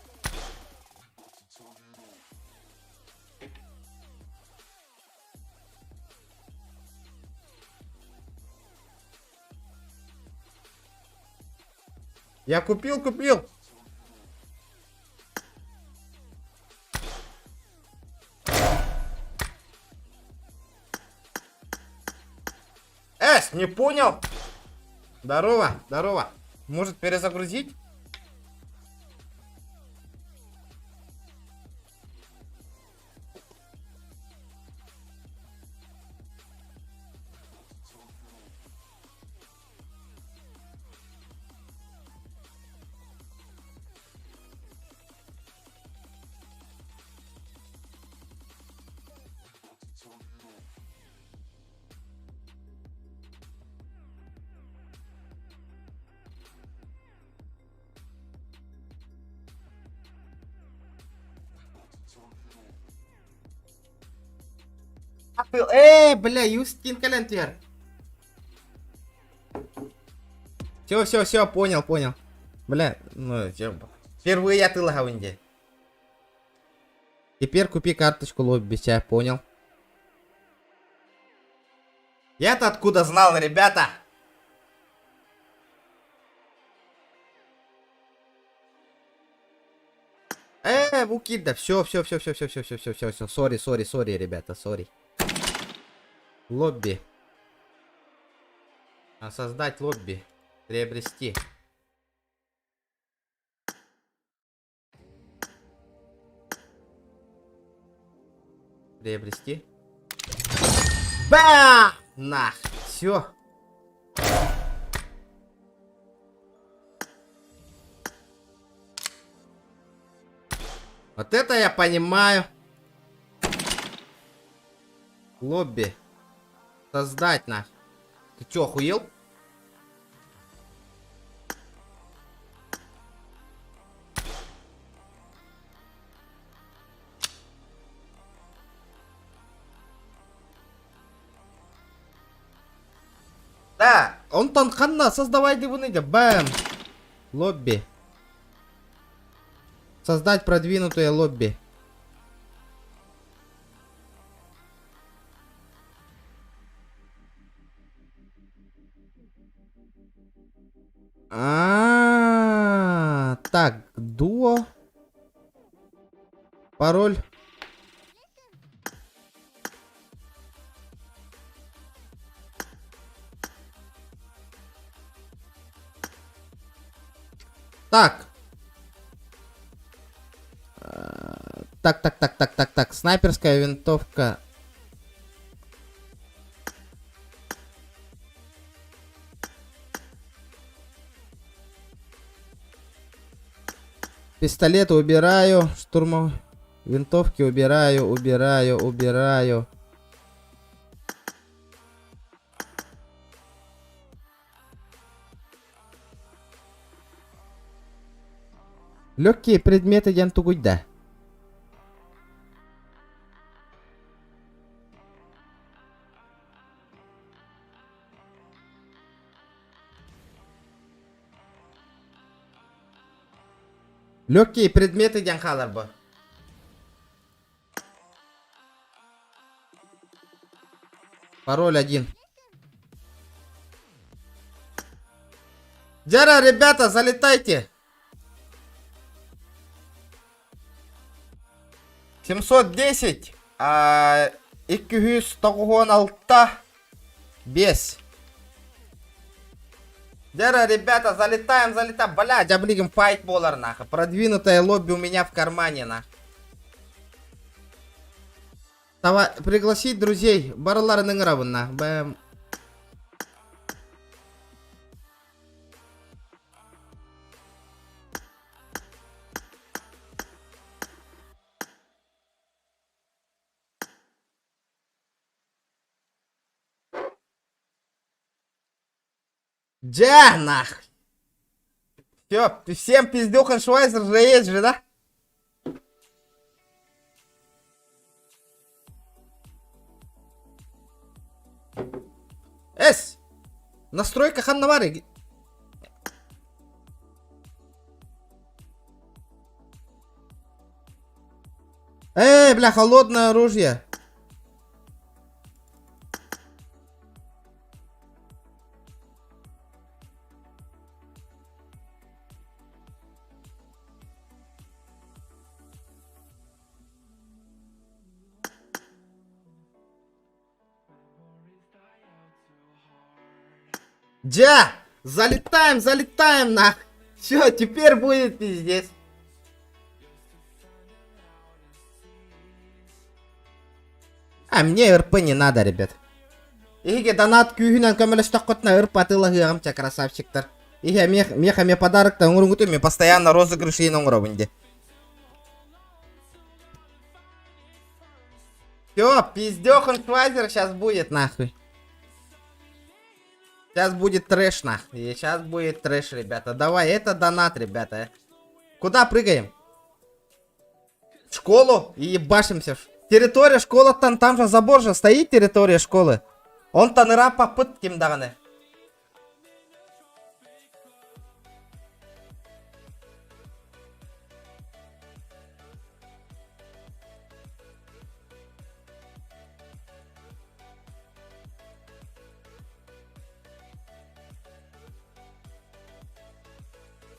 Я купил, купил. Эс, не понял? Здорово, здорово. Может перезагрузить? Э, бля, Юстин Калентер. Все, все, все, понял, понял. Бля, ну, впервые я ты лагавынде. Теперь купи карточку лобби, сейчас понял. Я-то откуда знал, ребята? Э, Вукида, все, все, все, все, все, все, все, все, все, все, сори, сори, сори, ребята, сори. Лобби. А создать лобби. Приобрести. Приобрести. Ба! Нах! Все. Вот это я понимаю. Лобби. Создать нах. Ты чё, охуел? Да, онтон ханна создавай дивуны бэм. Лобби. Создать продвинутое лобби. А, так, дуо. Пароль. Так. Так, так, так, так, так, так. Снайперская винтовка. Пистолет убираю. Штурмов. Винтовки убираю, убираю, убираю. Легкие предметы диэн тугуй да? Легкие предметы диэн хаалар бу. Пароль один. Дяра, ребята, залетайте. 710, а, 296, 5. Дяра, ребята, залетаем, залетаем. Бля, дяблигим файт болар, нахуй. Продвинутое лобби у меня в кармане, нахуй. Давай, пригласить друзей. Барыларын ыҥырабын, на. Бэм. Дьэ, нах. Все, всем пиздюхан Швайзер же есть же, да? Эс! Настройка ханна бар Эй, бля, холодное оружие. Дя! Залетаем, залетаем нах! Все, теперь будет пиздец. А мне РП не надо, ребят. Эһиги донат күүһүнэн көмөлөстөххүтүнэ РП атыылаһыаҕым чэ красавчиктар. Иһэ мех меха ме подарок-та оҥоруҥҥутун мен постоянно розыгрышын оҥоробун дии. Все, пиздёхан Швайзер сейчас будет нахуй. Сейчас будет трэш нахуй. Сейчас будет трэш, ребята. Давай, это донат, ребята. Куда прыгаем? В школу и ебашимся. Территория школы там, там же забор же стоит территория школы. Он таныра попыт ким даҕаны.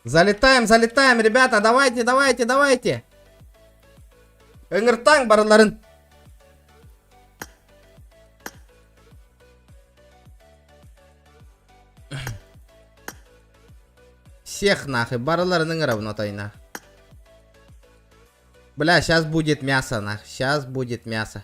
Залетаем, залетаем, ребята, давайте, давайте, давайте. Ыҥыртаҥ барыларын. Всех нахуй, барыларын ыҥырабын отойна. Бля, сейчас будет мясо, нах, сейчас будет мясо.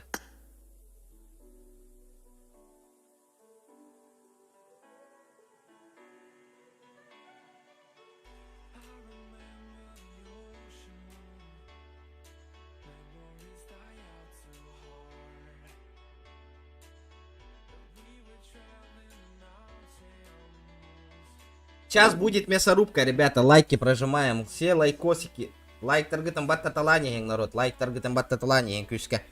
Сейчас будет мясорубка, ребята. Лайки прожимаем. Все лайкосики. Лайктаргытын баттаталаан народ. Лайктаргытын баттаталаан күүскэ.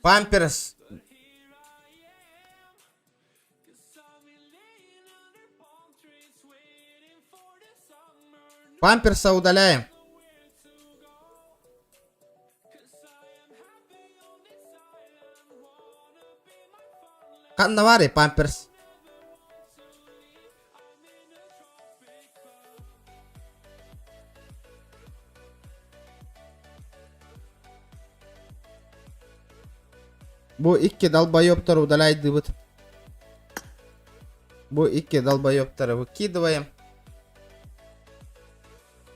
Памперс. Памперса удаляем. Ханна баарый памперс? Бу икки долбоебтары удаляйдыбыт. Бу икки долбоебтары выкидываем.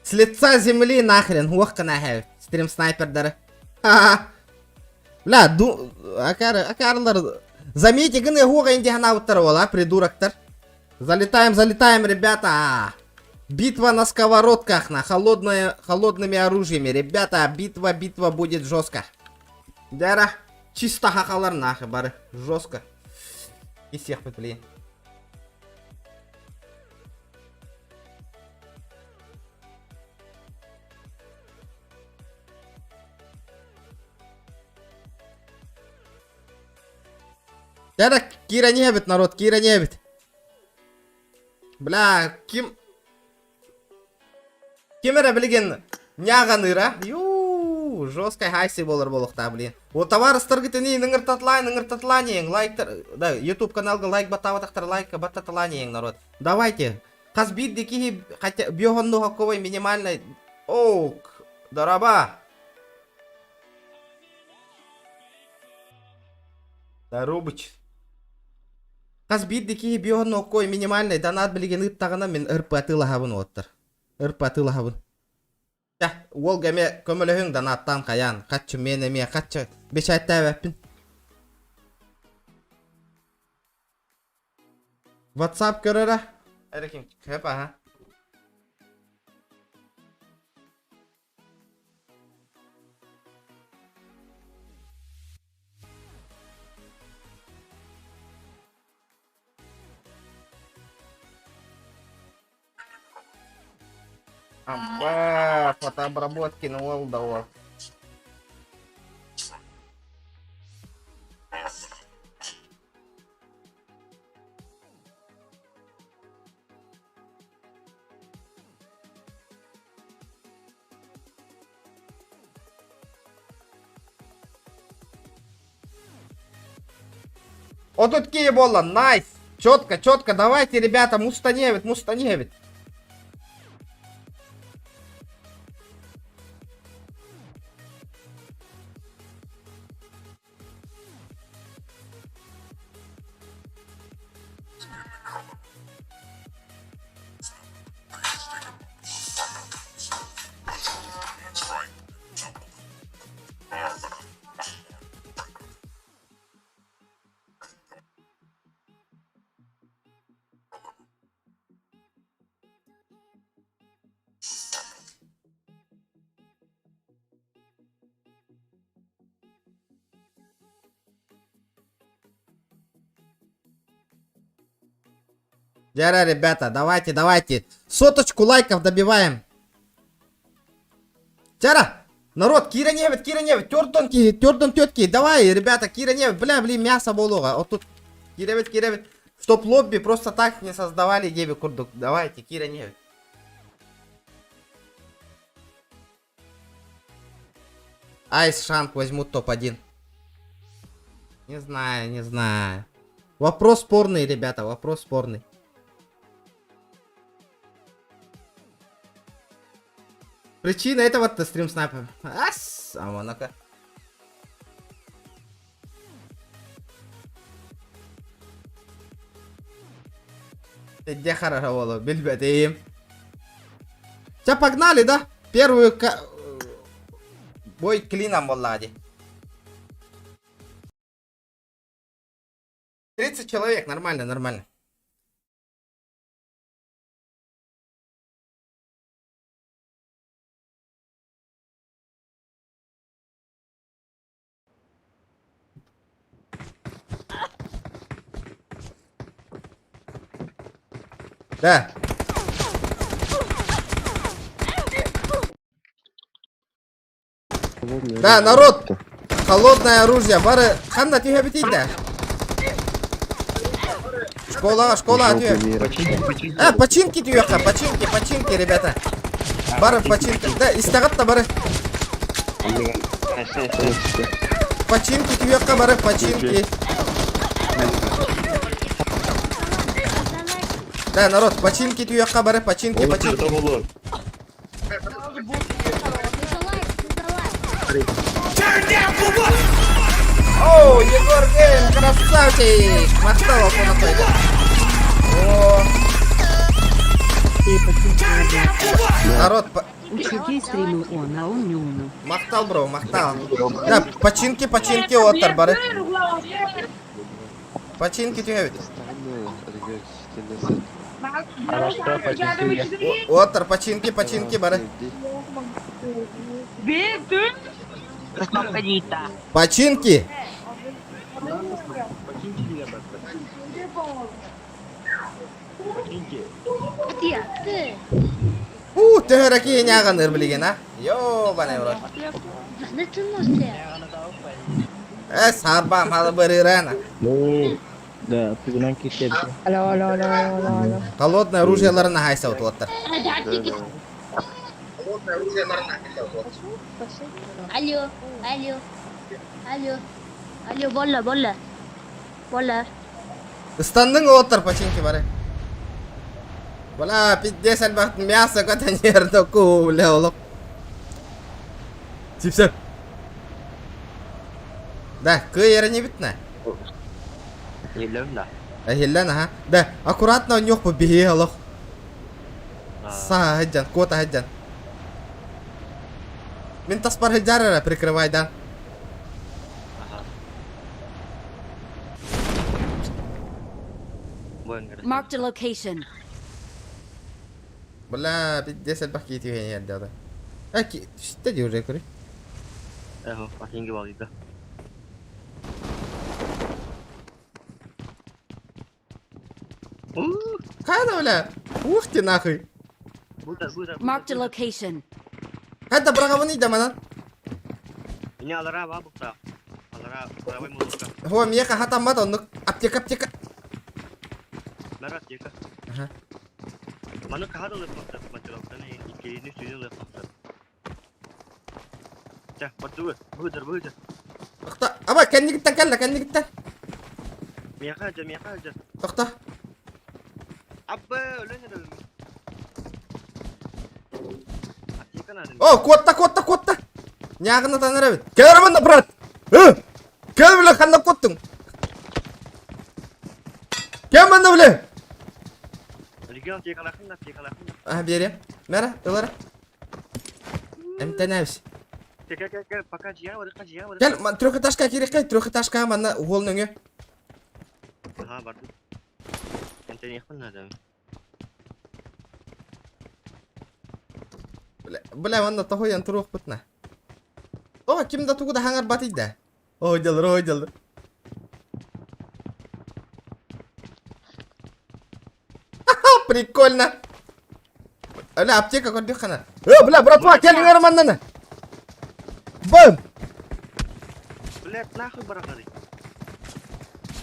С лица земли нахрен, уох кына стрим снайпердары. Бля, ду... Акар, акарлар... Заметьте, гыны хуга индианаутар а, придуроктар. Залетаем, залетаем, ребята. Битва на сковородках, на холодное, холодными оружиями. Ребята, битва, битва будет жестко. Дяра. Чисто хахалар нахы бары. Жестко. И всех блин. Дядя, Кира не бит, народ, Кира не бит. Бля, ким... Ким эрэ билигин ньааҕаныыра? Юу, жесткай хайси буолар буолуохтаах, блин. Вот товарыстаргытын ыҥыртатылаан, ыҥыртатылаан иһиҥ, лайктар, да, YouTube каналга лайк баттаабатахтар лайк баттатылаан иһиҥ, народ. Давайте. Хас биирдии киһи хотя биохонну хокковой минимальный Оук, дороба. Дарубыч. Хас биирдии киһи биоһон оккой минимальный донат билигин ыыттаҕына мин РП атыылаһабын уоттар. РП атыылаһабын. Чэ, уолга эмиэ көмөлөһүҥ донаттаан хайаан, хаччы мен эмиэ хаччы бэчээттээбэппин. WhatsApp көрөрө. Эрэ ким хөп аха. Ампа, фотообработки на уол да уол. Вот тут буолла, найс! Четко, четко, давайте, ребята, мустаневит, мустаневит. Дяра, ребята, давайте, давайте. Соточку лайков добиваем. Тяра, народ, Кира Невит, Кира Невит, Тердон, Тердон тетки, давай, ребята, Кира Невит, бля, блин, мясо болуга. Вот тут, Кира Невит, Кира Невит. Чтоб лобби просто так не создавали Деви Курдук. Давайте, Кира Невит. Айс Шанк возьмут топ-1. Не знаю, не знаю. Вопрос спорный, ребята, вопрос спорный. Причина этого-то стрим снайпер. Ас, а ну-ка. Где хорошо билбэтим. Сейчас погнали, да? Первую бой клином буолла 30 человек, нормально, нормально. Да. Да, народ! Холодное оружие. Бары ханна түһэбитий да. Школа, школа түһэ. А, починки түһүөххэ, починки, починки, ребята. Бары починки. Да, истэҕит бары. Починки түһүөххэ бары, починки. Да, народ, починки түһүөххэ бары, починки, починки. Turn down for what? Оу, Егор Гейм, красавчик! Махтал О. Народ, Учугей стримил он, а он не умный. Махтал, бро, махтал. Да, починки, починки, оттар бары. Починки түһэбит. Хорошо, починки. Оттар, починки, починки, бары. Починки! Уу, төһөрө киһини аҕаныыр билигин, а? Ёбаный в рот. Э, саарбаам халы бырыырана. Да, тугунан киирсэбит. Алло, алло, алло, алло, алло. Холодное оружиеларын аһайса утуоттар. Алло, алло, алло, алло, болла, болла, болла. Ыстанныҥ уолаттар починки бары. Бля, пиздец элбэх мясо көтөнүөр ку, бля, олох. Сипсеп. Да, кый эрэ битна. Иһиллэбин да. Эһиллэн аха. Да, аккуратно онньуох бу биһи олох. Саа сылдьан, куота сылдьан. Мин таспар сылдьар эрэ прикрывайдан. Ага. Marked a location. Бля, пиздец элбэх киһи түһэн иһэрдэ Э, түстэ дии уже көрүй. Эхо, атинги балыйда. Хайда, бля? Ух ты нахуй. Marked a location. Хайда быраҕабын да манан. Меня алара бабукта. Алара правый музыка. Хо, миэхэ хатаммат оннук. Аптека, аптека. Мэр аптека. Ага. Маны кахада лыппакта, материалтан иккилини сүүнү лыппакта. Ча, бардыбы, быдыр, быдыр. Тохто. Аба, кэннигиттэн кэллэ, кэннигиттэн. Миэхэ алдьа, миэхэ алдьа. Тохто. Абба, өлөн эрэ. Аптека надо. О, куотта, куотта, куотта. Ньааҕына танар эбит. Кэл манна, брат. Э! Кэл, бля, ханна куоттуҥ? Кэл манна, бля. Регион аптекалахын, аптекалахын. А, биэриэм. Мэра, ылара. Эмтэнэбис. Кэ, кэ, кэ, кэ, пока жия, барыка, жия, барыка. Кэл, трехэтажка киириэххэй, трехэтажка манна уол нөҥүө. Ага, барды. Эмтэниэхпин надо. Бля, бля, манна тоһуйан туруохпут на. О, ким да тугу да хаҥарбат да. Ой, дьалыр, ой, дьалыр. Прикольно. Бля, аптека көрдүк хана. Э, бля, братва, кел маннаны. Бым! Блядь, нахуй барахады.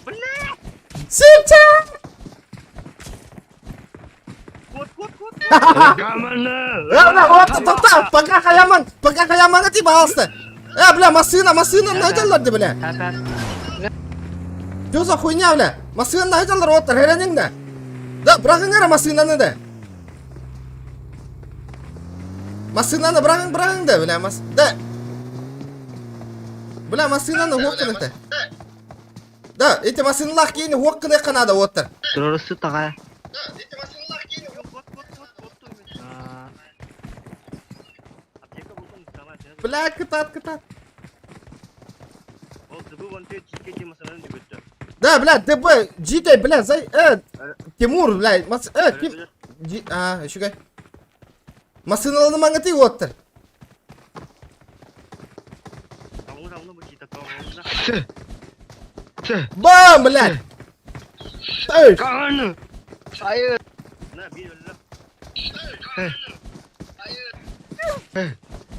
Блядь! Сипча! Кот, кот, кот! Э, бля, вот, тоқта, пока хаяман, пока хаяман ти пожалуйста. Э, бля, машина, машина найдалар де, бля. Что за хуйня, бля? Машина найдалар, вот, херенің да. Да, бырағыңар машинаны да. Машинаны бырағың, бырағың да, бля, мас... Да. Бля, машинаны хуаққынықты. Да, эти машиналар кейін хуаққыны қанады, оттыр. Террористы тагая. Бля, кытат, кытат. Да, бля, ДБ, GT, бля, зай, Тимур, бля, мас, ким, G, а, еще Машиналаны маңыты оттыр. Бам, блядь! Эй!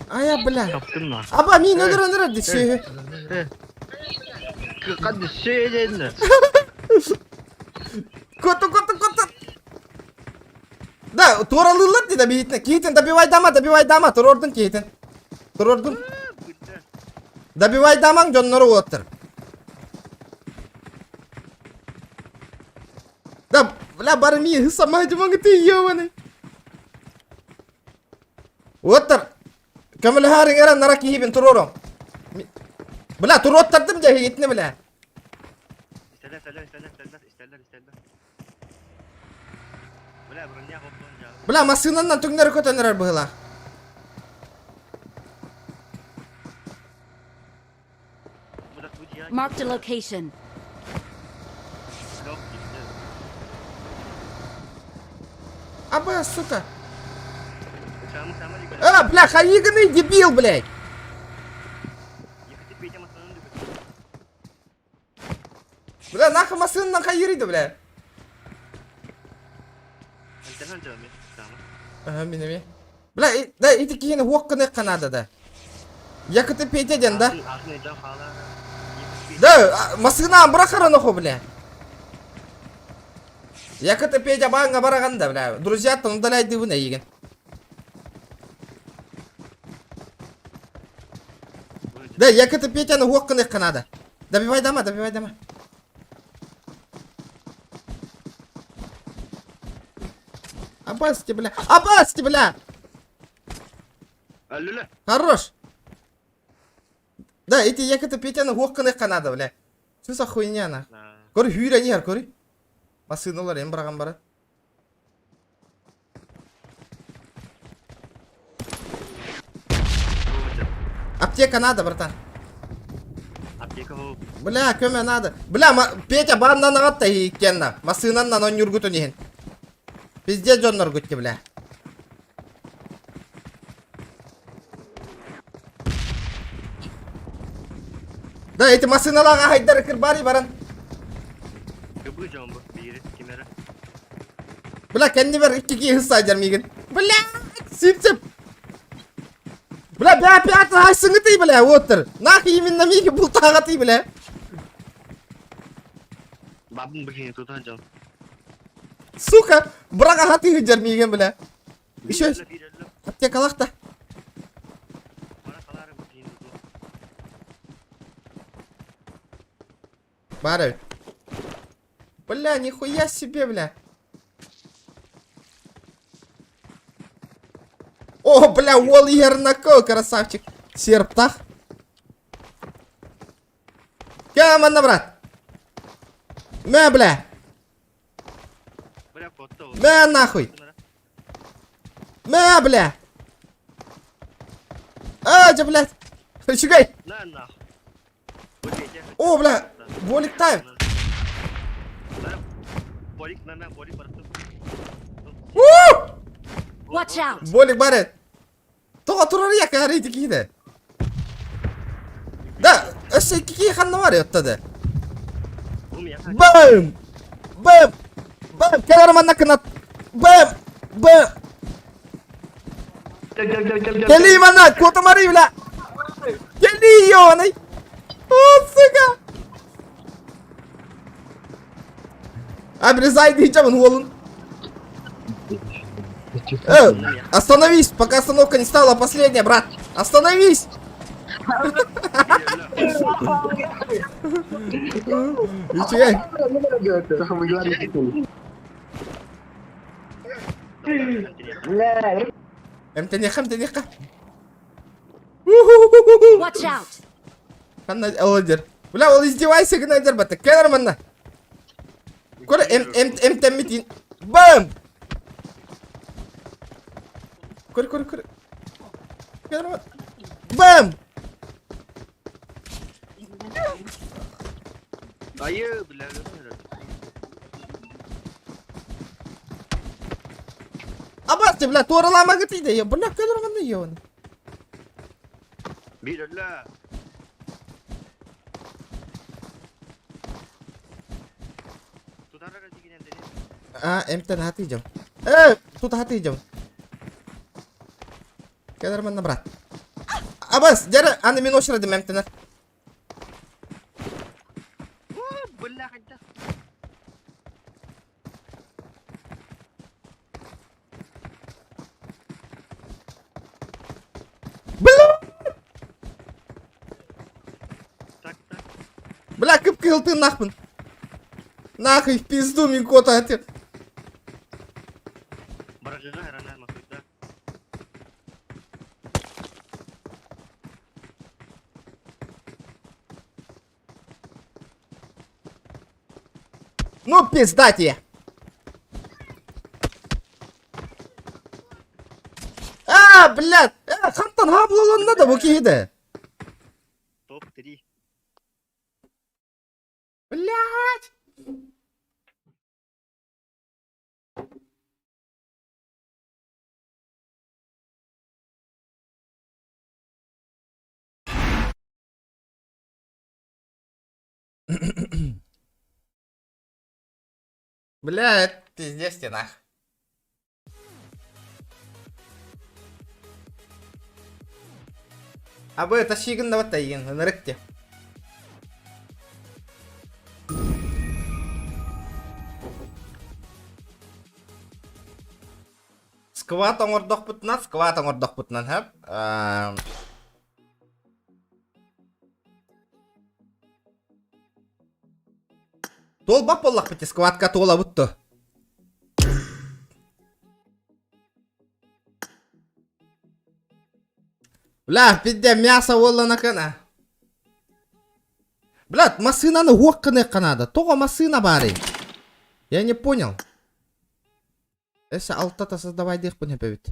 Ая, бля. Аба, мин өлөр өлөр десе. Коту, коту, коту. Да, туралылар дейді бейтіне. Кейтін, добивай дама, добивай дама. Турордун кейтін. Турордун. Добивай дамаң жоннору оттыр. Да, бля, барми, сама ты ёбаный. Оттыр. Көмөлөһөрүҥ эрэ нара киһибин турором. Бля, туруоттардым дьэ итини бля. Бля, массыынанан түҥнэри көтөн эрэр быһыылаах. Marked a location. Аба, сука. А, бля, хаиганы дебил, блядь. Бля, нахуй массыынанан хайырыйды, бля. Ага, мин эмиэ. Бля, да ити киһини хуох гыныахха наада да. Якыты Петя диэн да? Да, массыына бырахара ноху, бля. Якыты Петя бааҥҥа бараҕан да, бля. Друзьяттан удаляйдыыбын эйигин. Да, Якыты Петяны хуох гыныахха наада. Добивай дама, добивай дама. Абасти, бля. Абасти, бля! Хорош! Да, эти якыты Петяны хуох гыныахха надо, бля. Что за хуйня, нах? Көр, хүүрэн иһэр, көр. Массыыналар эн быраҕан баран. Аптека надо, братан. Аптека ол. Бля, көмө надо. Бля, Петя бааннан аҕатта иккенна. Массыынаннан онньургутун иһин. Пиздец дьонноргутти, бля. Да, эти массыыналаах аһайдар кырбаары баран. Кыбы дьон бу биири ким эрэ. Бля, кэннибэр икки киһи сылдьар миигин. Бля, сип-сип. Бля, бля, пятый хайсыҥытый, бля, уоттар. Нах именно миигин бултааҕатый, бля. Бабын быһыын тутан дьон. Сука, быраҕаһа тыһыдьар миигин, бля. Еще аптекалах да. Баар эбит. Бля, нихуя себе, бля. О, бля, уол иһэр красавчик. Серптах. Кэ, манна, брат. Мэ, бля. Мэ, нахуй. Мэ, бля. А, дьэ, блядь. Үчүгэй. О, бля, Болик тайм. Watch out! Болик бары. Тоҕо турар якаары ити киһитэ? Да, өссө икки киһи ханна бар оттады. Бэм! Бэм! Бэм! Кэлэр манна кынат! Бэм! Бэм! Кэлии манна! Куотумарый, бля! Кэлии, ёбаный! О, сука! Обрезай дичамын уолун. Остановись, пока остановка не стала последняя, брат. Остановись! Үчүгэй. Эмтэниэххэ, эмтэниэххэ. Watch out! Ханна ол дер. Бля, ол издевайся гына дер бата. Кэлэр манна. Көр эм эм эмтэммит Бам! Көр көр көр. Кэлэр манна. Бам! Айы, бля, Абасты, бля, туораламагыт иде. Бля, кэлэр манна йоны. Биир өллө. А, эмтэн хатыйдьам. Э, тут хатыйдьам. Кэлэр манна, брат. Абас, дьэрэ, аны мин очередим эмтэнэр. Бля, хайда. Бля! Так, так. Бля, кып-кыһыл тыыннаахпын. Нахуй, в пизду мин куотаатым. Барыгыга ранан масыйда. Ну, пизда тебе. А, блядь! Э, хантан хаблаланна да бу киһи Топ-3. Блядь! Блядь, пиздец ты нах. Абы тащигын да баттайгын, ынырык те. Скват оҥордохпутунан, скват оҥордохпутунан, хөп. Туолбат буоллахпыт скватка туолабыт то. Бля, пизде мясо уоллана кына. Блядь, массыынаны уох гыныахха наада. Тоҕо массыына баарый? Я не понял. Эссе алтата создавай диэхпин эбит.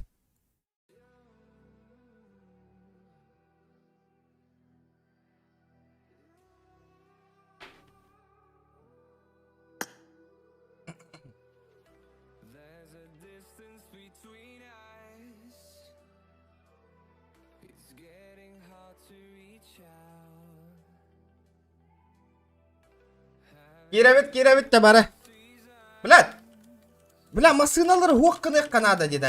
Киирэбит, киирэбит да бары. Блядь! Бля, массыыналары уох гыныахха наада дии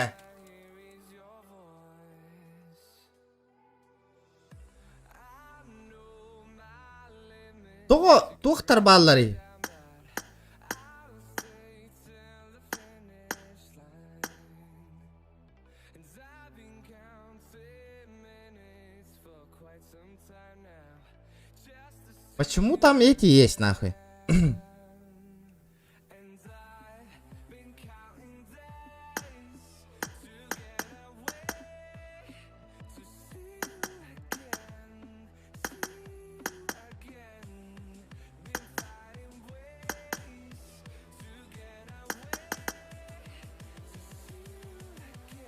Тоҕо туохтар баалларый? Почему там эти есть нахуй?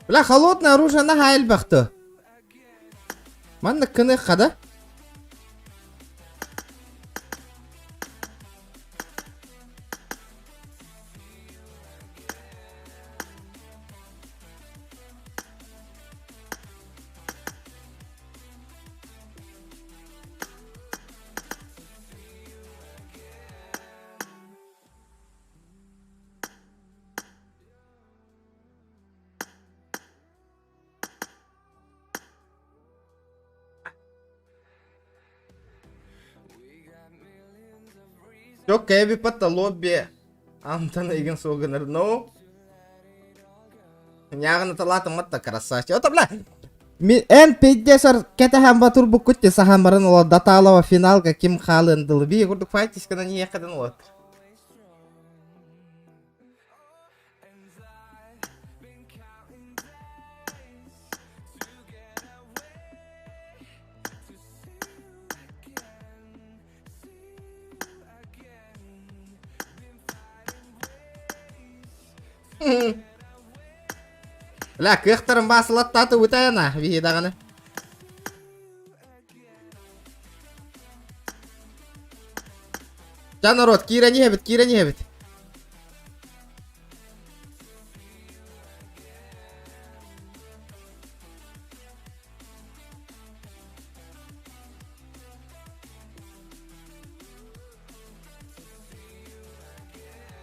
Бля, холодное оружие наһаа элбэхтэ. Маннык кыныахха да? Жоқ, кэби патта лобби. Антон игин сугыныр. Ну. Нягын талатым матта красавчик. Ото бля. Эн пейдесар кэтэһэн батурбуккут те сахан баран ола даталова финалга ким хаалын дылы. Би курдук файтискана не ехадан олат. Бля, кыахтарын баасылаттааты утайана биһи даҕаны. Ча народ, киирэн иһэбит, киирэн иһэбит.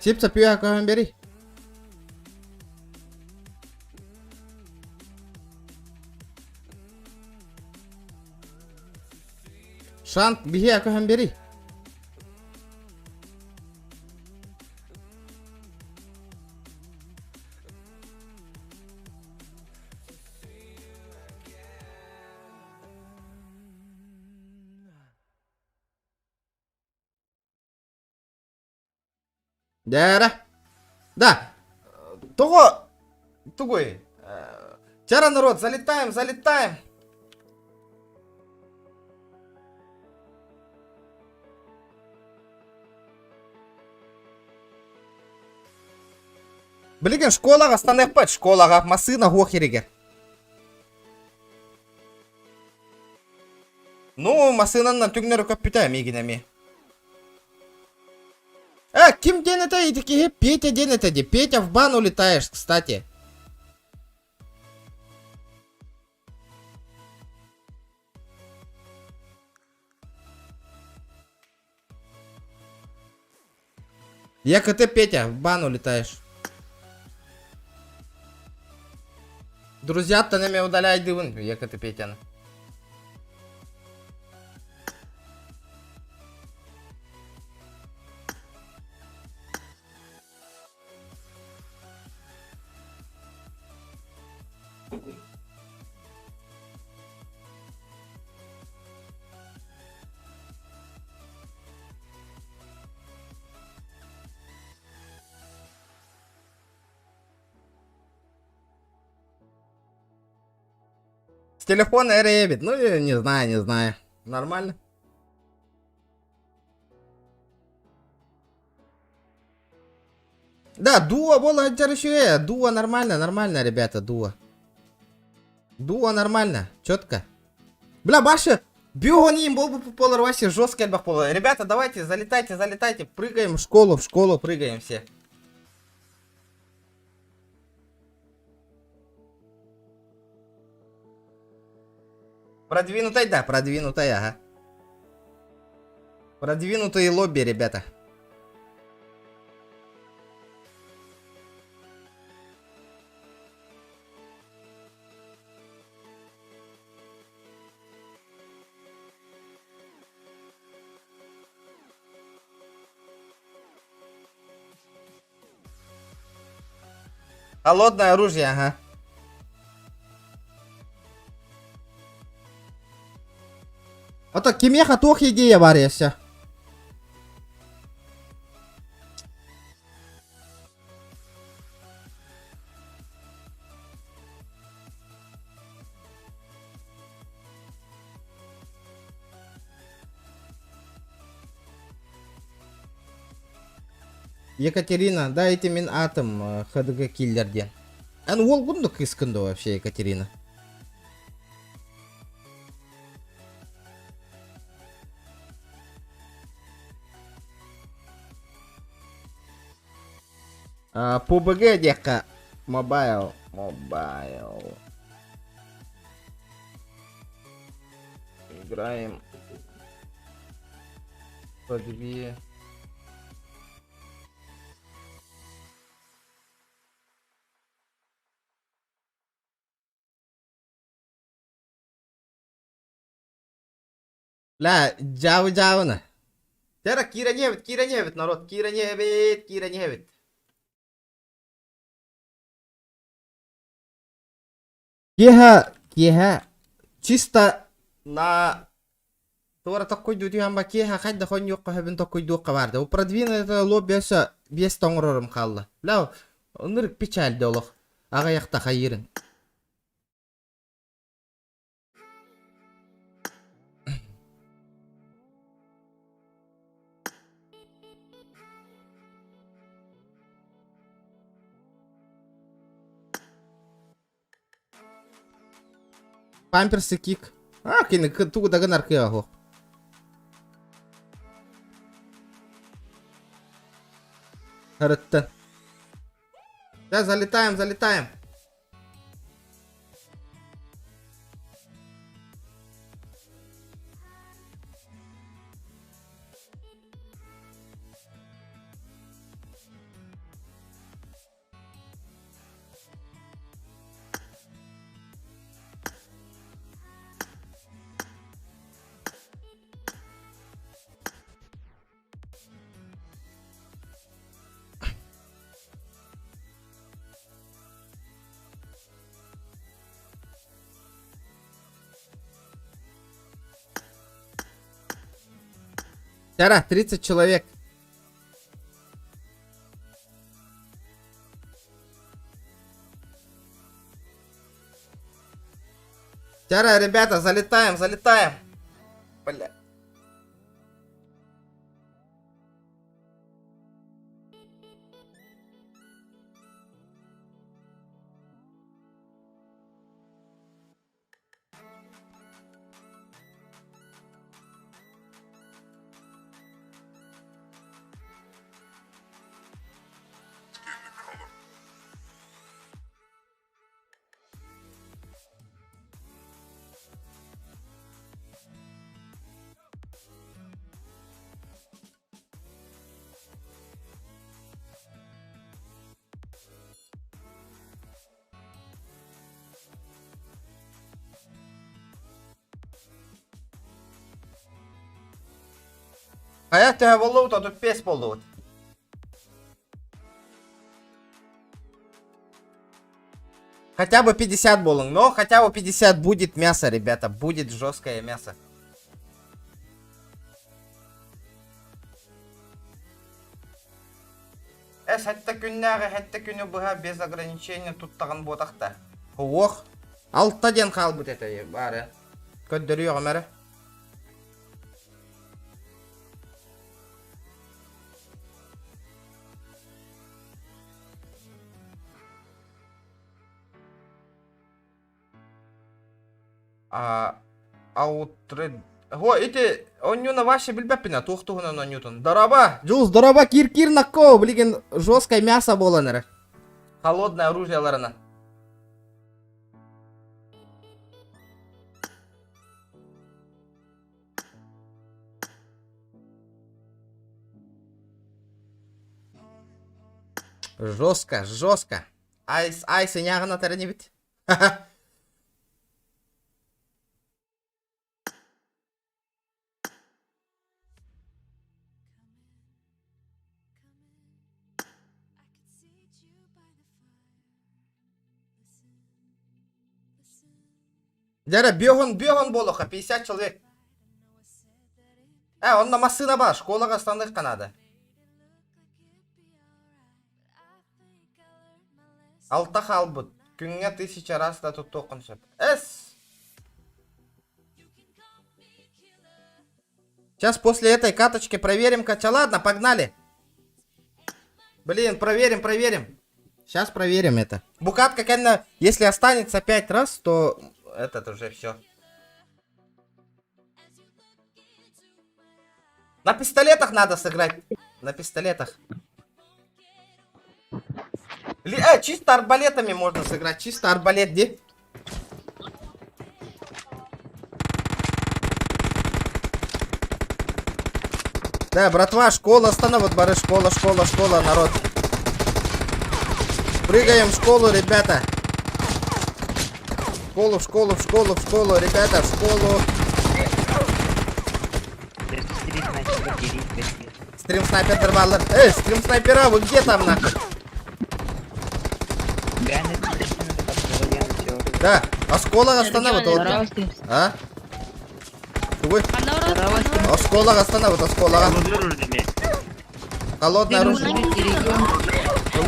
Сип сапүйа көһөн бери. Шант биһиэ көһөн бери. Дээрэ. Да. Того тугуй. Чара народ, залетаем, залетаем. Билигин школаҕа станыахпат школаҕа массыына хуох иригэр. Ну, массыынанан түҥнэри көппүтэ миигин эмиэ. Э, ким диэн это ити киһи? Петя диэн это ди. Петя в бан улетаешь, кстати. Я КТ Петя, в бан улетаешь. Друзья-то на меня удаляй дывын, я КТ Петя. С телефона ребит. Ну, не знаю, не знаю. Нормально? Да, дуо было еще. Дуо нормально, нормально, ребята, дуо. Дуо нормально, четко. Бля, Баша, Бионим был бы полар вообще жесткий альбах пол. Ребята, давайте, залетайте, залетайте, прыгаем в школу, в школу прыгаем все. Продвинутая, да, продвинутая, ага. Продвинутые лобби, ребята. Холодное оружие, ага. Ото кимиэхэ туох идея баар өссө? Екатерина, дайте мин атом ХДГ киллер диэн. Эн уолгун да кыыскын да вообще Екатерина? PUBG диэххэ Mobile, Mobile. Играем по две. Бля, дьаабы дьаабыны. Тера киирэн иһэбит, киирэн иһэбит, народ, киирэн иһэбит, киирэн иһэбит. Киэһэ, киэһэ, чисто на туора токкуйдуу түһэн ба киэһэ хайдах оонньуохха сөбүн токкуйдуохха баар да. Продвинутое лобби өссө биэс тоҥорорум хаалла. Бля, ынырык печальды олох. Аҕыйахта хайыырын. Памперсы кик. А, кини тугу да гынар кыаҕа суох. Сарыттан. Да, залетаем, залетаем. Тара, 30 человек. Тара, ребята, залетаем, залетаем. Бля. Хайа төһө буоллубут, 35 буоллубут. Хотя бы 50 буолуҥ, но хотя бы 50 будет мясо, ребята, будет жесткое мясо. Эс сэттэ күннээҕи сэттэ күнү быһа без ограничения туттаҕын буотахта. Уох, алта диэн хаалбыт этэ баары. Көрдөрүөҕүм эрэ. А аутред Хо ити онньуна вообще билбэппин туох туһунан онньутун. Дороба! Джулс, дороба, кир-кир накко, билигин жесткое мясо буолан эрэр. Холодное оружиеларына. Жестко, жестко. Айс, айс, ыйааҕын атар инибит. Дьэ бөһөн бөһөн буолуохха 50 человек. Э, онно массыына баар, школаҕа ыстаныахха наада. Алта хаалбыт. Күҥҥэ тысяча раз да туттуоххун сөп. Эс! Сейчас после этой каточки проверим кача. Ладно, погнали. Блин, проверим, проверим. Сейчас проверим это. Букатка, конечно, если останется пять раз, то этот уже все. На пистолетах надо сыграть. На пистолетах. Ли, чисто арбалетами можно сыграть. Чисто арбалет, где? Да, братва, школа остановит, бары, школа, школа, школа, народ. Прыгаем в школу, ребята. В школу, в школу, в школу, в школу, ребята, в школу. Стрим снайпер дорвалар. Эй, стрим снайпера, вы где там нахуй? Да, осколок остановит. А? Тугуй? Осколок остановит, осколок. Холодное оружие.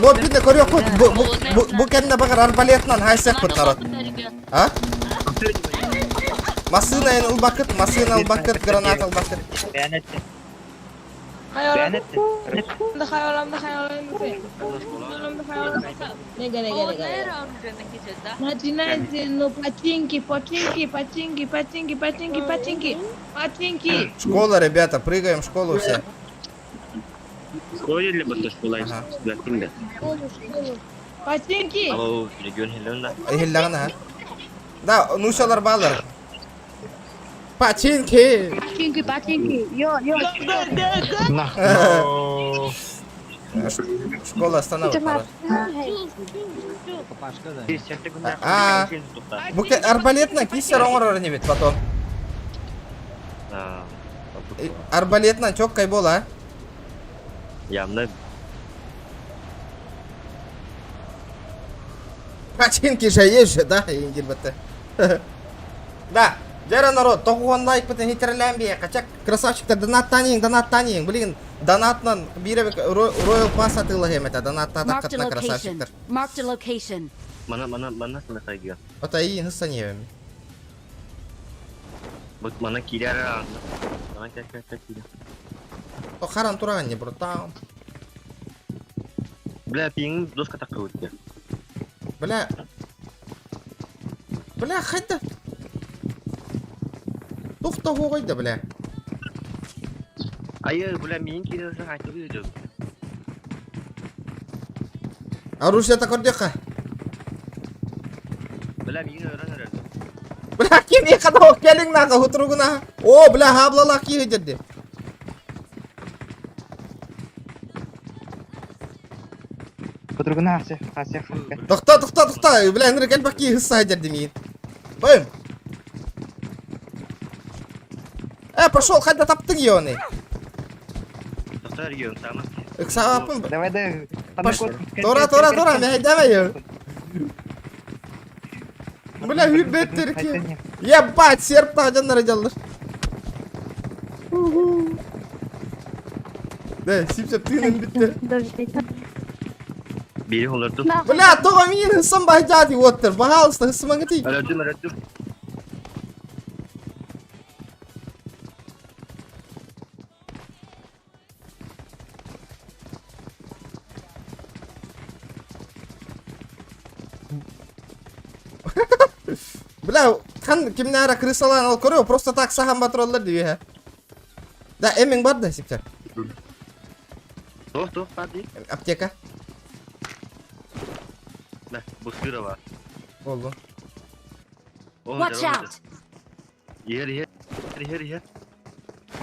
Вот видно, көрүөх бу бу кэннэ баҕар арбалетынан хайсыахпыт народ. А? Массыына эн ылбаккыт, массыына ылбаккыт, граната ылбаккыт. Начинайте, ну, починки, починки, починки, починки, починки, починки, починки. Школа, ребята, прыгаем в школу все. Ага. Починки. Иһиллэҕин аха. Да, нуучалар баалар. Починки! Починки, починки. Йо, йо. Школа остановит народ. А, бу арбалетна киссер оҥорор инибит потом. Арбалетна чоккай буола. Явно. Починки же есть же, да, Ингельбетте. Да, дьэ народ, тоҕуон лайкпытын хитэрэлээн биэ, качак красавчиктар донаттаниҥ, донаттаниҥ, блин, донатынан биир Royal Pass атыылаһыам этэ, донаттаатаххытына красавчиктар. Marked a location. Мана, мана, мана сана Ота иин хыссаньевым. Бут мана киирэр Мана кэ киирэ. О харан тураган не братан. Бля, пиң доска такка өттө. Бля. Бля, хайда. Тухта хугайда, бля. Айы, бля, миин киирэр айтып өйдө. Оружие көрдөххө. Бля, миин өрөн өрөр. Бля, ким хадок келиң нага хутругуна. О, бля, хаблалах киһи деді. Подругуна хася, хася, Тохто, тохто, тохто. Бля, Энрик элбэх киһи хысса дерди миин. Бым. Э, пошел, хайда таптың ионы. Тохтор регион сама. Ыксаапын. Давай, давай. Тора, тора, тора, мен давай. Бля, үрбеттерки. Ебать, серп тажаннар жаллар. Да, сип-сеп тыынын битте. Бири олордум. Бля, тоҕо миин хыссам баһдьаати уоттар. Пожалуйста, хыссымаҥытый. Өлөрдүм, өлөрдүм. Бля, хан кимнээра крысалаан ол көрүө, просто так сахан батыраллар дии Да, эмиң бар да сиптер. Туох туох бар дии? Аптека. Да, бу сыра бар. Болду. Watch out! Иһэр иһэр иһэр иһэр.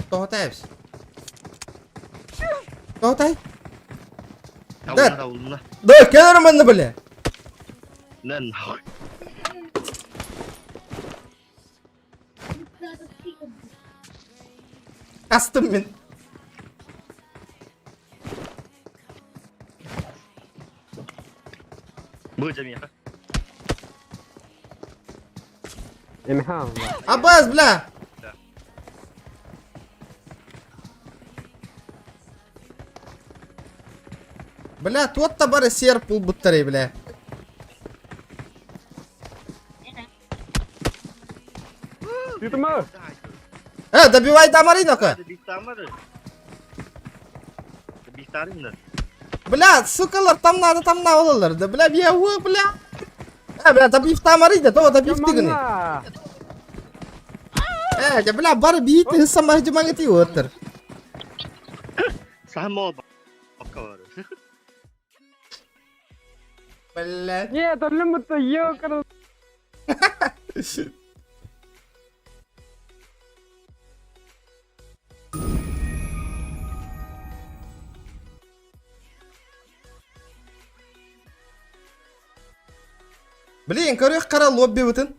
Тоҕотайбыз. Тоҕотай. Да. Табылынна. Да, кэлэр манна бля. На нахуй. Астым мин. Бу жамиха. Абаз, бля! Бля, туот да бары серп булбуттар бля. Э, добивай Дамари ну-ка. Бля, сукалар, там надо, там на олалар. Да, бля, я, бля. Э, бля, добив Тамари, да, то добив ты гыны. Э, да, бля, бары биит сама жумаңы оттыр. Само бакка Бля. Нет, өлүм ёкарный. Блин, көрүөх қара лобби бытын.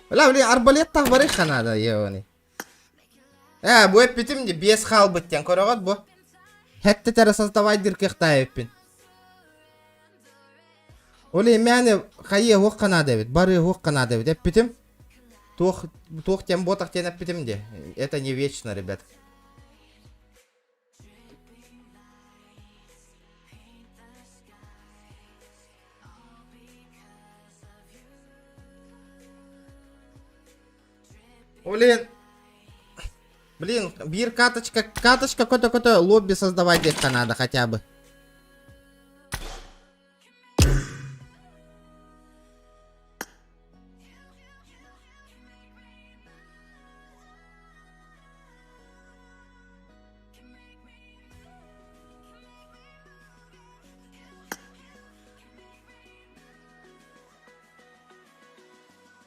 Бля, блин, арбалет тах барых ханада, ебаный. Э, бу эппитим ди, бес хал быттен, көрөҕөт бу. Хэтте тәрі создавай диркехта эппин. Оли мэне хайы хуох ханада эбит, бары хуох ханада эбит, эппитим. Туох, туох тем ботах тен эппитим ди. Это не вечно, ребят. Блин. Блин, бир каточка, каточка какой-то лобби создавать где-то надо хотя бы.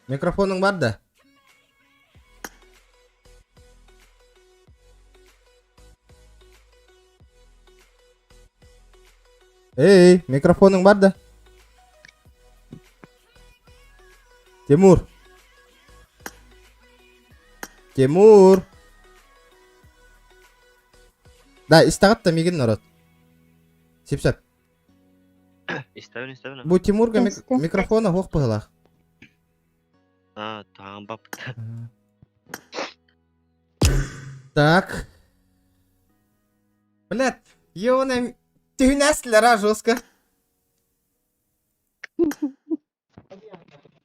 Микрофоның бар да? Эй, микрофоның бар да? Тимур. Тимур. Да, истаҕыт да мигин народ. Сипсеп. Истэбин, истэбин. Бу Тимурга мик- микрофона хуох быһылаах. А, таам бап. Так. Блядь, ёбаная... Түһүнэслэр а жестко.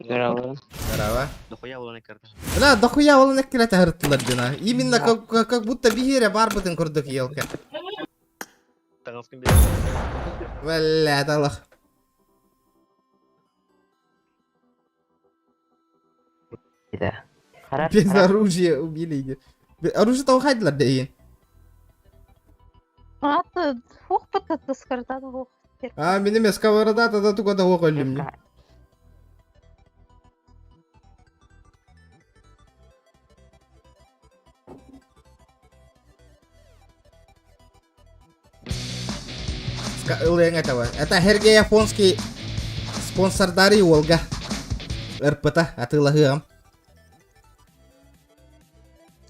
Здорово. Здорово. Дохуя улан карта. Бля, дохуя ол эккирэтэ сырыттылар дина. Именно как, как, как будто биһиэрэ барбытын курдук елка. Таҥаскын билэр. Бля, талах. Да. Без оружия убили. Оружие того хайдылар дейин. Аты, хух пытатыскардан хух. А, минем сковорода тогда туга да оқ өлім. этого. Это Хергей Афонский спонсордары Волга. РПТ атылаһыам.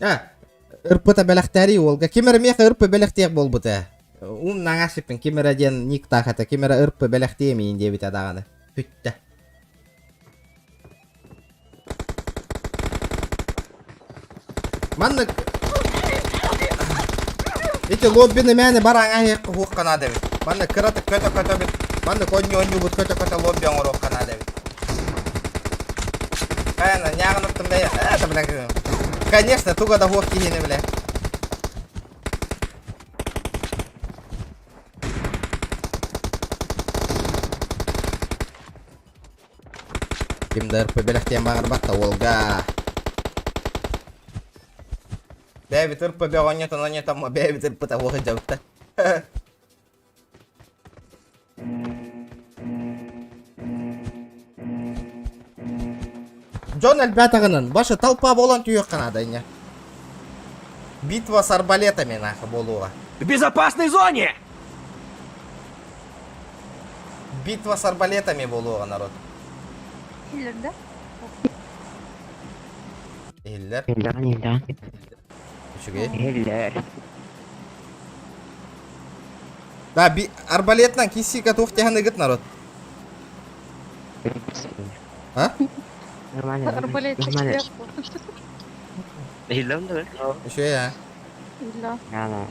А, РПТ бэлэхтэри Волга. Ким эрэ миэхэ РП бэлэхтиэх буолбута. Ум наҥасиппин ким эрэ диэн ник таахата ким эрэ РП бэлэхтиэ миин диэбитэ даҕаны. Бүттэ. Маннык Ити лоббины мээнэ бараҥа иһиэххэ уһуохха наада эбит. Манна кыратык көтө-көтө эбит. Маннык онньу-онньуубут көтө-көтө лобби оҥоруохха наада эбит. Хайана, ньааҕыныттым бэйэ. Это, бля, конечно, туга да уһуох киһини, бля. Ким да РП бэлэхтиэн баҕарбат да уолга. Бэйэбит РП бөҕөнньөтөн онньотоммо бэйэбит РП-та уох дьабыта. Дьон элбээтэҕинэн, башы толпа буолан түһүөххэ наада инньэ. Битва с арбалетами нахуй буолуоҕа. В безопасной зоне! Битва с арбалетами буолуоҕа народ. Иһиллэр да? Иһиллэр. Иһиллэҕин, иһиллэҕин. Үчүгэй. Иһиллэр. Да, би арбалетынан киссика туох тиһэн ыгыт народ. А? Нормально, нормально. Арбалет Нормально. Иһиллэн да Үчүгэй а. Illa. Ана.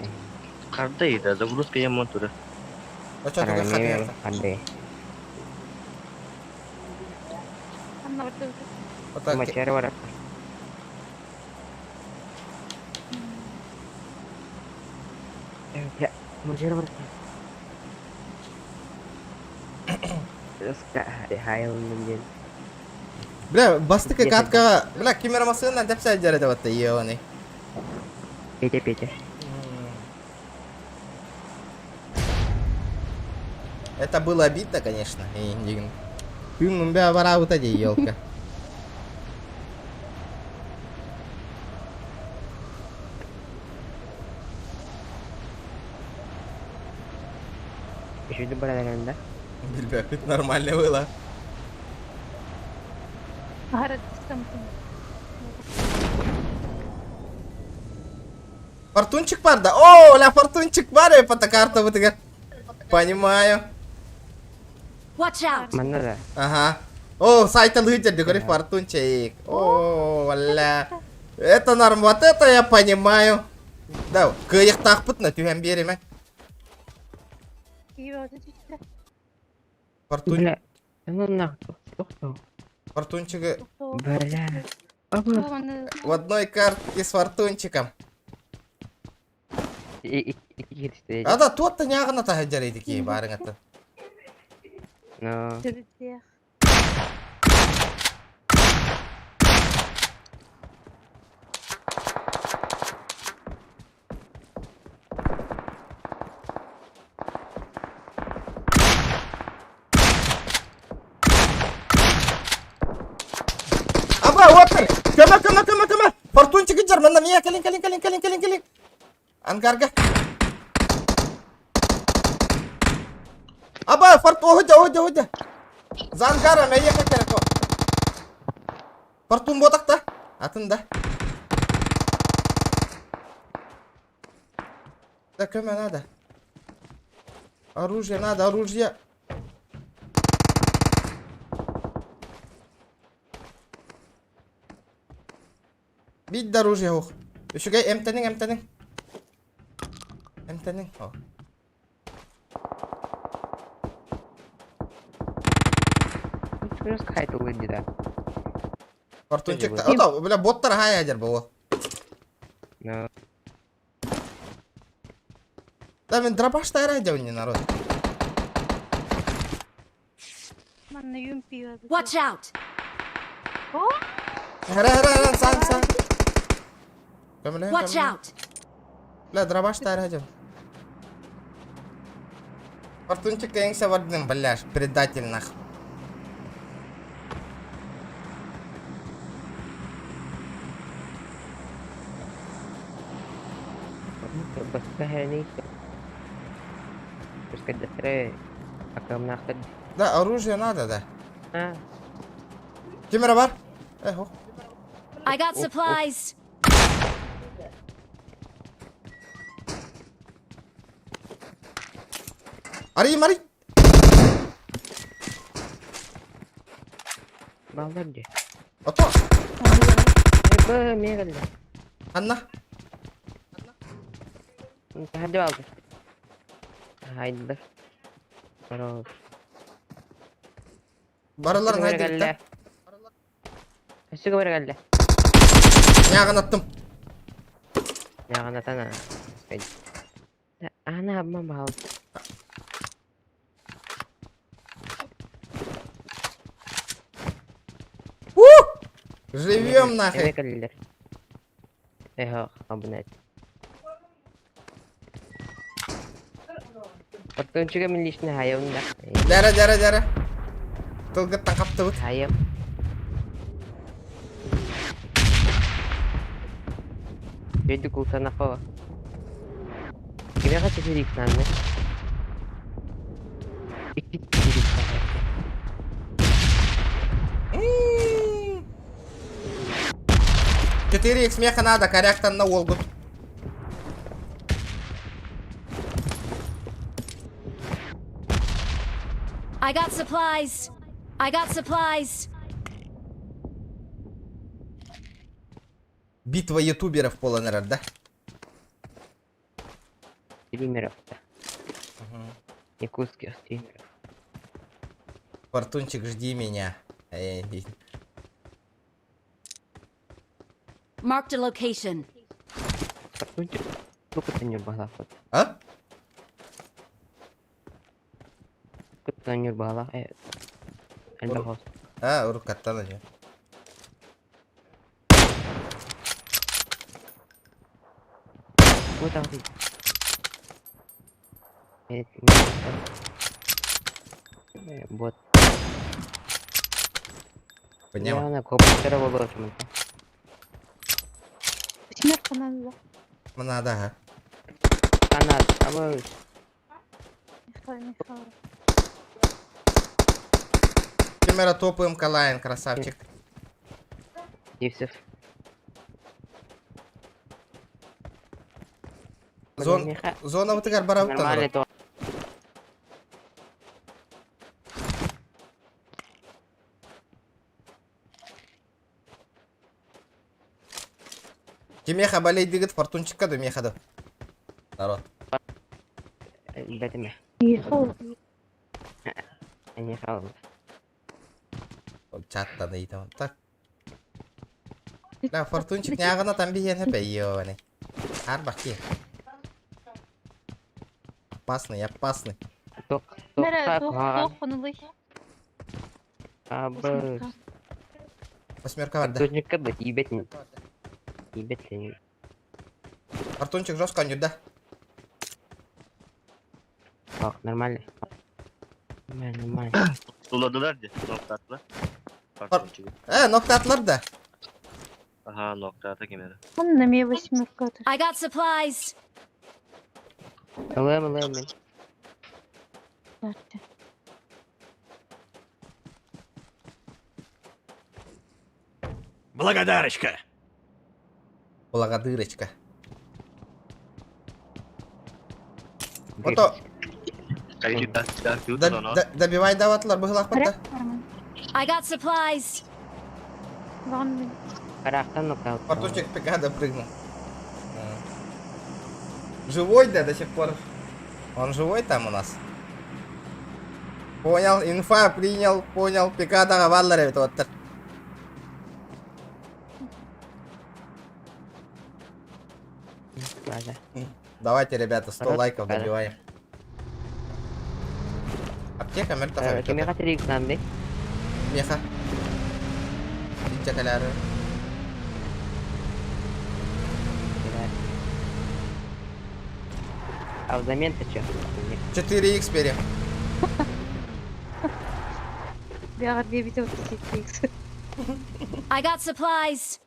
Харда ида, загрузка я монтура. Оччотугар хатыахха. Андрей. Анна вот Вот Мачер бар. Мачер бар. Бля, бастакы каткаҕа, бля, ким эрэ массыынанан тэпсэ сылдьар этэ батта, ебаный. Петя, Петя. Это было обидно, конечно, диген. Күн бя бараабыта дии, елка. Еще бараларында. Билбэппит нормально было. Фортунчик бар да? О, ля, фортунчик бар, я по карта бытыгар. Понимаю. Watch out! Манна да. Ага. О, сайта лыдер, говори фортунчик. О, ля. Это норм, вот это я понимаю. Да, кыйыктаахпытына түһэн биэримэ. Фортун... Бля, ну нахуй, тохто. Фортунчигы Бля. в одной картке с фортунчиком. А да, туотта ньааҕына таһырдьар ити баарыҥ аттан. Ну. Аба, уоттар! Көмө, көмө, көмө, көмө! Фортунчик дьар, манна мия, кэлин, кэлин, кэлин, кэлин, кэлин, кэлин. Ангарга. Аба, форт, оһудя, оһудя, оһудя. За ангаром, эйиэхэ кэлэ Фортун буотахта. Атын да. Да көмө надо. Оружие надо, оружие. Биир да оружие суох. Үчүгэй эмтэниҥ, эмтэниҥ. Эмтэниҥ. О. Плюс хайт улын да. Фортунчик. Ото, бля, боттар хай ядер буо. Ну. Да мен дробаш тайра не народ. Watch out! Хара, хара, хара, сан, сан. Көмөлөһүн, Watch көмөлөһүн. out! Бля, дробаш тайра Фортунчик кэҥсэ бардым, бляш, предатель нах. Баста хэни. Пускай дастре. Акамнахтар. Да, оружие надо, да. А. Ким эрэ бар? Э, ох. I got supplies! Арый, арый. Балдар ди. Ото. Б мегалда. Анна. Hadi aldı. Haydi. Bravo. Барыларын хайдырда. Өссө бар geldi. Яғын аттым. Яғын атана. Ана абма бал. Живем нахрен. Эх, абонент. Оттончуга мин лично хайым да. Дәрі, дәрі, дәрі. Тылгыттан қапты бұт. Хайым. Жөйді кулсана қова. Киме қача жүрейік нанны? Икки жүрейік 4х меха надо, коряктан на Волгут. I got supplies. I got supplies. Битва ютуберов полонерер, да? Стримеров, да. Якутских стримеров. Фортунчик, жди меня. Marked a location. Фортунчик. Сколько ты не бала? А? Сколько не бала? А, урукаттан же. Вот там. Вот. Понял. Я на коптера волосман. Восьмерка надо. Надо, ага. Канат, а Михаил. Камера топаем Калайн, красавчик. Евсев. Зон, зона вот игр барабы Нормально то. Кемеха болей дигит фортунчика да меха да. Народ. Бәтеме. Михаил. Не хал. Чаттан ыйтам. Так. Да, фортунчик нягына там биен хепе ёне. Арбаки. Опасный, опасный. Ток. Абы. Восьмерка бар, да. Фортунчикка да ебет не. Ебет не. Фортунчик жестко не да. Так, нормально. Нормально, нормально. Suladırlar diye. Nokta attılar. Nokta attılar da. Aha nokta atı kemeri. Он на мне восьмерка. I got supplies. Ылым, ылым. Благодарочка. Благодарочка. Ото. Добивай даватлар быһылах батта. I got supplies. Фортунчик ПК допрыгнул. Живой, да, до сих пор. Он живой там у нас? Понял, инфа принял, понял. ПК договаривали, вот. Давайте, ребята, 100 лайков добиваем. Аптека мертва. Меха. Чакаляры. А взамен-то чё? 4х бери. I got supplies.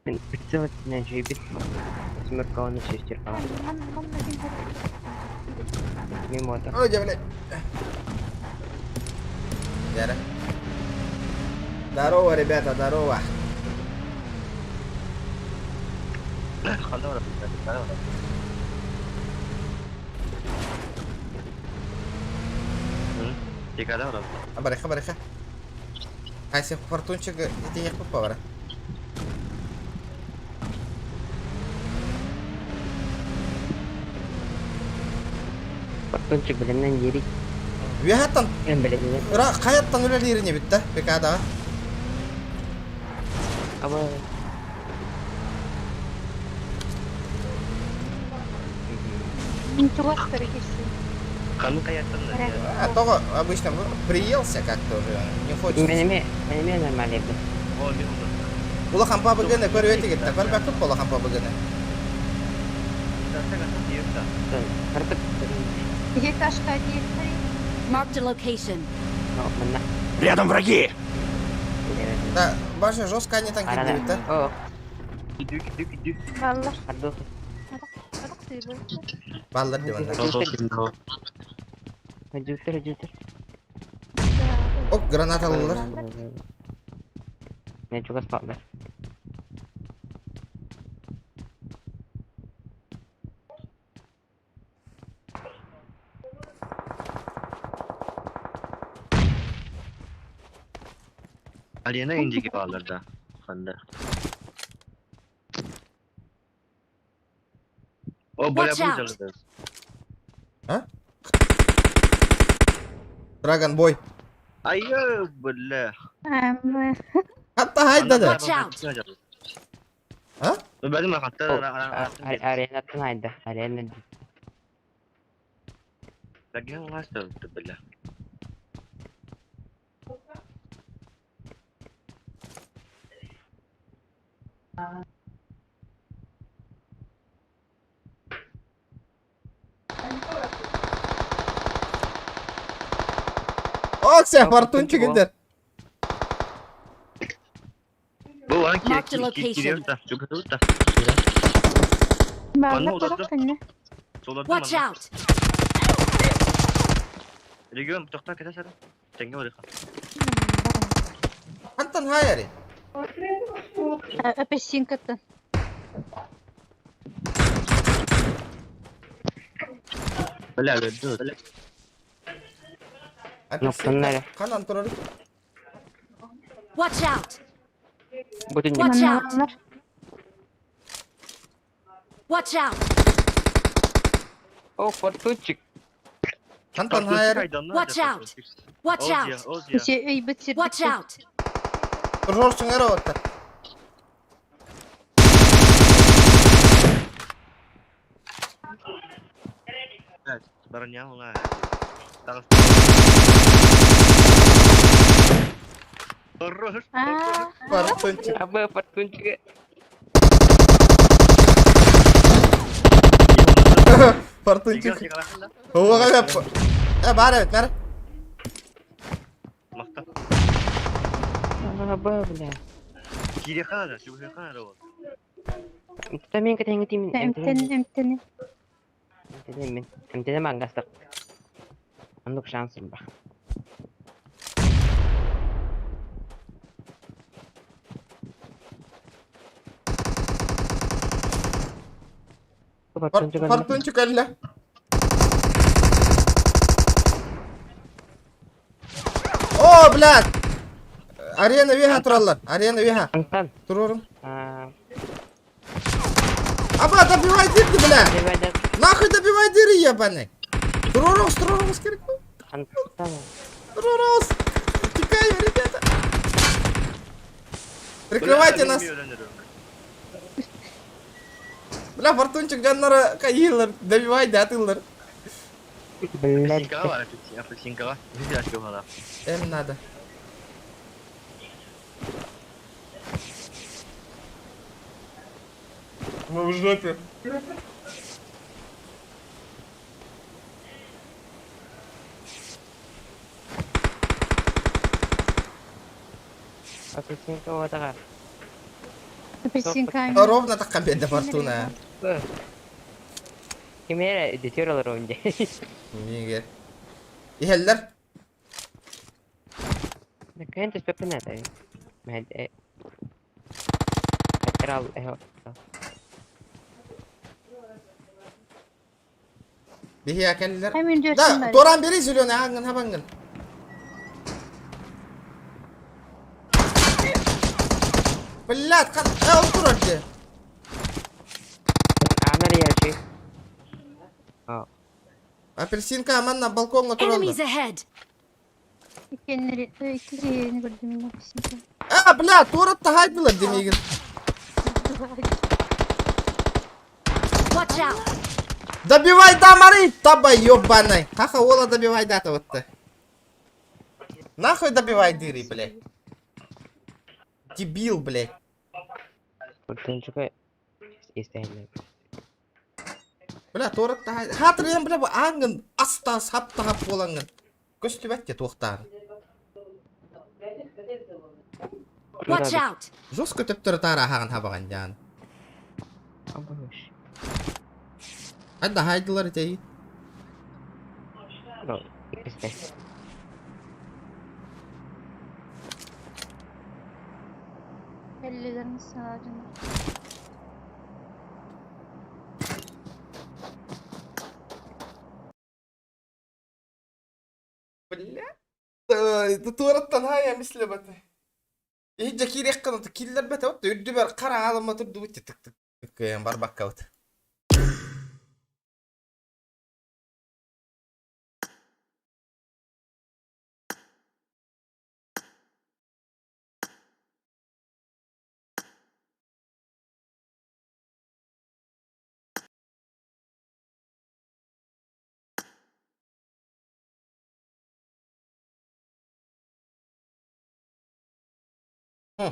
Прицел на джибит. Восьмерка он шестерка. Мимо. Ой, блядь. Яра. Здорово, ребята, здорово. Барыха, барыха. Кайсы фортунчик итиһиэхпит баҕара. Фортунчик билимнэн диэбит. Үөһэттэн Эн билимнэн. Ыра хайаттан үлэлиирин эбит да ПК-даҕа. Аба. Ничего скорее Ханны каяттан А, того обычно приелся как-то уже, не хочется. Менеме, менеме нормально эбит. О, мен онда. Улахан пабыгыны көрүөтэ кытта, көрбөккүт улахан пабыгыны. Картык. Этажка Marked a location. Манна. Рядом враги! Да, баша жестко они там кидают, да? О, Идүк, идүк, идүк. Баллар. Ардох. Баллар диванда. Жүтер, жүтер. Оп, граната алылар. Не чугас паллар. Алена индиги балларда. Ханда. О, бля, Watch out. бұл А? Драгон бой. Айы, бля. Хатта хайда да. Watch out. А? Бәдім хатта Аренаттан айда. Арена. Бәген ласты, бля. Ок, сен фортунчик индер. Бұл ан Marked a location. киреп та, жүгіріп та. Баллар оларды. көрөк Соларды Watch out! Регион тоқта кете сары. Теңге барыха. Хантан хайари. Апельсинкаттан. Бля, бля. Ноктоннары. Канан турар. Watch out! Бүтүн Watch out! Баллар. Watch out! О, фортунчик. Хантан хайари. Watch out. Watch out! Ise өйбүт Watch out! Турорсуң эре отта. Бараня ола. Хорош. Аа. Фортунчик. Аба, фортунчик. Фортунчик. Ого, э, бар эбит, бар. Мақта. Аба, бля. Кире ханада, жүгірі ханада ол. Та мен кете тим. Эмтен, эмтен. Мен. Эмтене мангастык. Андык шансым бар. Фортунчик әллә. О, блядь! Арена веха тураллар. Арена веха. Антон. Турорум. Аба, добивай дырки, бля! Нахуй добивай дыры, ебаный! Турорус, турорус, керек. Антон. Турорус! Текаю, ребята! Прикрывайте нас! Бля, фортунчик жаннара кайылар, добивай, да, атылар. Блядь. Апельсинкаға бар, апельсинкаға. Апельсинкаға. Эм надо. Мы в жопе. Апельсинка отага. Апельсинка. Ровно так обеда фортуна. Кимере дитер онде. Нигер. Ихеллер. Кэнт спепенет. Мед. Атрал эхо. Бихи акеллер. Hemen Да, diyorsun Торан бери зеленый, аңын хабангын. Блядь, хан... Э, ол турар дии. Апельсинка манна балкоҥҥа тураллар. Enemies ahead! Иккиэннэри икки киһини көрдүм мин апельсинка. А, бля, туора таһаайдылар дии миигин. Watch out! Добивай дамары, таба ебаный. Хаха, ола добивай дата вот ты. Нахуй добивай дыры, блядь. Дебил, блядь. Бля, туора таһаай... Хаатырыйан, бля, бу ааҥҥын аста сап-таһап буолаҥҥын. Көстүбэт те туохтаан. Watch out! Жестко төптөрү таара аһаҕын хабаҕан дьаан. Хайда хайдылар итей. Ellerini sağacını. Бля. Туораттан хайа мислебете. Иһирдьэ киириэххин ото киллэрбэтэ от үрдүбэр хара аалыма турдубут тык тык тык кыайан барбаккабыт. Хм.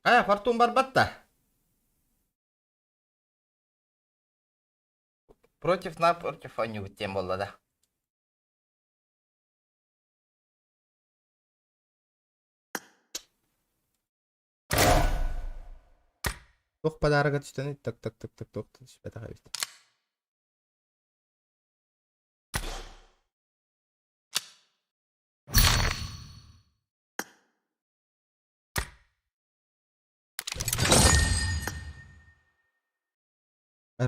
Хайа, фортун барбат да. Против напротив оонньуубут диэн буолла да. Туох подарога түстэн так так так так туох түспэтэх эбит.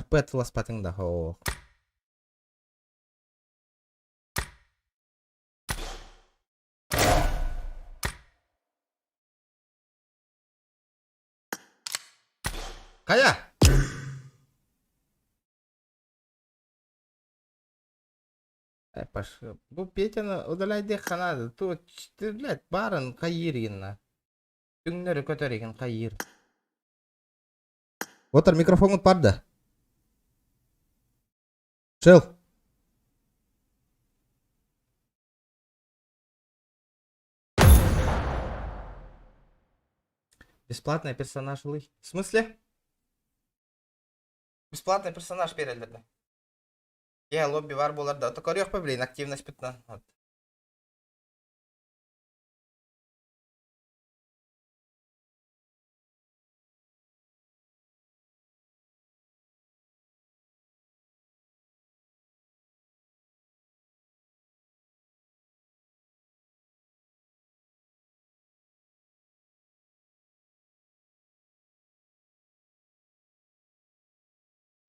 РП тыласпатыҥ да оо. Хайа? Э, Паш, бу Петяны удаляй ханады. Ту, ты, блядь, барын хайыр Түҥнэри көтөр игин хайыр. Отыр микрофоҥҥун бар да. Шел. Бесплатный персонаж лый. В смысле? Бесплатный персонаж береллэр. Я лобби бар буолар да. Көрүөхпэ, блин, активность 15. Вот.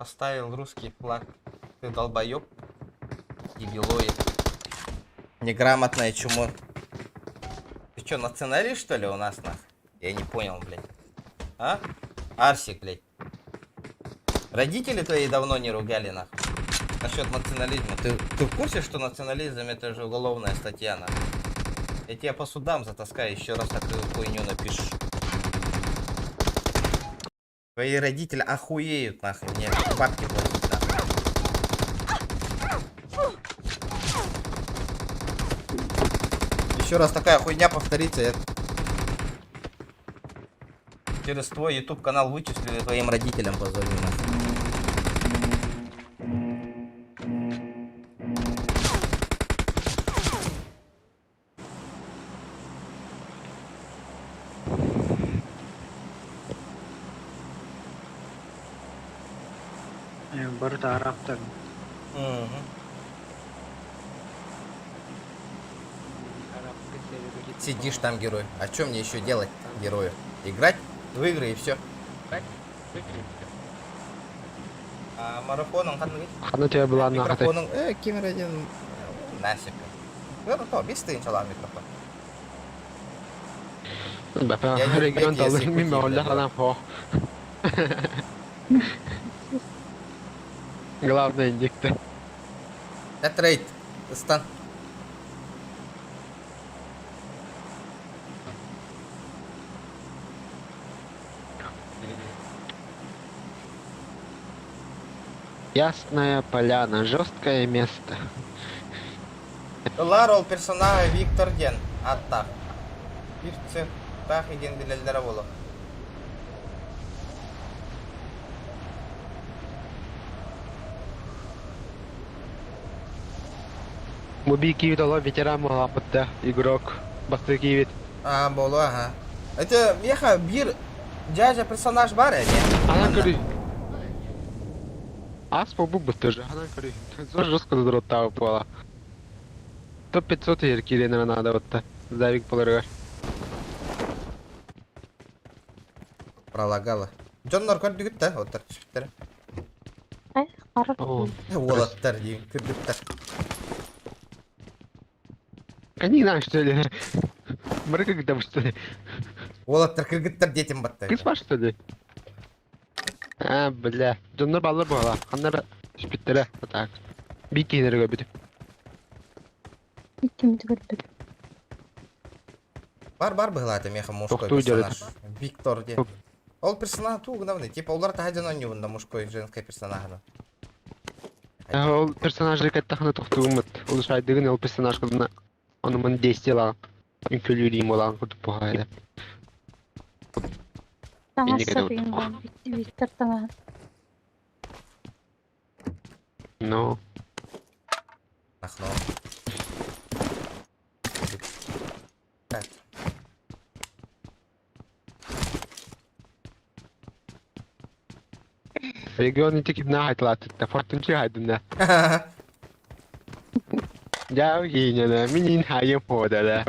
Поставил русский флаг. Ты долбоеб. Дебилоид. Неграмотное чмо. Ты чё, националист, что ли, у нас, нах? Я не понял, блядь. А? Арсик, блядь. Родители твои давно не ругали, нах. Насчет национализма. Ты в курсе, что национализм это же уголовная статья, нах? Я тебя по судам затаскаю, еще раз такую хуйню напишешь. Твои родители охуеют, нахуй, мне бабки платить, нахуй. Еще раз такая хуйня повторится, я через твой YouTube канал вычислю и твоим родителям позвоню, нахуй. Барыта арабтар. Мгм. Сидишь там, герой. А что мне еще делать, герою? Играть в игры и все. Марафонун ханныгый? Ханна төһө былааннааххытый? Микрофонун э ким эрэ диэн насип. Көрө то 5 тыһыынчалаах микрофон. Бапа Я не регион Узбек, я талыр с мин Якутии, мөҕүллэ блядь. ханаан хоох. Главное индикте. Детрейд. Ыстан. Ясная поляна, жесткое место. Ылар ол персонажа Виктор диэн ааттаах. Биир цехтаах игин билэллэрэ буолуо. Муби киевит оло ветеран буолааппыт игрок. Бастыы киевит. Аа, буолуо, аха. Это меха биир дьээдьэ персонаж бар ээ, Анан манна. көрүй. Ас буолбут тоже. Анан көрүй. Зор жестко задроттаабы буола. Топ 500 ер кииренere надо вот Завик боларыгар. Пролагала. Дьоннор көрдүгүт да, оттар түспүттэрэ. Ай, харах. О, Уолаттар диин кыргыттар. Они знают, что ли? Мры когда что ли? Уолаттар кыргыттар диэтим батта. Кыз бар, что ли? А, бля. Дьоннор баллар буола. Ханнара түспүттэрэ. Так. Би киинерге бүтүп. Иккимити көрдүк. Бар бар быһылаата меха мужской Тохтуу дьарыт. персонаж. Виктор диэн. Ол персонаж туу гынабыны. Типа олар таһа дьон да мужской женский персонажы. Ол персонажы каттахына тохтугумут. Ол шайдыгын ол персонаж кылына. Оны мын действиялаған. Үнкөлүүрийм болаған курдук буһайда. Таҥас Инники сапыйын буолан Виктор таҥаһын. Ну, Нахно. Так. Регион ити кимна хайтылаатытта. Фортунчи хайдына. Жау кинене, минин хайын подала.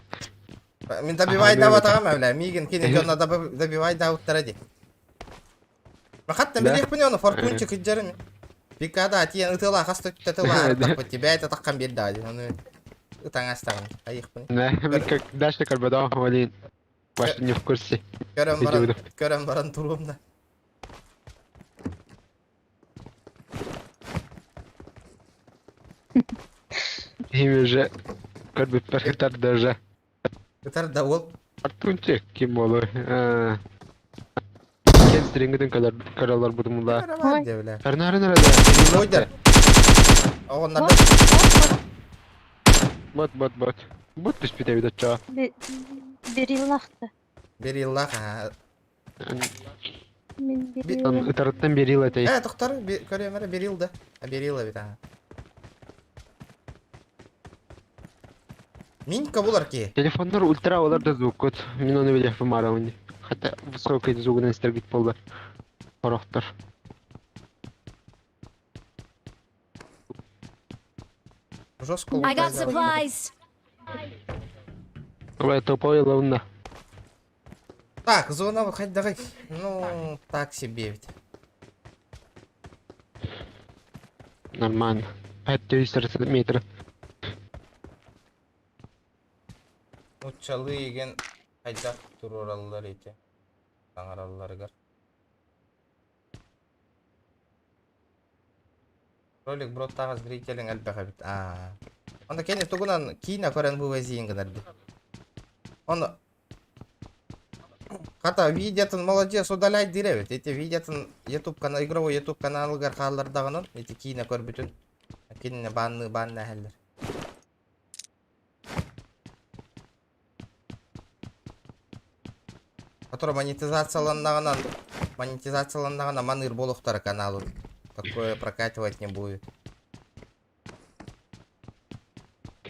Мин добивай дават ағам әвлә. Мигин кини жонна добивай давыттара ди. Махатта Да? билих оны фортунчик иджерим. Пикада тиен ытыла хаста тытыла таппы тебя это таккан бир да. Оны ытаңастагын. Айык Не, мен как дальше карбадам хавалин. Ваш не в курсе. Көрөм баран, Видеода. көрөм баран туруум да. Им уже көрбүппэр даже. Ытар да ол. Фортунчик ким болу. Кен стрингден калар каралар будумла. Ой. Девле. Арнарын арада. Ойдар. Оғоннар Бот бот бот. Бот түспүтэ бит оччо. Бериллахты. Бериллах. Мин бериллах. Ытарыттан берил этэй. Э, тоқтар, көрөм эре берил да. Берилла бит аха. Минька булар ки. Телефоннор ультра олар да звук кот. Мин оны биле фымарауни. Хотя высокий звугунан истергит болду. Хорохтор. Жестко I got supplies. Ой, топовый лауна. Так, зона выходить давай. Ну, так себе ведь. Нормально. 5 метров. Учалы еген хайдах турураллар эти. Таңаралларыгар. Ролик бро тагаз зрителин элбэҕэ бит. Аа. Онда кени тугунан киина көрөн вывозиин гынар би. Он Хата видеотын молодец удалять диребит. Эти видеотын YouTube канал игровой YouTube каналыгар хааллардагынан эти киина көрбүтүн. Кинне банны банны әһеллер. Который монетизацияланнагынан маныр болохтара каналу. Такое прокатывать не будет.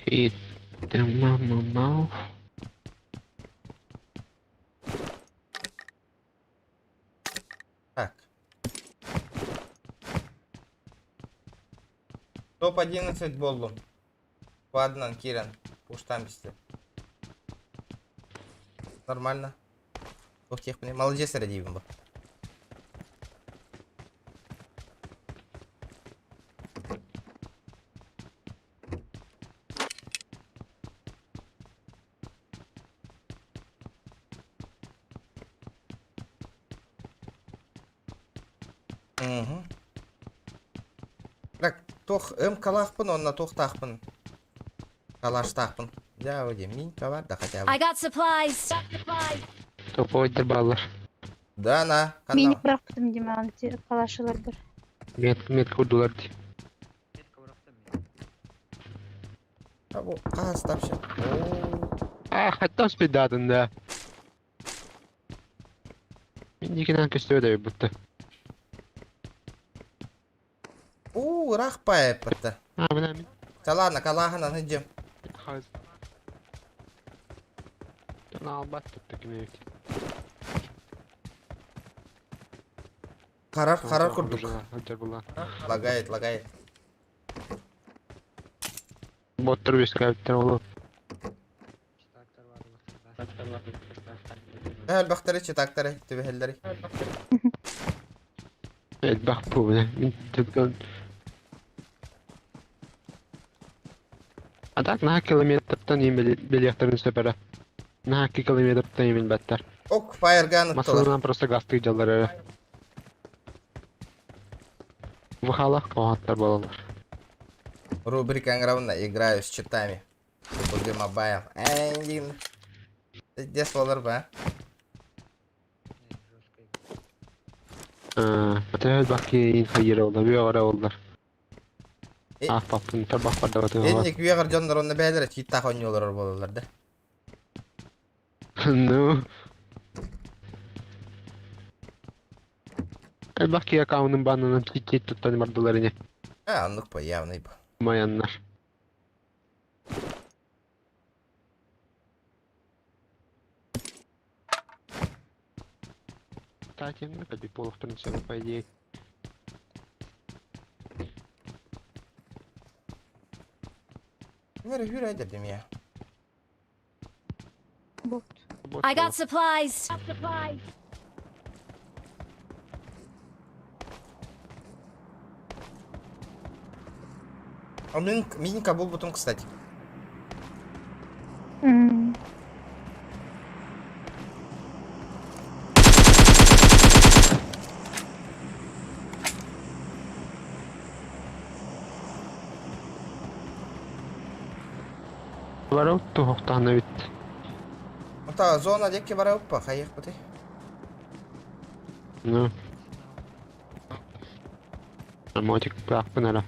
И мама мау. Так. Топ-11 болдум. Ладно, Киран. Уж бисте. Нормально. Ух, тех Молодец, Радивим. Угу. Так, туох МКлаахпын уонна туохтаахпын? Калаштаахпын. Дьэ, диэн минка бар да хотя бы. I got supplies. Топовойдар бааллар. Да, на, Мини ханна. бырахпытым димаҕын калашыларбар. Мет метка курдулар дии. А бу хаас вообще. А, хаттан спидатын да. Мин дикинен көстүбэт эбит бутта. Уу, ыраах паайыппытта. А, мына мин. Чалаана, калааһынан сылдьым. Хаз. Албат тутта ким эбит. Харар, харар курдук. Сылдьар була. Лагает, лагает. Боттар үөскээбиттэр олу. Элбэхтэри, читактары, түбэһэллэри. Элбэх бу мин түгэн. А так на километртан им билиэхтэрин сөп эрэ. На километртан им билбэттэр. Ок, фаерган ыттылар. Масалынан просто гасты дьаллар эрэ. Вахалах коһаттар буолаллар. Рубрика равна играю с читами. PUBG Mobile. Эндин. Здесь болар ба. Төһө бакки хайыр олар, үөҕэрэ олар. Аах паппын тарбах бардабаты. Энник үөҕэр дьоннор онно бээлere читтаах онньуолар болалар да. Ну. Элбэх аккаунтун баннынан чит туттан бардылар ини. А, оннук по явный бу. Маяннар. Кстати, ну это полухтан все по идее. Мэр хүрэ дедим я. Бот. I got supplies. А мин минька был бутон, кстати. Барау туохтаана бит. Ота зона декке бара уппа, хайых бути. Ну. Мотик баахпын эрэ.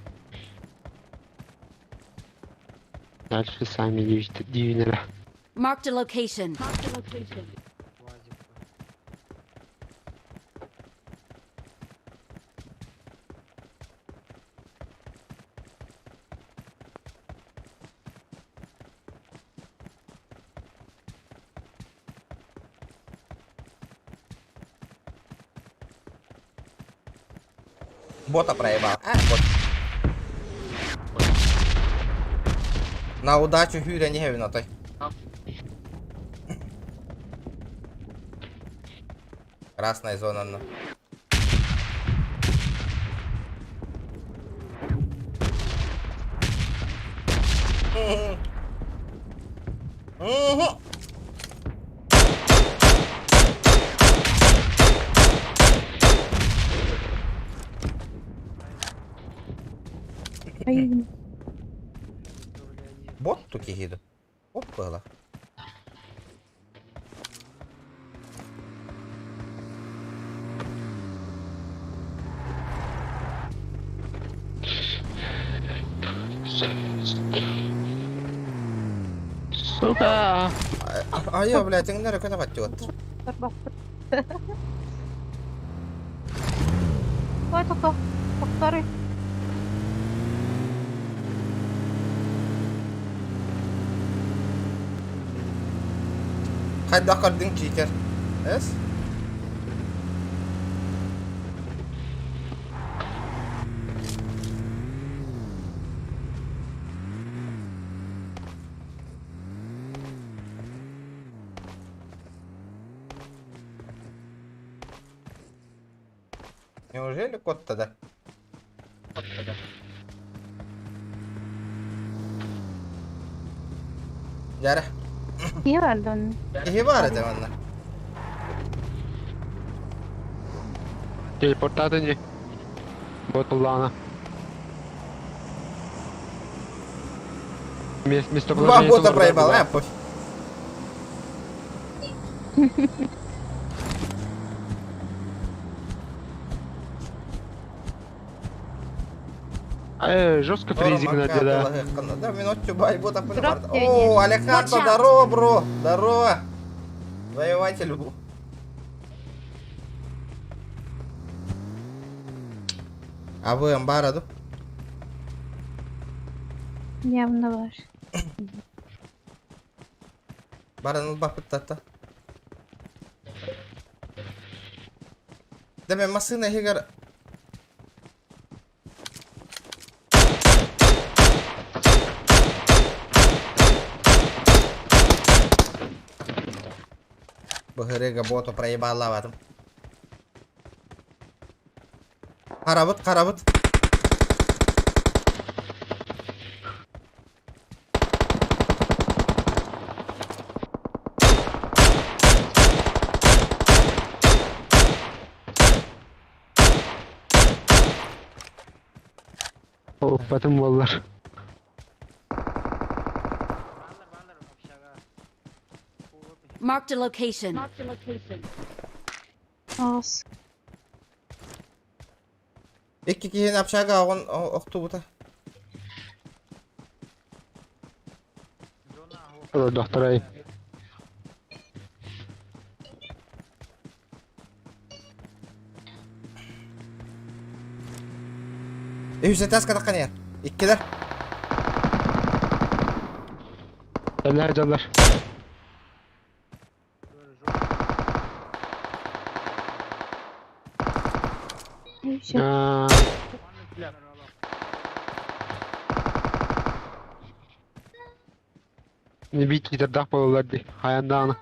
Дальше сами дивинere. Marked a location. Бота проебал. А, бот. На удачу хүрэ не хевин отой. Красная зона. Ну. Мгм. Ай, Бот туки хиду. Бот было. Сука! А я, блядь, ингнер көтө баттыгат. тарбахпыт. Ой, тоқта. Тоқтары. Хайда кардың читер. Эс? Неужели кот тогда? Дьэ. Не барды onun. Киһи бар этэ манна. Телепортаты не. Ботуллаана. Два Местоположение бота проебал, а, пофиг. Жестко фризик надо, да. Да, минуту бай бота О, Алехандро, здорово, бро! Здорово! Воеватель. А вы амбара, да? Явно var. Баран бапыттата. Да мен машина хигар. Быһырыга боту проебалаватым. Карабыт, карабыт. Оппатым боллар. Marked a location. Olsun. Икки киһини общага оҕон охтубута. Доктор Үһүсэтээс катаххан иһэр. Иккилэр. Дьаллар дьаллар. Не бит китердах болалар ди. Хаяндааны.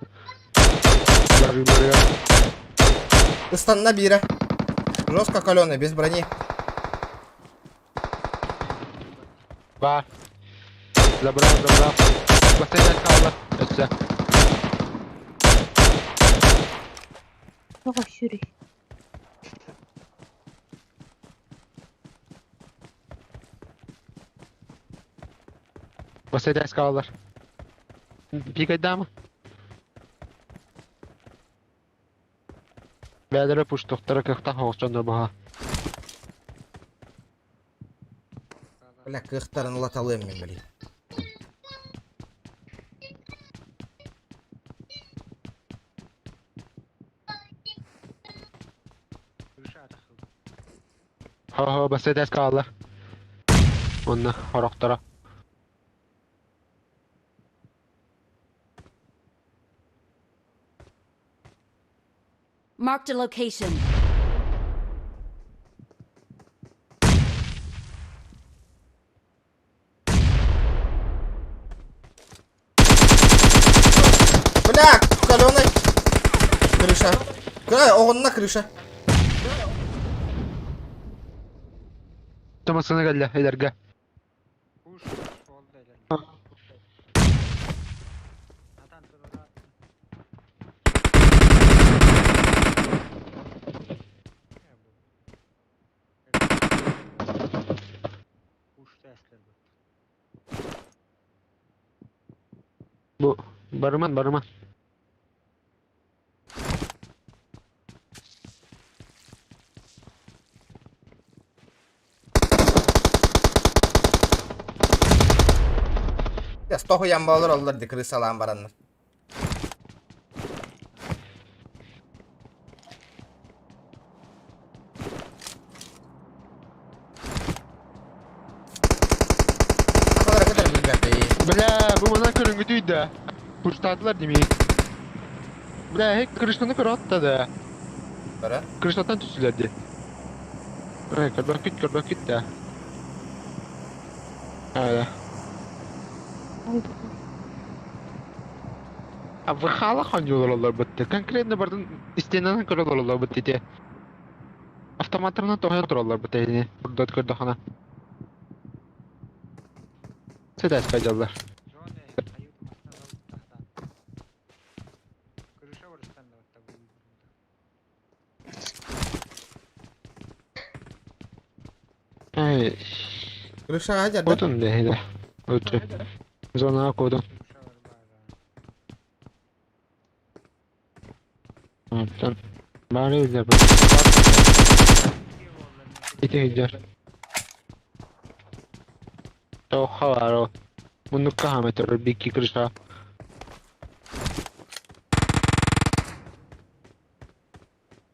Ыстанна биирэ. Жестко каленый, без брони. Бар. Забрал, забрал. Бассейн қалды. Өтсе. Çok aşırı. Бассейн қалдылар. Пикайда ма? Бәдірі пуштықтары кықтақ оқчанды бұға. Бля, кыхтарын латалым мен, блин. Хо-хо, бассейн қалдылар. Онна, хороқтара. Marked a location. Бля, каленый. Крыша. Край, оҕонна крыша. Томасына кэллэ, элэргэ. Бу барыман, барыман. Я стохуян болор оллар ди крысалаан бараннар. Акалара көтөр билбэппи. Бля, бу манан көрүнгүтүй да. Пуштадылар демей. Бля, хек крышаны көрө да. Бара. Крышатан түсүлер ди. Эй, көрбөк кит, көрбөк кит да. Ая. А выхала ханжолар бытты. Конкретно бардын стенаны көрөлөр бытты те. Автоматтарынан тоһон тураллар бытты эни. Бурдат көрдө хана. Седәс кайдалар. Крышаға жарды. Кодун да. Лучше. Зона кодун. Оттон бары илдер. Ити илдер. Тоха бар. Муннукка хаметер бикки крыша.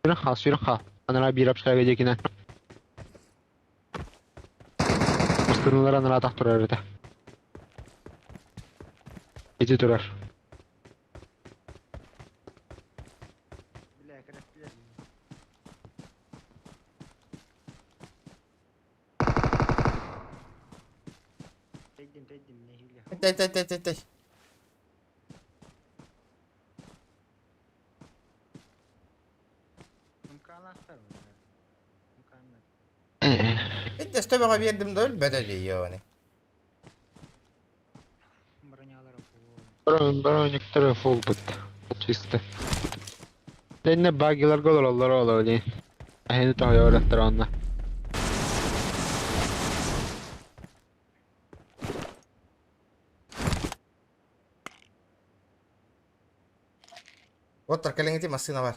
Сүрүн хал, сүрүн хал. Анара биир апшага декине. Мастыналар анара тах турар это. Ити турар. Тэй тэй тэй тэй тэй. Итте сtöбөҕө биэрдим да өлбөтө дии Брониктары фул бут. Чисто. Тэнне багилар гололлор ололи. Ахини тоһойораттар онна. Оттар кэлиҥити массыына бар.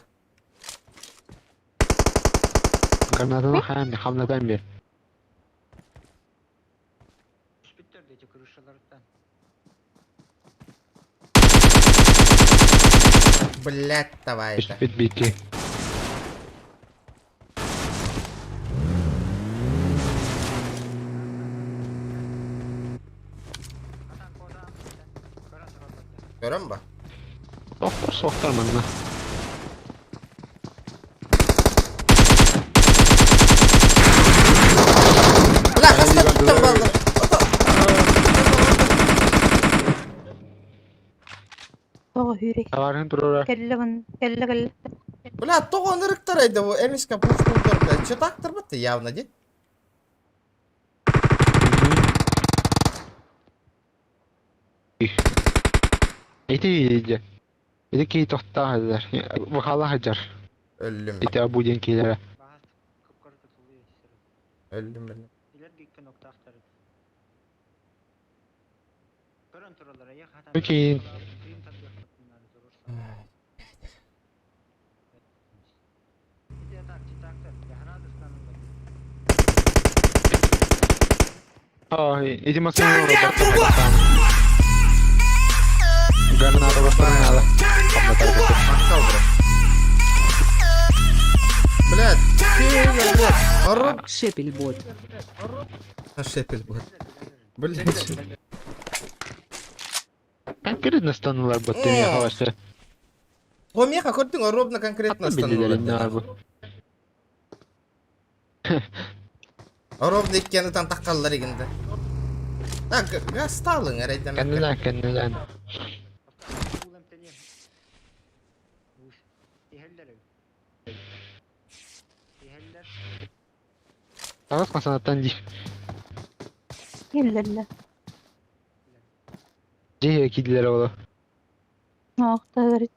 Гранатаны хаан хамнатан бер. Блять, давай это. Бит бики. Көрөн ба? Доктор соқтар манна. Бля, хаста туттан баллар. Тоҕо hürey. Таварын турара. Кэллэ бан, кэллэ кэллэ. Бля, тоҕо ынырыктар айда бу эмиска пушкулдар, блядь. Че тактыр бытты явно, ди? Ити иди. Ити кей тохтаа хазар. Вахала хажар. Өллүм. Ити абудин кейлere. Өллүм, өллүм. Окей. Ай, иди машину Граната бастырмады. Блядь, вот. Ору. Шепельбот. Шепель бот. Блядь. Конкретно станулар бот теме хавасы. О, меха, көрдүң, ровно конкретно станулар. Ровно иккени тан таккаллар эгинде. Так, гасталың әрәйден. Кеннелен, кеннелен. Тагыс масанаттан ди. Кэллэ. Жеhe кидилер олу. Оохта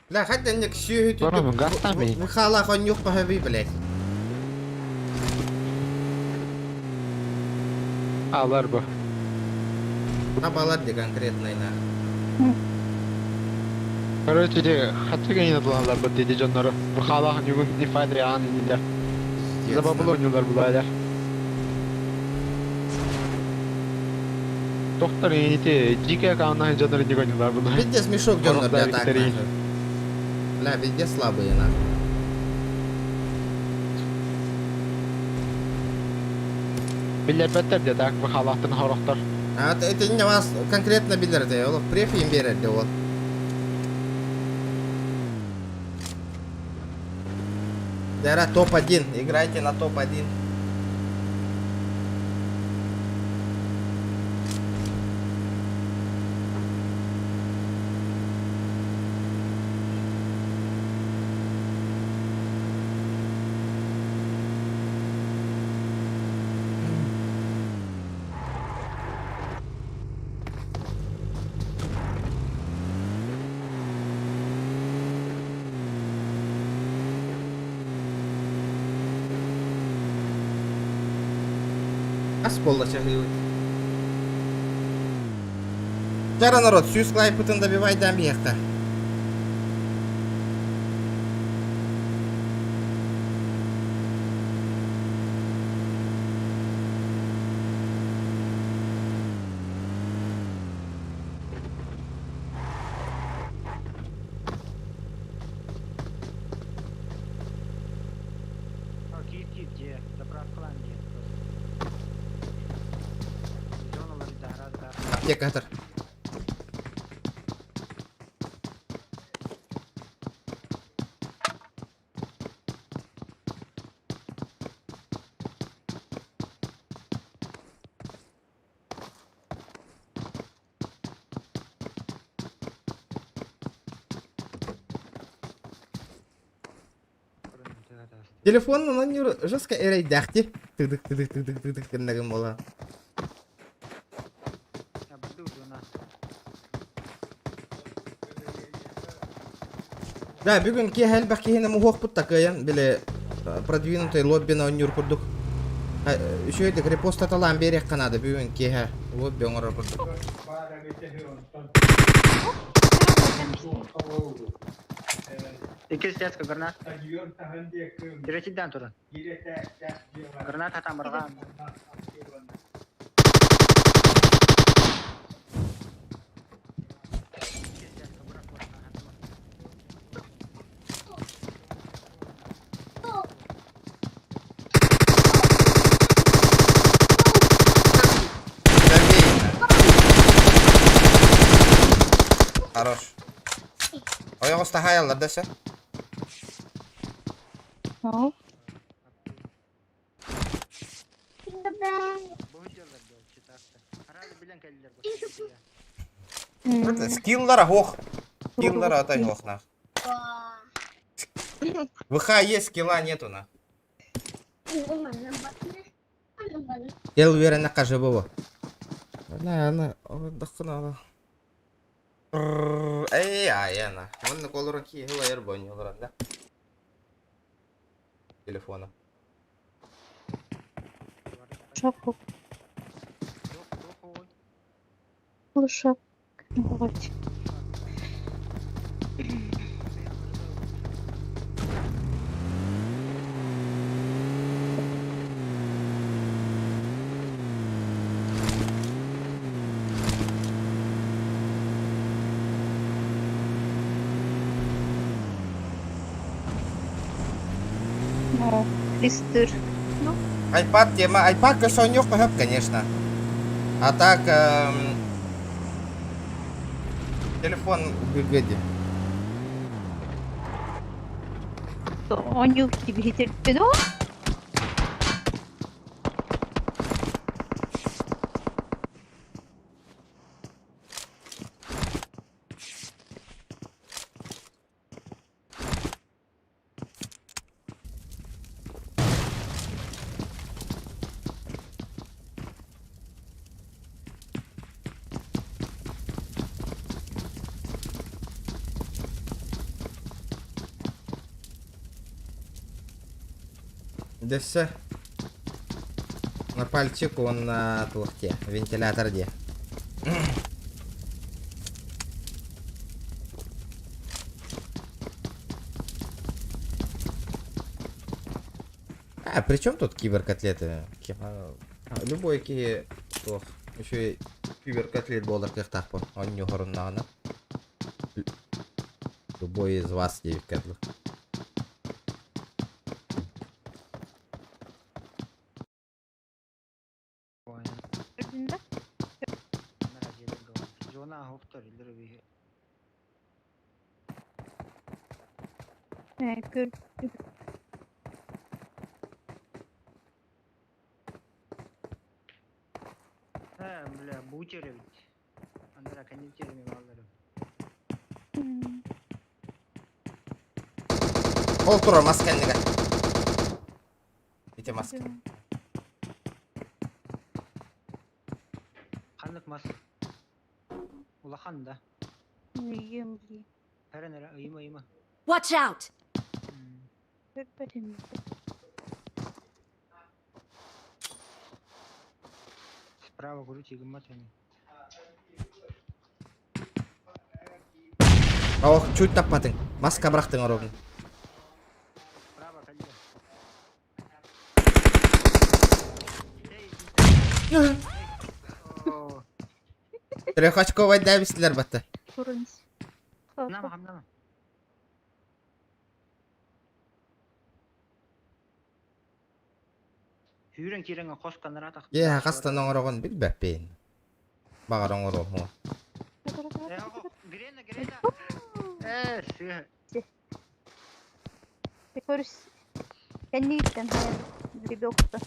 Бля, хотя не ксю Барамын, гастан бей. Выхала конюх похаби, блядь. Алар бу. Табалар де конкретно на. Короче, де хатыга инадылалар бу деди жоннору. Бухала югун не файдри ан инилер. Забабыл ойнулар булайлар. Доктор инити жике каана жоннору не ойнулар булай. Пиздец мешок дённор, бля, так нахуй. Бля, везде слабые нахуй. Билер беттер де так бухалаттын хорохтор. А это не вас конкретно билер де, ол преф им берер де ол. Дара топ-1, играйте на топ-1. Ас буолла чаһыыбыт. Чара народ, сүүс лайпытын добивайдаан биһиэххэ. Аптека хатар. Телефон онньуур жестко эрэйдээхти. Тыдык тыдык тыдык тыдык гыннагым буола. Да, бүгүн киэһэ элбэх киһини муһуохпут такыйан, били продвинутый лоббины оонньуур курдук. Үчүгэйдик репостаталаан биэриэххэ наада бүгүн киэһэ лобби оҥорор курдук. Иккис тяжко гранат. Третий туран. Гранат хатан барҕаан. Забей. Хорош. Ойоҕос таһаайаллар да все. Ол. Скиллара ох. Скиллара атай ох нах. ВХ есть, скилла нету на. Кел үөрэнэ кажыбово. На, на, дохкуна. Эй, аяна. Манна колорон ки хылайыр бойнолорон да. Телефона. Шок. Лушок. Вот. Ну, листыр. Ну, Айпад тема. Айпад кошонёк хөп, конечно. А так телефон ггди. оонньуу киһи О! Дессе. На пальчик он на туохте. Вентилятор где. А, при чем тут киберкотлеты? Любой ки... Ох, еще и киберкотлет болар кыахтаахпын. Онньуһоруннаҕына. Любой из вас диэбиккэ дылы. Көрдүн да? Ээ, көрдүм. Бля, бутер ведь. Андра коннектерами малларым. Ол турар маска иннигэр. Ити маска. Ханнык мас. Улахан да. Ыйым дии. Хэрэн эрэ ыйыма ыйыма. Watch out! Көрбөтүм. Право крути гыммат ини. Ох, чуть таппатыҥ. Маска бырахтыҥ оруобун. Право кэллэ. Трехочковай дээбистилэр батта. Турунс. Хамнама, хамнама. Сүүрэн киирэн хос канаратах. Е, хастан оҥороҕун билбэппин. Баҕар оҥоруом. Грена, Грена. Э, сыа. Көрүс. Кэннииттэн хайа гребёкта.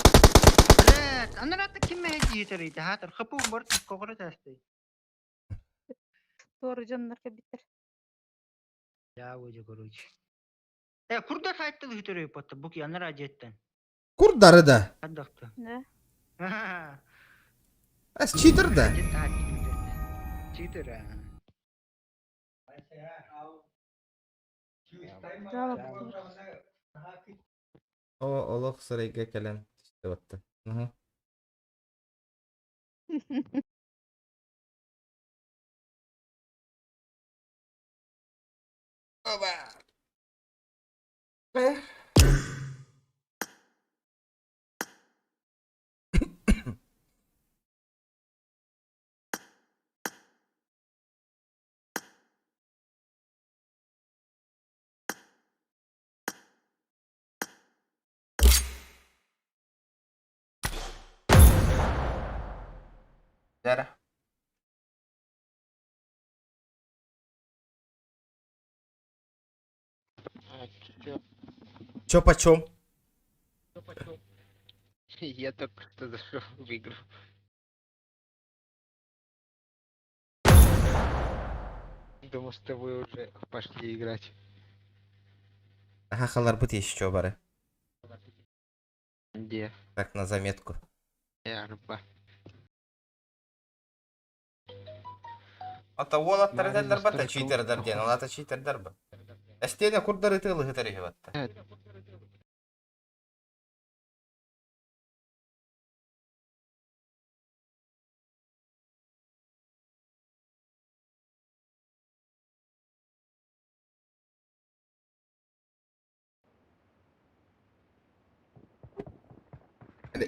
Блядь, анарата ким мэһэйдии хаатар хапу борт коҕоро таастай. Туору дьоннор кэлбиттэр. Я выйду, короче. Э, курда сайттыл хүтөрөй потта буки анара дьиэттэн. Курдары да. Хаддахта. Да. Эс читер да. Читер. а. Браво. О, олох сырайга кэлэн түстэ батта. Мгм. Оба. Э. Дара. Чё? Чё почем? Я только что зашел в игру. Думал, что вы уже пошли играть. Аха, халарбыт еще бары. Где? Так, на заметку. Я рыба. Ата уолаттар Мары этэллэр батта настолько читердер диэн, ол ата читердер ба. Эстиэнэ курдары тыылыһытар үһү батта.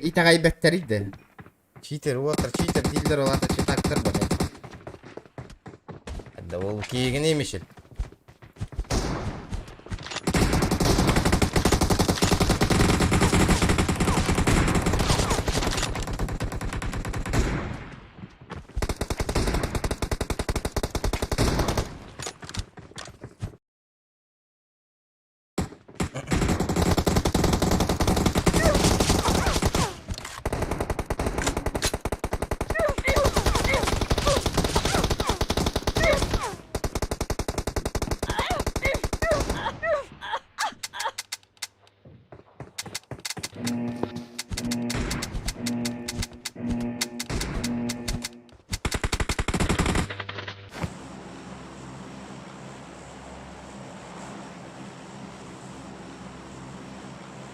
Итэҕэйбэттэрий да. Читер уолаттар читер дииллэр ол ата читактар ба. Да ол киигин эмишил.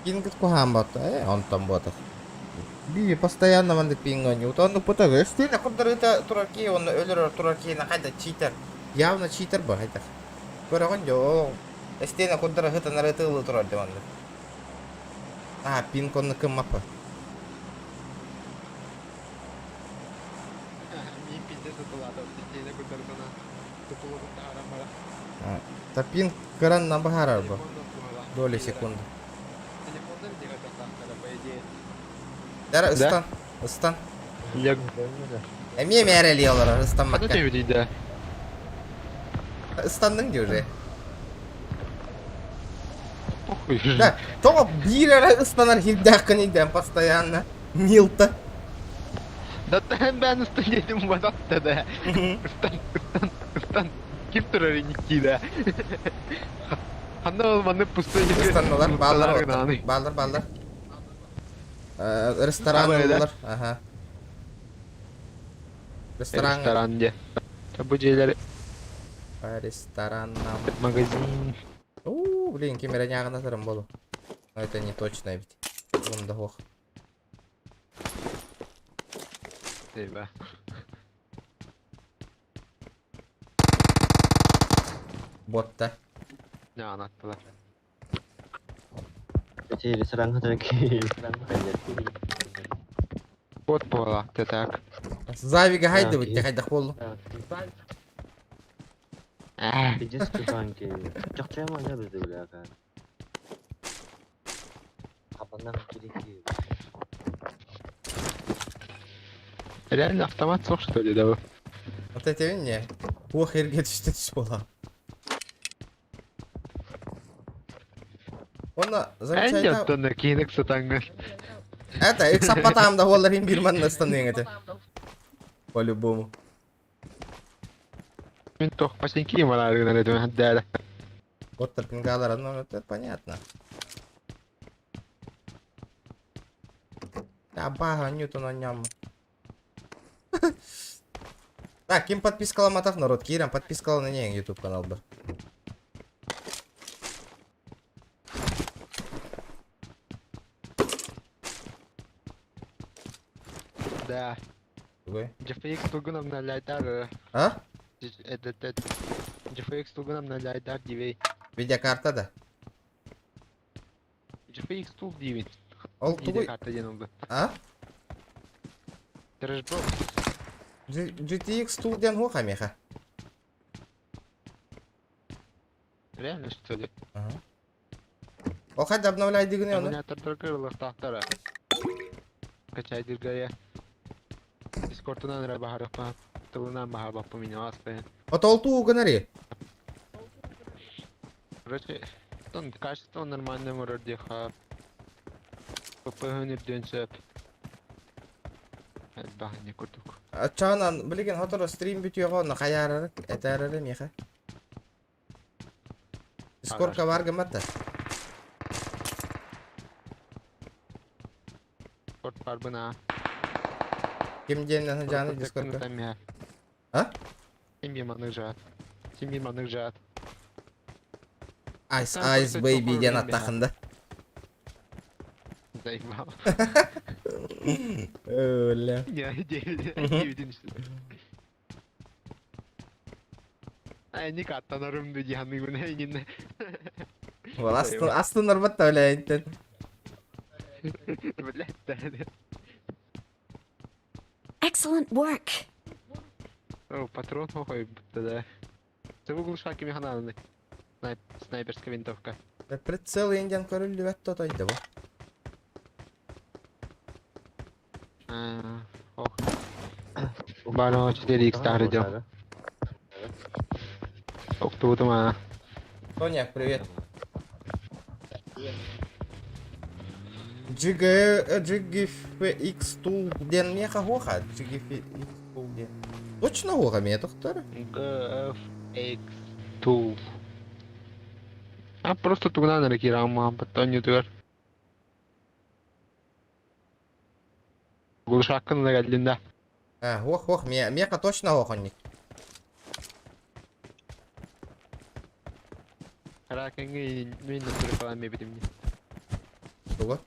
Пингит куһаан батта, э, онтон буотах. Би постоянно маннык пинг оонньуут. Оннук бутаг. Эстиэнэ курдарыта турар киһи уонна өлөрөр турар киһини хайда читер. Явно читер бу хайдах. Көрөҕүн дьэ ол эстиэнэ курдара сытан ытыылыы турар дьэ маннык. А, пинг оннук кыммаппа. Мин пиздец атылаатым. Истиэнэ курдарытына тутулугун таһааран баран. Та пинг кыран на баһаарар бу. Телефондан туһалаах. Доли секунды. Телефондан диэхэ по идее. Дара Да? ыстан. Ыстан. Я... Эмиэ мээрэлии олорор Ханна ыстаммакка. төбүтүйдэ? Ыстанныҥ дии уже. Похуй. Да, тоҕо биир эрэ ыстанар хирдээххин идээн постоянно. Милта. Да тэн бэн ыстан диэтим бататта да. Ыстан, ыстан, ыстан. Ким турар иникки да. Ханна ол манны пустой Ыстанналар, бааллар Мутталар оттор. гынааны. Бааллар, бааллар. Э, Ресторан Абай, да? ыллылар. Аха. Ресторан. Ресторан де. Бу дьиэлэр Ресторан. магазин. Уу. У, блин, ким эрэ ньааҕынатарым буолуо. Но это не точно ведь. Тугум да суох. Дейбэ. Ботта. Ньааҕынаттылар. Бот буола, так. Завига хайдыбыт, хайдах буоллу? Реально автомат суох что ли, да? Вот это не. Ох, эрге түстэ түс буола. Онно замечательно. Энди киинек сатаңгын. Это, их саппатаам да буоллар иһин биир манна ыстаныаҥ этэ. По-любому. Мин тох пасенки манаары этим хаддара. Вот торпингалар, ну это понятно. Абага, Ньютон ням. Так, ким подпискаламатах народ, киирэн подпискалана не YouTube канал бар. Да. Тугуй? GFX тугун обновляйдар. А? Этот GFX тугун обновляйдар дивей. Видеокарта да. GFX tool дивит. Ол тугуй? Карта ден oldu. А? Трэшбокс. GTX tool диэн хуоха меха. Реально что ли? Ага. Ол хайда обновляй дигини оны? Эмулятордар кырылыктаахтара. Качайдыргая. Дискордунан эрэ баһарыппа. Тылынан баһарбаппын мин аспайын. Отол туу гынари. Короче, тон качество нормально мурар диха. ПП-ны үрдүөн сөп. Элбэхни курдук. Ачаанан билигин хоторо стрим бүтүөҕэ онно хайаарары этээрэрэ миэхэ. Дискордка бар гыммат да. Дискорд барбын а. Ким диэн жааны дискордка? А? Ким манык жаат. Ким манык жаат. Ice Ice Baby диэн аттахында. Заебал. Өлө. Не, девять. Ай, не каттанарым ду диһаны гүнэ инне. Ол астын астын норбат та үлэйинтен. Блядь, да. Excellent work. О, патрон ой, да. Це в глушаки механаны. Снайперская винтовка. Прицел индиан көрүллүбэт тотойду бу. Ох. Бано 4x тахры дем. Ох, тут ма. Тоня, привет. GG, GGFX Tool диэн меха хоха. GGFX Tool диэн. Точно хоха меня тохтор? GFX Tool. А просто тугнан рекирама, потом не тугар. Глушакын лагаллинда. А, ох, ох, меха точно хохонник. Ракенги мен натурикалан мебедимни. Тугу?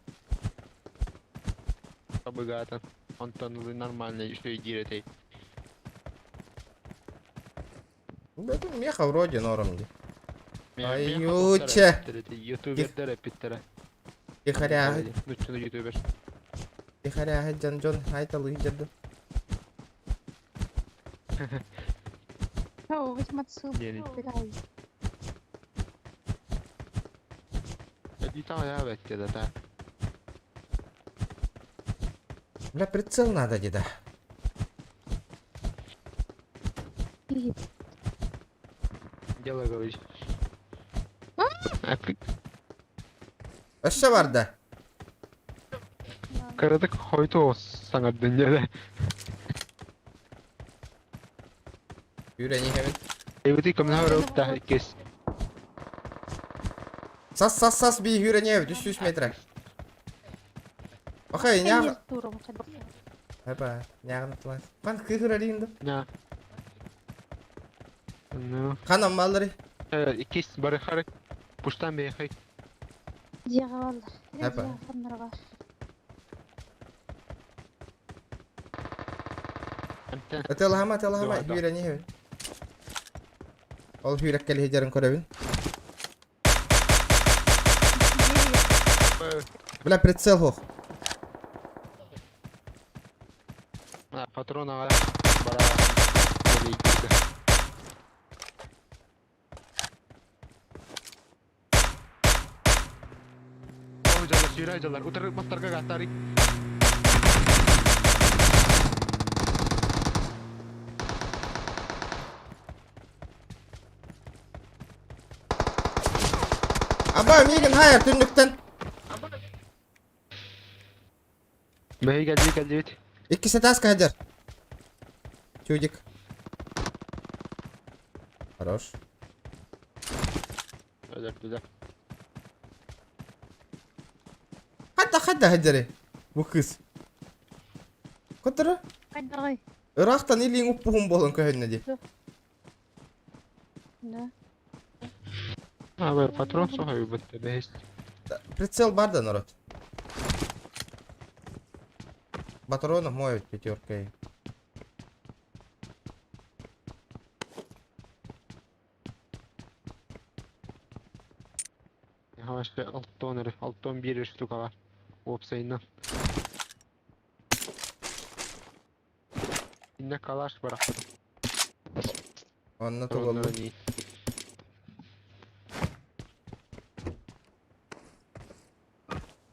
Богато. Антон нормально еще и диретей. Это меха вроде норм ди. Аютча. Ютубер питтера. Тихаря. Ну что ютубер. Тихаря джан джон айталы жады. О, возьму Не, да. Бля, прицел надо деда. Дело говоришь. Өссө бар да. Карадык хойто саңардын деді. Үйрени хемин. Эбити көмнө өрөп кес. Сас сас сас би үйрени 300 метр. Охай, няг. Апа, нягын тулас. Пан кыхырарин да. Ня. Ну. Ханам маллары. Иккис бары хары. Пуштан бэйхэй. Дьиэҕэ бааллар. Апа. Дьиэҕэ ханнара баар. Эмтэн. Ытыалаһама, ытыалаһама, Дуо, дуо. үүрэн иһэбин. Ол үүрэккэ лиһидэрин көрөбүн. Бля, прицел хох. Патрон аҕа бара кэлэйдиргэ. Ол дьаллар сүүрэ дьаллар утары мастарга гааттаарый. Аба, миигин хайар түннүктэн. Бэһи кэлдии кэлдибит. Иккис этааска сылдьар. Чудик. Хорош. Өлөрдүлэр. Хадда хадда сылдьары. Бу кыыс. Котора. Хайдаҕый? Ыраахтан илииҥ уппуһун буолан көһүннэ дии. Да. А, патрон соһуйбут бэһис. Прицел бар да народ. Патронов мой пятеркой. Вообще алтон эрэ, алтон биир штука бар. Уопсайынан. Инне калаш барахпыт. Онно тугуллу.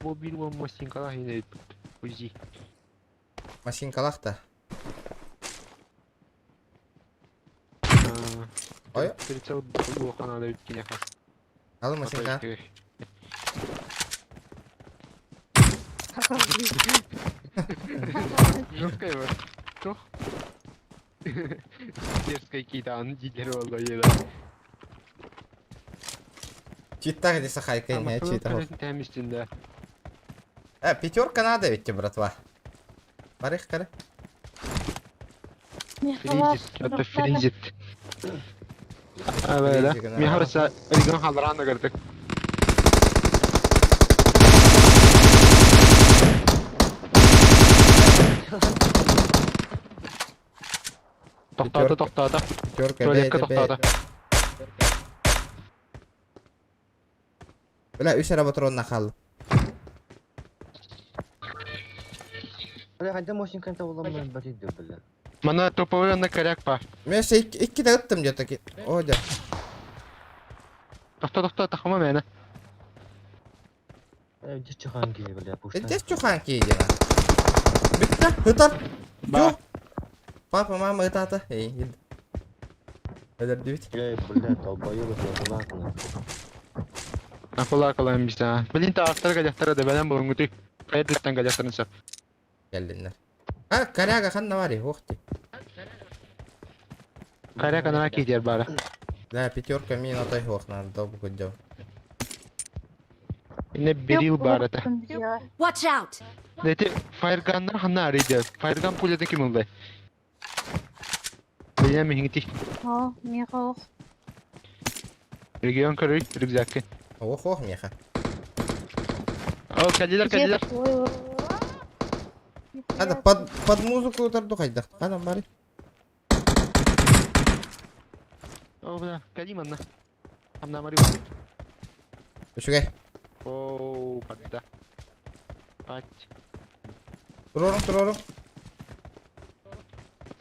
Бу биир уон мастинкалаах иһин эбиппит. Узи. Машинкалаах да. Ой. Прицел булуохха наада эбит киниэхэ. Алын машинка. Жесткая бар. Туох? Дерзкая киитаан дииллэр буолла ийэлэр. Читтах или сахайка не чита. Тэмистин да. Пятерка надо ведь тебе, братва. Барых кары. Фризит. Это фризит. Абайда. Михарса регион халрана көрдүк. Тохтоото, тохтоото. Пятерка, Туалекка бэйдэ, тохтоото. Бля, үс эрэ патрон нахал. Бля, ханта мощненькая буламын бәрейді, бля. Мана топовой на коряк па. Мен се икки да ыттым где-то. О, да. Тохто, тохто, тахма мэна. Э, здесь чуханки, бля, пушта. Здесь чуханки едина. Бүтті, ытар. Жо. Папа, мама ытата. Эй, ид. Өлөрдүбүт. Эй, бля, долбоёбы, кулак, нахуй. Акула калаем бisa. Блин, таастар галяхтара да бэлэн булунгутуй. Кайдыттан галяхтарын сөп. Келдиннер. А, коряга ханна бари, ох ты. Коряк ана кидер бара. Да, пятерка мин отой ох, надо долго дел. Инне берил бар это. Watch out! Эти фаерганнар ханна арыйды. Фаерган пулятын ким ылды? Билем миһиңити. О, меха ох. Регион көрүй, рюкзакы. Ох, ох, меха. О, калилер, калилер. Надо под, под музыку утарду хайдах. Хана бари. О, бля, калиманна. Амна мари. Үчүгэй. О, падда. Пать. Турорум, турорум.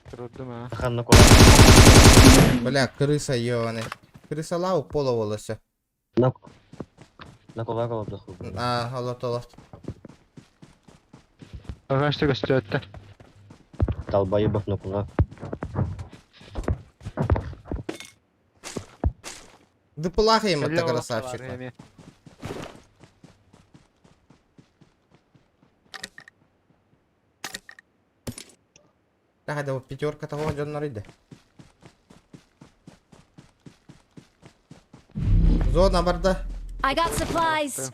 Турдум, а. Ханна кулак. Бля, крыса ёбаный. Крыса лау пола волосы. На на кулак алып А, алат, алат. Агашты көстөттө. Долбоебов на кулак. Да плохо им это красавчик. Да, да, пятерка того дьоннор иде. Зона барда. I got supplies!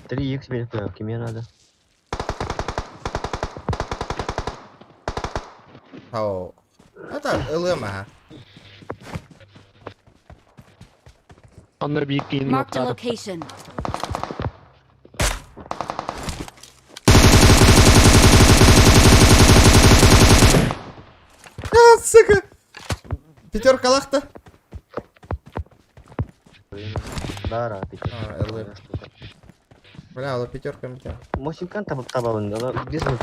3 х мелькаю, кеме надо. Ау. Это ЛМ, ага. Онно биир киһини Marked a ноктаатым. location. А, сука! Пятерка лахта. Бара, А, ЛР. Бля, ол пятерка метя. Мосинкан табып табабын, ала без минут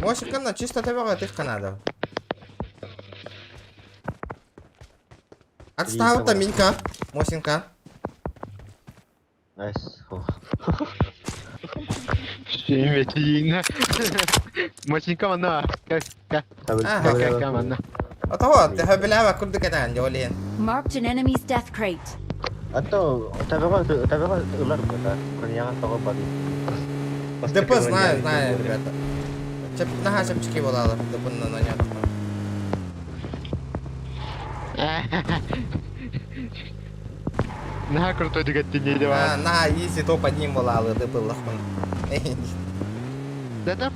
Мосинкан чисто табаға тек қанады. Отстал-то Минька. Мосинка. Найс. Симетина. Мосинка манна. Ка манна. Атаво, тэһэ билээбэ курдук этэн дьолиэн. Marked an enemy's death crate. А то табаға табаға ылар бата. Коньяга тоҕо бады. ДП знаю, знаю, ребята. Чеп, наха чепчики болалар, ДП на нанят. Наха крутой дигаттин диye А, бар. на, изи топ одним болалы, ДП лахман. Да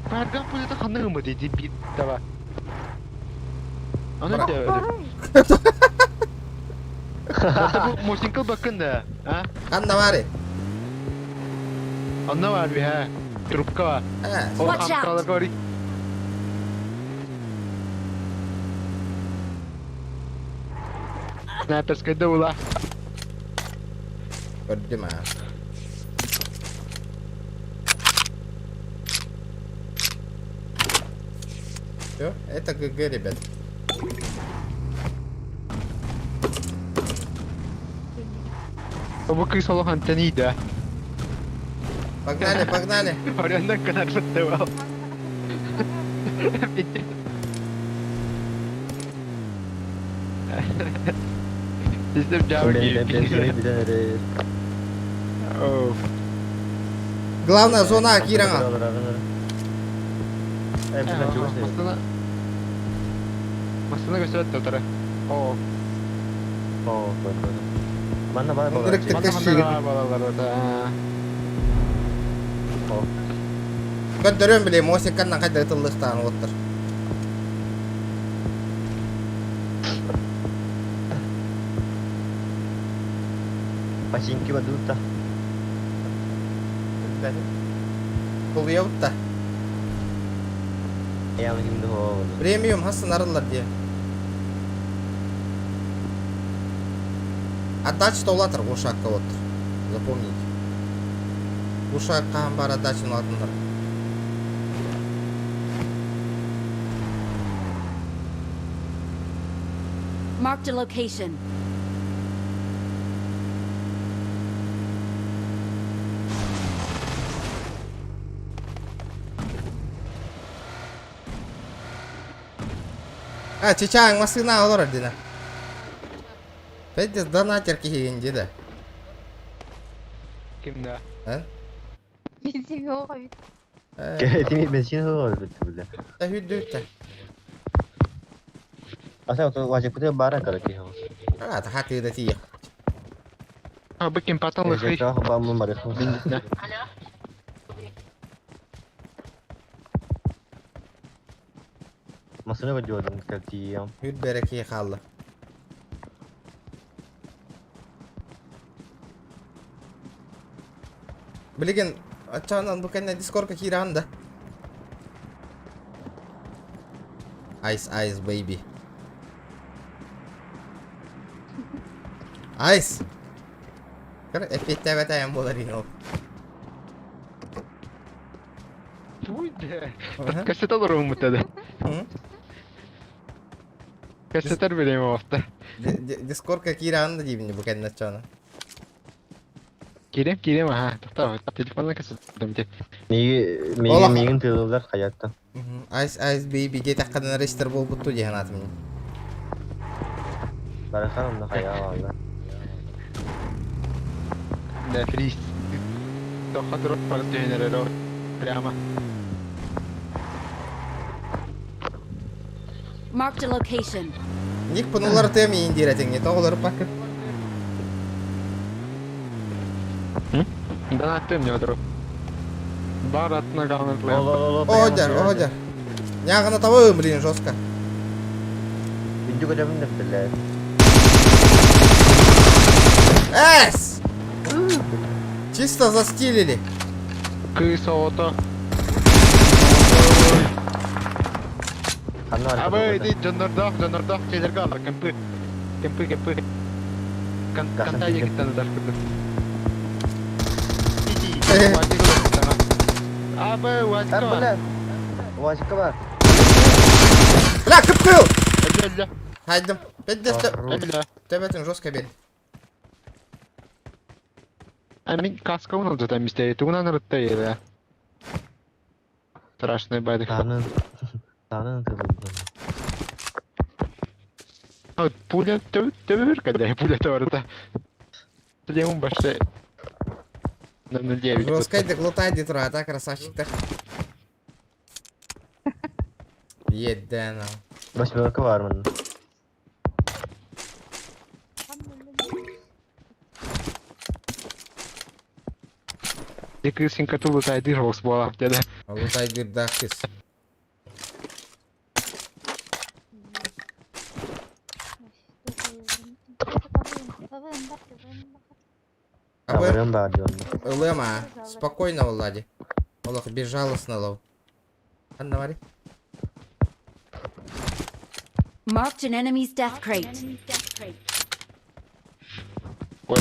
Парган пулята ханны гымы диди бит таба. Аны да. Это бу Мосинка бакын да. А? Ханна бары. Анна бар би ха. Трубка бар. А, Ол Watch out. хамкалар говорит. Снайперская дула. көрдүм а. Все, это ГГ, ребят. Бу кыз олохан танида. Погнали, погнали. Орендан канар бітті ол. Систем жабы кийип. Оу. Главное, зона Кирана. Масына Масына көсөт татара. Оо. Манна бар Direkt Манна текши. манна балалар да. Көндөрөн биле, Мосинканнан кайда ытыллыктан оттыр. Починки бадута. Кулуябытта. Я мин до. Премиум хасын арылар дие. Отдача толатыр ушакка оттыр. Запомните. Ушакка бар отдача алатындар. Marked a location. А, чечаң масына олар дина. Пәдде донатер киһигин диде. Кимдә? А? Бензин yok abi. Тими бензин хоо бит биле. Та хүддүттэ. Аса то важе куте бара караки хоо. А, та хаты да тиих. А бу ким патон лыхый. Жа ба му маре. Масына бадудан кати. Хүд береки халла. Билеген, ачаанан бу кэннэ дискорка кииран да. Ice ice baby. Ice. Көр эппиэттээбэтэ буолар ин ол. Туйде. Кассета олорун мутады. Кассетер билем офта. Дискорка кииран да диибин бу кэннэ ачаана. Кирем кирем аха. Тохтоо телефонна кассетам те. Миги Ола. миги мигин тылылар хаятта. Ice ice baby диэтэххинэ рестер буолбуттуу диэн аатым. Барахан на хаяа алла. Да фриз. Тохотор партнер Прямо. Marked a location. Ник пынулар тыам иин диир этиҥ, тоҕолор пакы. Да ты мне друг. Бар атына галны Оодьар, оодьар. Ньааҕына табы, блин, жестко. Үндү көтөбүн деп биле. Эс! Чисто застилили. Кыыс оҕото. Абы иди дьоннордоох, дьоннордоох дьиэлэргэ олор кемпы. Кемпы, кемпы. Контай диэкиттэн ытар курдук. Абы, Уазика бар. Уазика бар. Бля, кыпкыл! Өллө, өллө. Хайдым. Педдес Өллө. төбөтүн жестко бер. А мин каска уналдьатан мистэри тугунан ырытта иэбэ. Страшный байдык. Таанын таанын тылын. Пуля төбөр кэллэ, пуля товарыта. Шлемум башта 0,09. Жесткайдык лутайды турата, красавчиктар. Едден. Восьмерка бар мын. Екі сен кату лутайды жолс буолар деді. Лутайды кыз. Абырым бар дион. Ылыма, спокойно, Влади. Олох безжалостно лов. Анна Мари. Marked an enemy's death crate. Ой.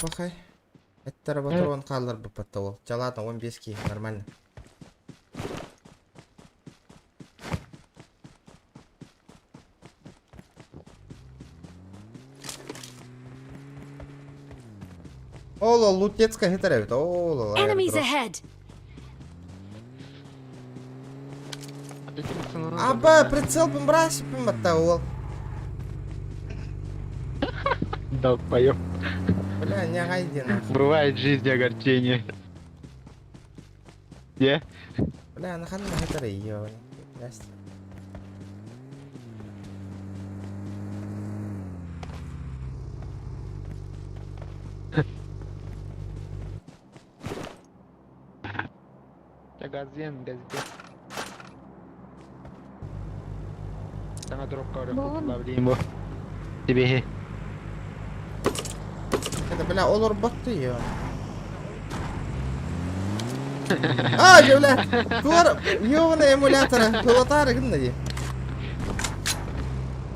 Пахай. Это работал он каллар бы подтол. Ладно, он без ки, нормально. Оло, лутецкая хитаревит. Оло, Enemies ahead. Аба, прицел бымбрась, бымбаттау. Долбоёб. Бля, не гайди нахуй. Бывает в жизни огорчение. Е? Бля, нахана хитары, ё. Газен, газен. Саңа дропка орын бу. Тебе. Это, бля, олор батты, ё. А, бля, туар, ёбаный эмулятора, пилотары гынна ди.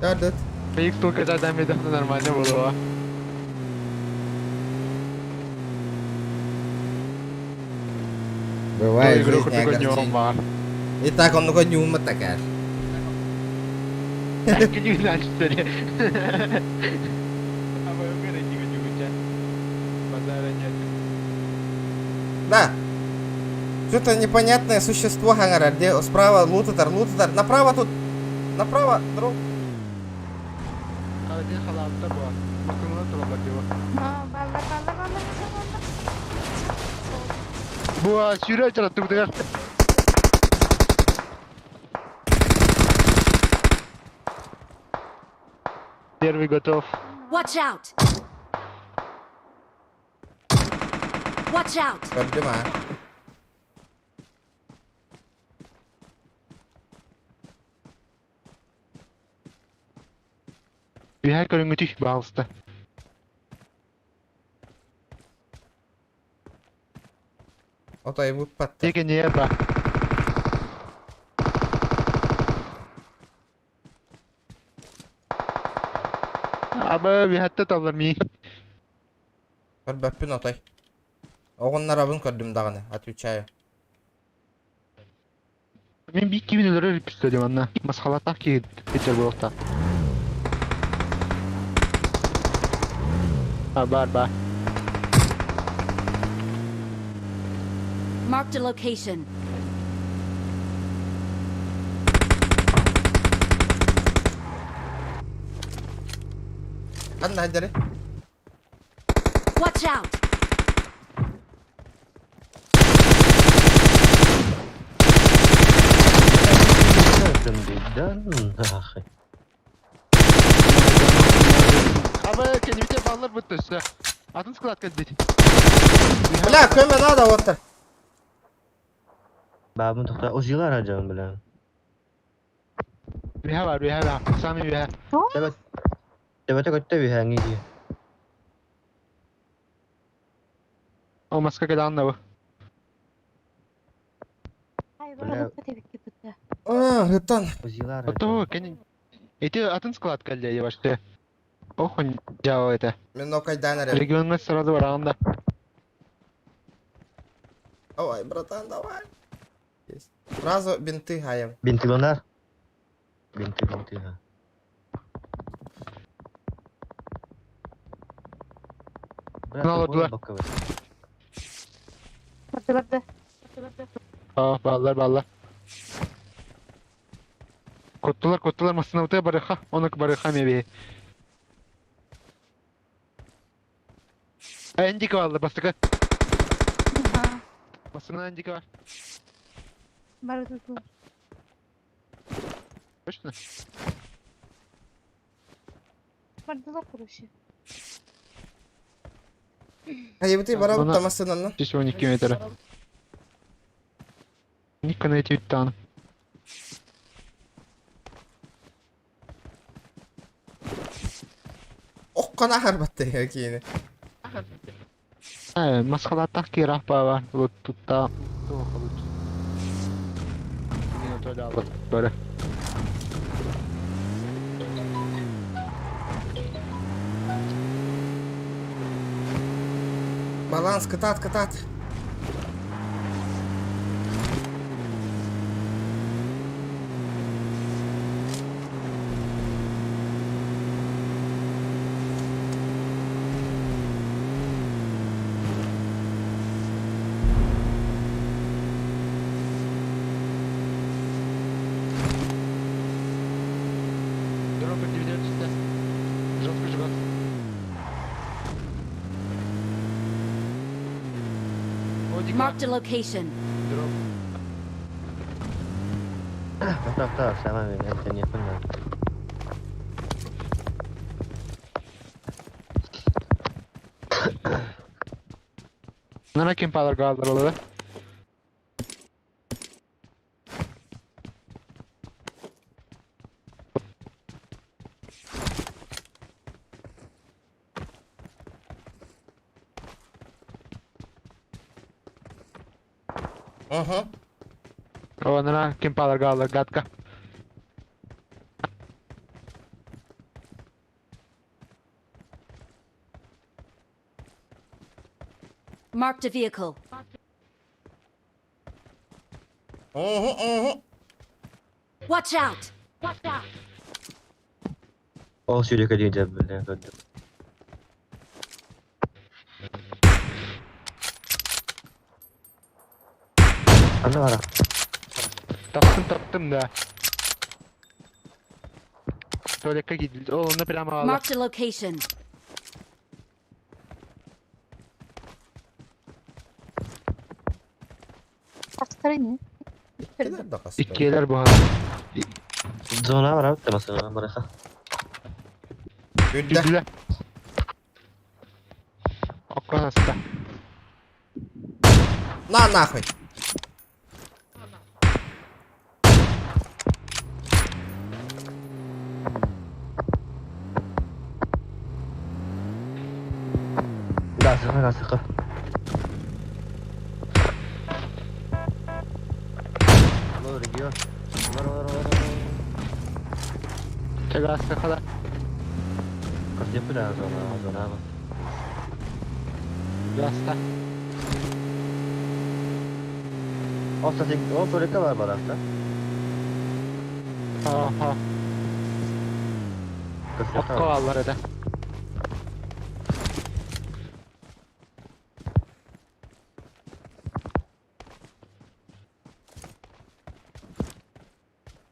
Да, да. Их столько да недавно нормально было. Бывает в жизни огорчение. И так он не ума такая. Не знаю, что ли. А вы угорите, Базара нет. Да. Что-то непонятное существо, хангара, где справа лутатор, лутатор, направо тут, направо, друг. Один халатта была. Буа, сюря тугдыгар. Первый готов. Watch out! Watch out! Проблема. Ühä көрүҥүтү баалыста. Отой выпадты. Теке не ба. Аба бихатта таллар ми. Көрбөппүн отой. Оҕоннорабын көрдүм даҕаны, отвечаю. Мен бик кибин өлөрөр пистолем анна. Масхалатах ки питер болта. А бар ба. Marked a location. Ханна хаддары. Watch out! Да нахуй. Аба Баллар бутта өссө. Атын склад кэлбит. Бля, көмө надо вот. Бабын тоқта узилар ажан, бля. Үһэ бар, үһэ бар. Самый үһэ. Төбөт төбөтө көттө үһэҥи дии. О, маска кэлэн да бу. Бля. А, ыттан. Узилар Ото кени. Эти атын склад кэллэ ебашты. Ох, он дьао это. Мен нокайдан эрэ. Регионга сразу бараҕын да. Давай, братан, давай. Есть. Сразу бинты хаем. Бинты Бинты, бинты, ха. Бля, Ну, тупой ладно. боковой. Барды барды. Аа, баллар, баллар. Коттулар, коттулар, массыына барыха, онук барыха мебе. Эндик алды, бастыкы. Ага. Массыына эндик бар. Бары tuttu. Точно? Бардылар короче. Хайыбыты барабыт Ана- тамасынан. Здесь 12 метра. Ника на эти тан. Оккана харбатты кийини. Э, масхалаттах кирах баба. Вот тут та. Böyle. Баланс кытат кытат. Дорога 9 Жестко жгот. Marked a location. Дроп. Так, так, сама это не понял. Нана кем палар галдар олады. Угу. О, нана кем палар галдар гадка. Marked a vehicle. Угу, угу. Watch out! Ол сүйрекке дейді, бля, көрдім. Аны қара. Таптым таптым да. Туалетке gidildi. О, onu прямо алды. Marked a location. Тастары не? Килер да касты. Иккиэлэр буһа. Зона бар абыт масына бараха. Бүддэ. Бүдүлэ. Оккон аста. На нахуй. Гасықа, гасықа. Алло, регион. Бар, бар, бар, бар. Чагасы хала. Қыз бля, зона, зона. бар. Гаста. Ол сасик, ол туалетке бар барақта. Аха. Қыз Окко аллар эде.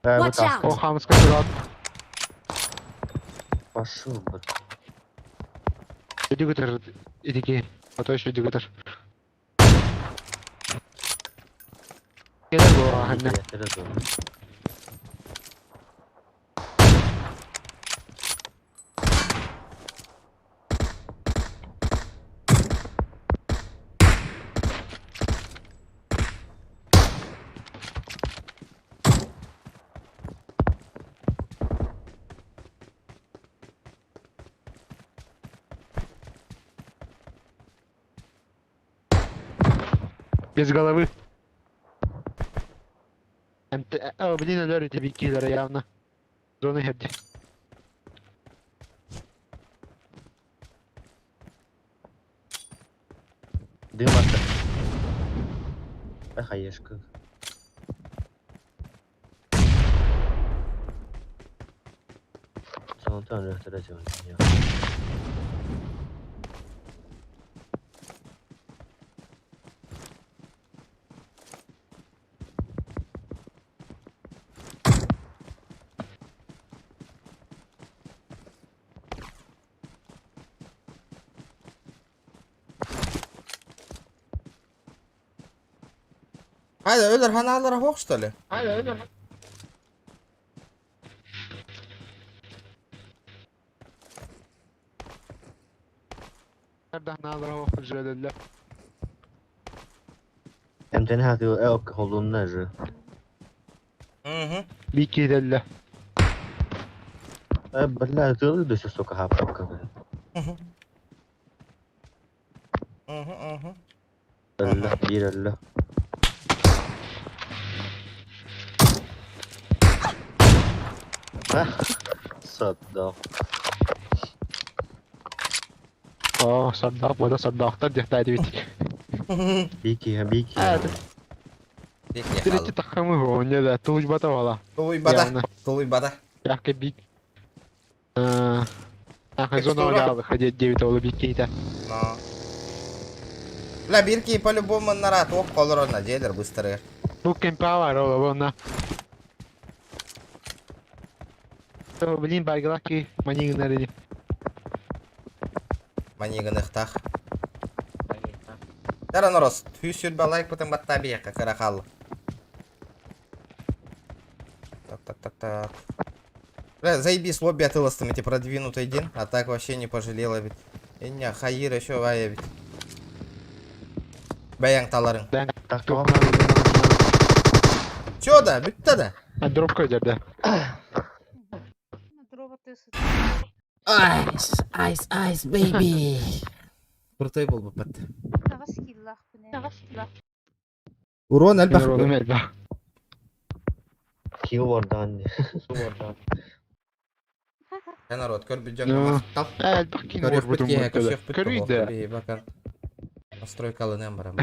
Watch out! О, хамска турат. Пошел, бля. Иди гытыр. Иди А то еще иди гытыр. Келер бу аханна. Без головы. МТ... О, блин, өлөр эти киллера явно. Зона херди. Дым атты. Хаешка. Сонтан өтөрө. Hayda ölür hanalara hoş что ли? Nerede Эмтени хаты ок холунна же. Угу. Бикилелле. Э, бля, ты дышишь, сука, хапка. Угу. Угу, угу. Өллө, бир өллө. Саддaq. О, саддақ, бода саддақтар дехтайды бит. Бики, бики. Третий тахамы он да, тулуйбата бала. Тулуйбата, тулуйбата. Яхка бик. Ах, зона оля выходит 9 олы бикейта. Но. Бля, бирки по-любому нарат, ох, колор на делер быстро. Бу кемпа бар ола бона. Блин, байгылаки манигнары. Манигын ихтах. Даран орос, түйсүл балайк потом баттабия, как рахал. Так, так, так, так. Бля, заебись, лобби атыластым эти продвинутый день, а так вообще не пожалела ведь. Иня, хайыр еще вая ведь. Бәяң таларың. Чё да, бүтті да. А дроп көйдерді. Айс, айс, айс, baby. Крутой был бы пат. Урон әлбәқ. Урон әлбәқ. Кил вардан. Я народ, көр бюджет Ну, мақтал. Әлбәқ кин Көрөк орбутун бит, көрөк бит. Көрүйді. Настройкалы нем барам.